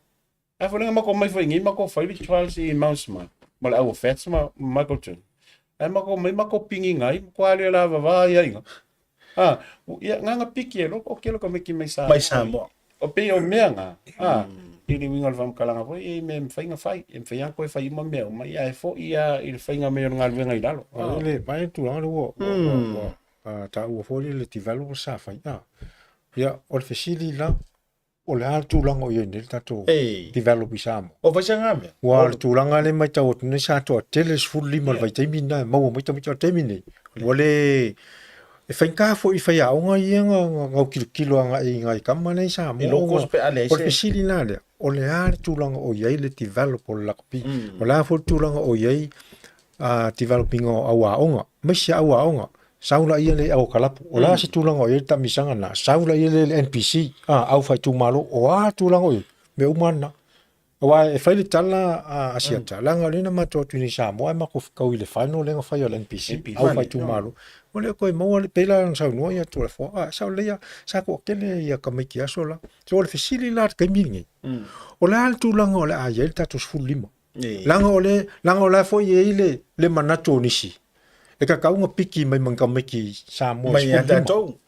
Ae foi lea na matou omai foi i nei matou fai le trials i Mount Smart ma le au o Fats ma Michael Jordan. Ae matou omai matou pigiga ai, matua le lavava ai ai ina. Ah, ia na na piki e loko o kelo tamaiti mai Samoa. Mai Samoa. O pei o mea na, ah, i le uiga o le faamatalaga foi, e i mea e mafai ona fai. E mafai lava ona toe fai uma mea uma, ia ae foi lava i le faiga mai o le galuega i lalo. Ah. Le, vaai le tulaga lea ua, ua, ua, ua ah, taua foi le develop sa fai. Ah. Ia, o le fesili la, o le a le tulaga o i ai nei le tatou Ei. develop i Samoa? O fai se ngā mea. Ua o le tulaga lea e matau atu nei sa toatele le 15 o le vaitaimi lena e maua mai tamaiti. O le taimi lenei, ua le e faigata foi i faiaoga ia na autilo agai i nai tama nei Samoa. I locals pe a leai se. O le fesili la lea, o le a le tulaga o i ai le develop o le lakapi? O le a foi le tulaga o i ai develop ina o au aoga, aemaise au aoga, sau laia le au kalapu. O le a se tulaga o i ai le taamisaga lena? Sau laia le le NPC, au faaitumalo, o a tulaga o i ai? Mea uma lava na. Aua e fai le tala a Asiata, leaga o lea na matou o atu i inei i Samoa ae matou fetau i le final lea na fai a le NPC, au faaitumalo. Ua le toe maua le, pei la ona saunoa ia Toleafoa, a sao lelei lava, sa toatele ia tamaiti aso la. So o le fesili la i le taimi lenei, o le a le tulaga o le a i ai le tatou 15? Leaga o le, leaga o la foi e i ai le, le manatu o nisi, e tatau ona piki mai ma ni tamaiti Samoa Mai ia 15. tatou.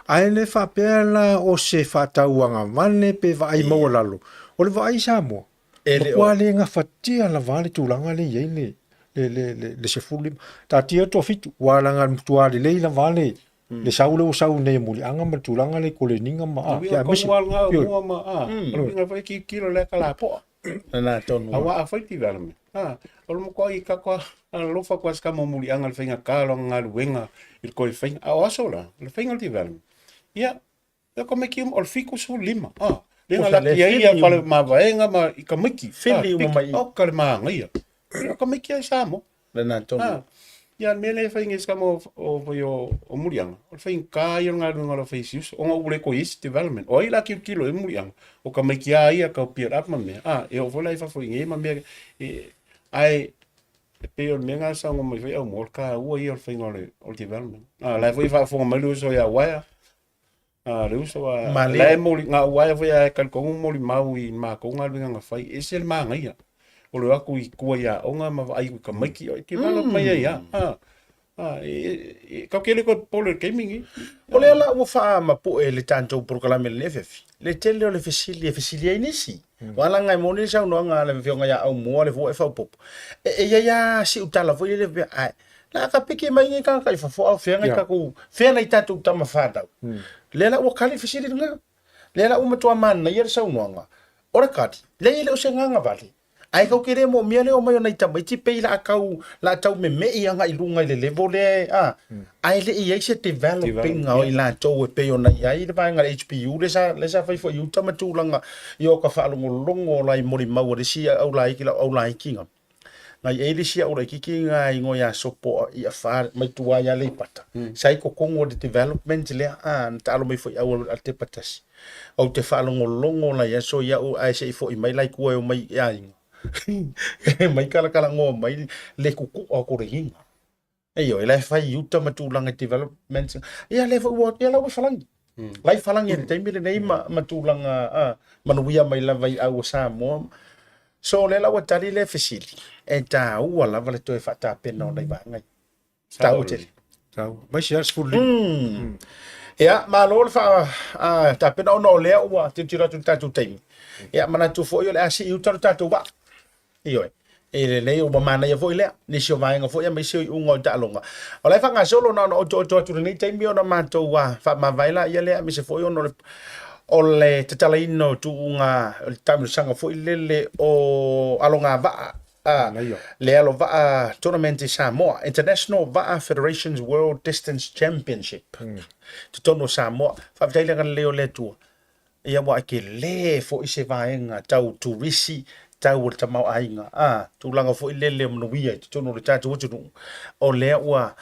Ae le faapea la o se faatauagavale pe vaai maualalo. O le vaai Samoa, E le o. matua le gafatia lava le tulaga lea e i ai le, le, le, le, le 15. Taatia le toafitu, aua leaga e matua lelei lava le, le sau lea ua sau nei e Muliaga ma le tulaga lea i koleniga ma, a, Uiga aemaise, tonu lava lena ioe. o mua ma, a, o le uiga foi tilotilo lea kalapoa. Lena tonu. Aua afai development, a, o le matua i kako alofa atu lava si tama o Muliaga i le faigata o lana galuega i le toe faiga. A o aso la, o le faiga o le development, ia, ia tamaiti uma, o le 75, a, lea na Osa le laki ai ia fili fale mavaega ma i tamaiti. Fili a, uma mai i. Oka le manaia. Ia, o tamaiti lava i Samoa. Lena tonu. A, ia, le mea lea e fai nei si tama o, o, foi o, o Muliaga, o le faigata ia o le galuega o lau fai siusa, ona ua le toe i ai se development. O ai la tilotilo i ai Muliaga? O tamaiti lava ia tau build up ma mea, a, e oo foi la i fafo i inei ma mea, e, ae e pei o le mea lena e saunoa mai foi Aumua, o le taua ia o le faiga o le, o le development. A, la e foi e faafofoga mai le uso ia Uaea, a, le uso a, Malie. la e moli, na Uaea foi a e talitonu molimau i matou galuega na fai, e ese le manaia o le o atu i tua i aoga ma vaai i tamaiti, e develop mai ai lava. A, a, e, e, tatou te le toe popole i le taimi lenei. O lea la ua faamapue le tatou polokalame i lenei afiafi, le tele o le fesili e fesili ai nisi. Aua leaga e moni le saunoaga a le Afioga ia Aumua, le fua e faaopoopo. E, e i ai lava si utala foi lele faapea, ae la ka piki mai nei tagata i fafo a o fea nai tatou, fea nai tatou tama fanau. Lea la ua kali le fesili lena. Lea la ua matua manaia le saunoaga. O le kali, leai e le o se agaga vale. Ae kau ke le moomia le omai o nai tamaiti pei la kau la tau meme'i agai i luga i le level lea a ae le i ai se developing o i latou e pei ona i ai le vaega le HPU le sa le sa fai foi i uta ma tulaga i o ka faalogologo o lai molimau a le isi au laiki lau au laiki nga ngai e le isi au laikiki nga ingo ia sopo i afa mai tua ia Aleipata sa i kokongo le development lea a na taalo mai foi au a te patasi Ou te faalogologo la i aso iaʻu ae se i foʻi mai la i kua e omai i aiga. E mai kalakalagoa mai le kukuʻa o ko le iga. Ioe, la e fai i uta ma tulaga i development. Ia lea foi ua, ia la ua i Falagi. La i Falagi i le taimi lenei ma, ma tulaga a, manuia mai lava i au o Samoa. So lea la ua tali lea fesili, e taua lava le toe faatapena o nai vaega ia. Taua tele. Taua. Mai se aso 15. Ia, malo le faa tapena ona o lea ua tilotilo atu i le tatou taimi. Ia, manatu foi o le a sii uta lo tatou vaa. Ioe. E lelei ua manaia foi lea, nisi o vaega foi aemaise o iuga o taaloga. O la e faagasolo na ona otooto atu i lenei taimi ona matou faamavae laia lea aemaise foi ona o le tatalaina o tuuga o le taamilosaga foi lele o alogavaa A, le alo vaa tournament i Samoa, International Va'a Federation's World Distance Championship, totonu o Samoa. Faafetai le agalelei o le Atua. Ia ua tele foi se vaega tau turisi, tau o le tamaoaiga, a, tulaga foi lele o manuia i totonu o le tatou atunuu, o lea ua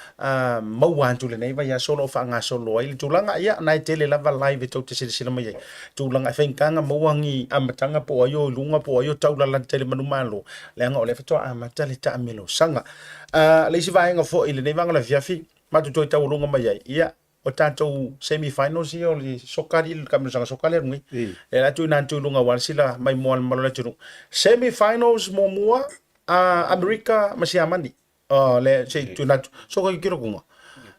maua atu i lenei vaiaso o lo o faagasolo ai le tulaga. Ia, na e tele lava live e tou te silasila mai ai. Tulaga e faigata ona maua ni amataga po o ai o i luga po o ai o taulalata i le manumalo, leaga o lea faatoa amata le taamelosaga. Le isi vaega foi i lenei vaega o le afiafi, matou toe taualuga mai ai, ia, o tatou semi-finals ia o le soka le taamelosaga soka lea nei. Lea la tuuina atu i luga aua le sila maimoa le mamalu o le atunuu. Semi-finals muamua, Amerika ma Siamani. Oh, le se i tuuina atu. So koe kiro kunga.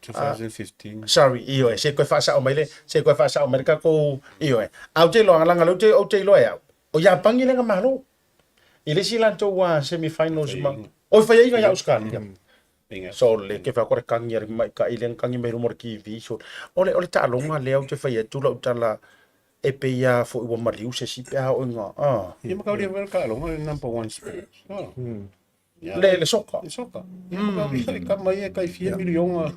2015. Sorry, ioe, se koe faasao mai le, se koe faasao mai le tatou, ioe. A ou te iloa, leaga lea ou te iloa e au, o Iapani lea na malo. I le isi latou semi-finals ma, oi faiaiga ia Australia. So le ke whakore le kangi ari mai ka i le kangi mai luma o le TV. So, o le, o le taaloga lea ou te fai atu lau tala e pei lava foi ua maliu se isi pe a oo ina, ah. Ia ma kaulia foi le taaloga le number one sport. Oh. Le, le soka. Le soka. Ia ma kaulia e kama ia kai fia miliona.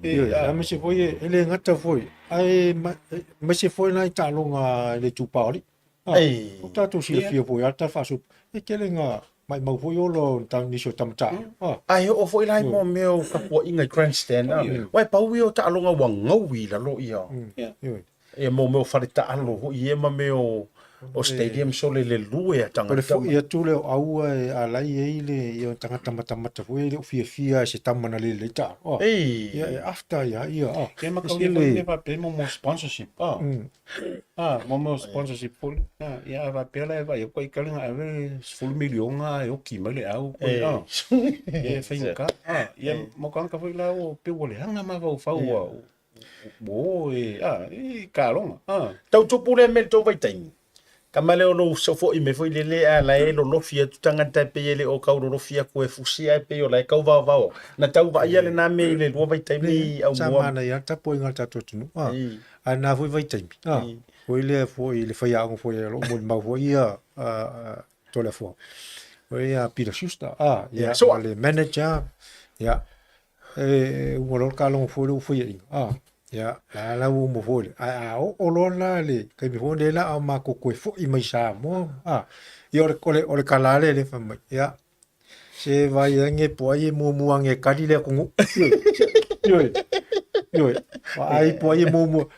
E, a me se foi e le gata foi. Ae ma se foi nai taaloga i le itupa o alii. Ei. O tatou silafia foi a ta faasopo. E tele nga maimau foi ola o ta nisi o tama taalo. Ae oo foi la i mo mea o tapuaiga i grandstand. Uae pau ia o taaloga ua gaui i lalo ia. Ia mo mea o fale taalo foi ia ma mea o o stadium so le lelue a tagata. O le foi atu lea o aua e alai ai le ia tagata matamata foi e le o fiafia i se tama na lelei taalo. Oh. Ei. Ia e after ia ia. Oh. Ia ma kau ia faapea mo mo sponsorship. Oh. Ah, mo mo sponsorship foi. Ah, ia a faapea la e vai ko i kale nga ave 10 miliona e oki mai le au ko. Ah. Ia e whainga. Ah, ia mo kanga foi la o pe ua le hanga ma fau fau ua o e ah e kaloga. Ah. Tau tupu lea mea i le tou vaitaimi. Tama lea o lou fo'i mai foi lele a la e lolofi atu tagata e pei e le o kau lolofi atu e fusi ae pei o la e kau vaovao. Na tau vaaia lena mea i le lua vaitaimi au Sa mua. manaia lava le tapuaiga a le tatou atunuu. A, a na foi vaitaimi. A, foi lea foi i le faiaoga foi o loo molimau foi ia Toleafoa. Foi ia Peter Schuster. A, ia, Soa. ma le manager. Ia, e ua loa le taaloga foi lea ua faiaina. A, ia, la la ua uma foi le, ae a oo loa la le taimi foi lea la a matou toe foi mai Samoa, a, ia o le, o le, o le tala lea lea fai mai, ia, se vaai ane po o ai e muamua ane e kali le atunuu. Ioe, ioe, ai po o ai e muamua.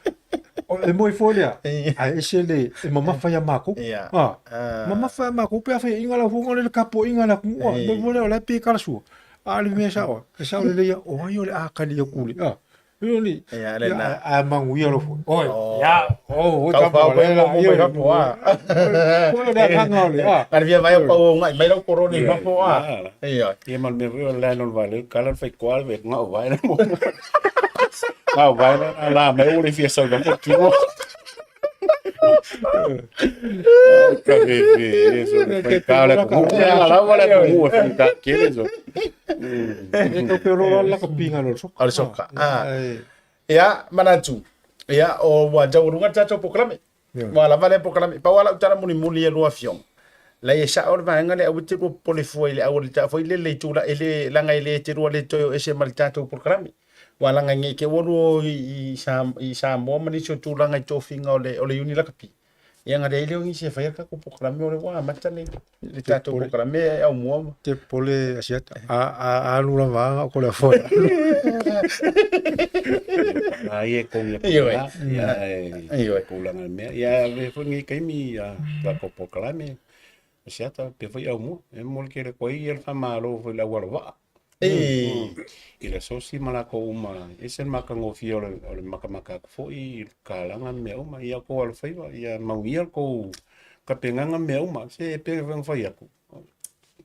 E moi foi lea, ae ese le, e mamafa ia makou. Ia. A, mamafa ia makou pe a faiaina lau afioga le tapuaiga a le atunuu. A, mea foi lea o la e pei e talasua. A o le mea sao, e sao lelei ia, o ai o le a kali atu le, a, ioe, Ia, le na. a manuia lo foi. Oi, ia, o, oi, Tau ka pau mo le la, mai ioe. fafo, a. Foi le agaga o le, a. Na le fia vaai o pau o ngai mai lau koroni i fafo, a. Ioe. Ia ma le mea foi o le line o le vaalele, kala le faikoa le vea ngau vae le mo. Ngau vae le la mai o le fia sau fafo tino. Ka fe fe, so le faika le ku. Ia la lava le ku e faika kele so. E tau pe olo la ka pinga lo soka. O le soka, a. Ia, manatu. Ia, o ua taualuga le tatou polokalame. Ua lava lea polokalame. Pau lava lau tala mulimuli e lua afioga. Leai e sa'o le vaega lea, aua e te lua popole fua i le auala ta foi lele i tulaga e le leaga e le te lua le toe o ese ma le tatou polokalame. Aua leaga ne i te i ua lua o i Samoa ma nisi o tulaga i tofiga o le Iuni Lakapi, ia ona leai lea o nisi e faia le tatou polokalame o lea ua amata le tatou polokalame e aumua ma. Te popole Asiata, a alu lava a na o Toleafoa e alu. A ia e kogi atu Ioe. i ina, ia, e Ioe. tulaga i le mea. Ia, e avea foi lenei taimi ia tatou polokalame, Asiata, faapea foi Aumua. E momoli tele atu ai le faamalo foi i le aualavaa. I le asosi ma latou uma, e ese le matagofie o le matamata atu foi i tatalaga ma mea uma. Ia outou alofaiva, ia manuia le tou tapenaga ma mea uma. Se e pei foi ona fai atu,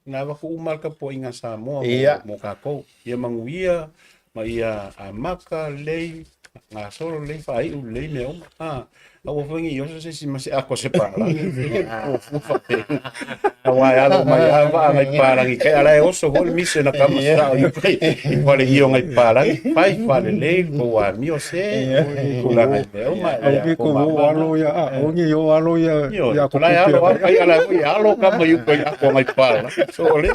na avatu uma lava le tapuaiga a Samoa mo tatou. Ia manuia ma ia amata lelei, gasolo lelei, faaiu lelei mea uma. Aua foi ne i oso se isi ma se ato o se palagi. Fuafua faapena. Aua e alo mai lava vaa nai palagi kai, a la e oso foi le mise na kama sao i uka i faleio nai palagi. Fai faalelei le tou amio se tulaga i mea uma. Au Ia, ke ko ko mama o alo na. ia, a, o ni o alo ia, Ioe, ia o la e ko alo kupi lava, ai ala foi e alo kama i uka i ato nai palagi. So o le.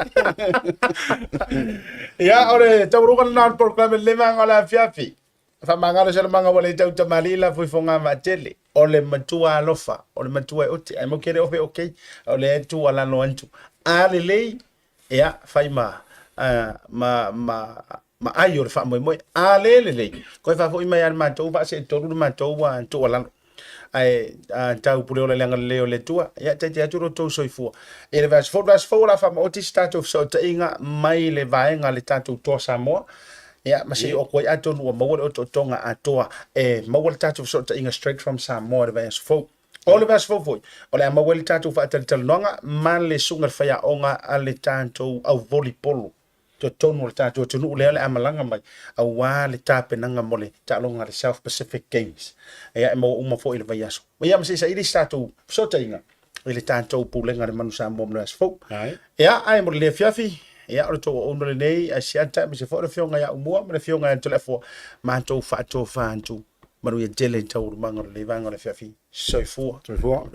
Ia, o le tauruga lena o le polokalame le vaega o le afiafi. Faamagalo Salamaga ua le tautamalii la fuifoga vaatele. O le matua alofa, o le matua e ote, ae mau ke le ofe okei, o lea e tuualalo atu. A lelei, ia, fai ma, ma, ma, ma ai o le faamoemoe. A le lelei, koe faafoi mai lava i le matou vaa seetolu le matou tuualalo. Ae tau pule ola i le agalelei o le Atua, ia taitai atu lo outou soifua. I le vaiaso fou, le vaiaso fou o le a faamaoti se tatou fesootaiga mai le vaega a le tatou Toa Samoa, ia ma se i oo atu ai atonu ua maua le otootoga atoa e maua le tatou fesootaiga straight from Samoa i le vaiaso fou. O le vaiaso fou foi, o le a maua ai le tatou faatalatalanoaga ma le susuga i le faiaoga a le tatou au volleyball totonu o le tatou atunuu lea o le a malaga mai aua le tapenaga mo le taaloga a le South Pacific Games. Ia e maua uma foi i le vaiaso. Ia ma se i saili se tatou fesootaiga i le tatou Pulega a le Manu Samoa mo le aso fou. Ia, ae mo le afiafi, ia o le tou auauna lenei, Asiata, aemaise foi o le afioga ia Aumua ma le afioga ia Toleafoa, matou faatofa atu manuia tele i taualumaga o lenei vaega o le afiafi. Soifua. Soifua.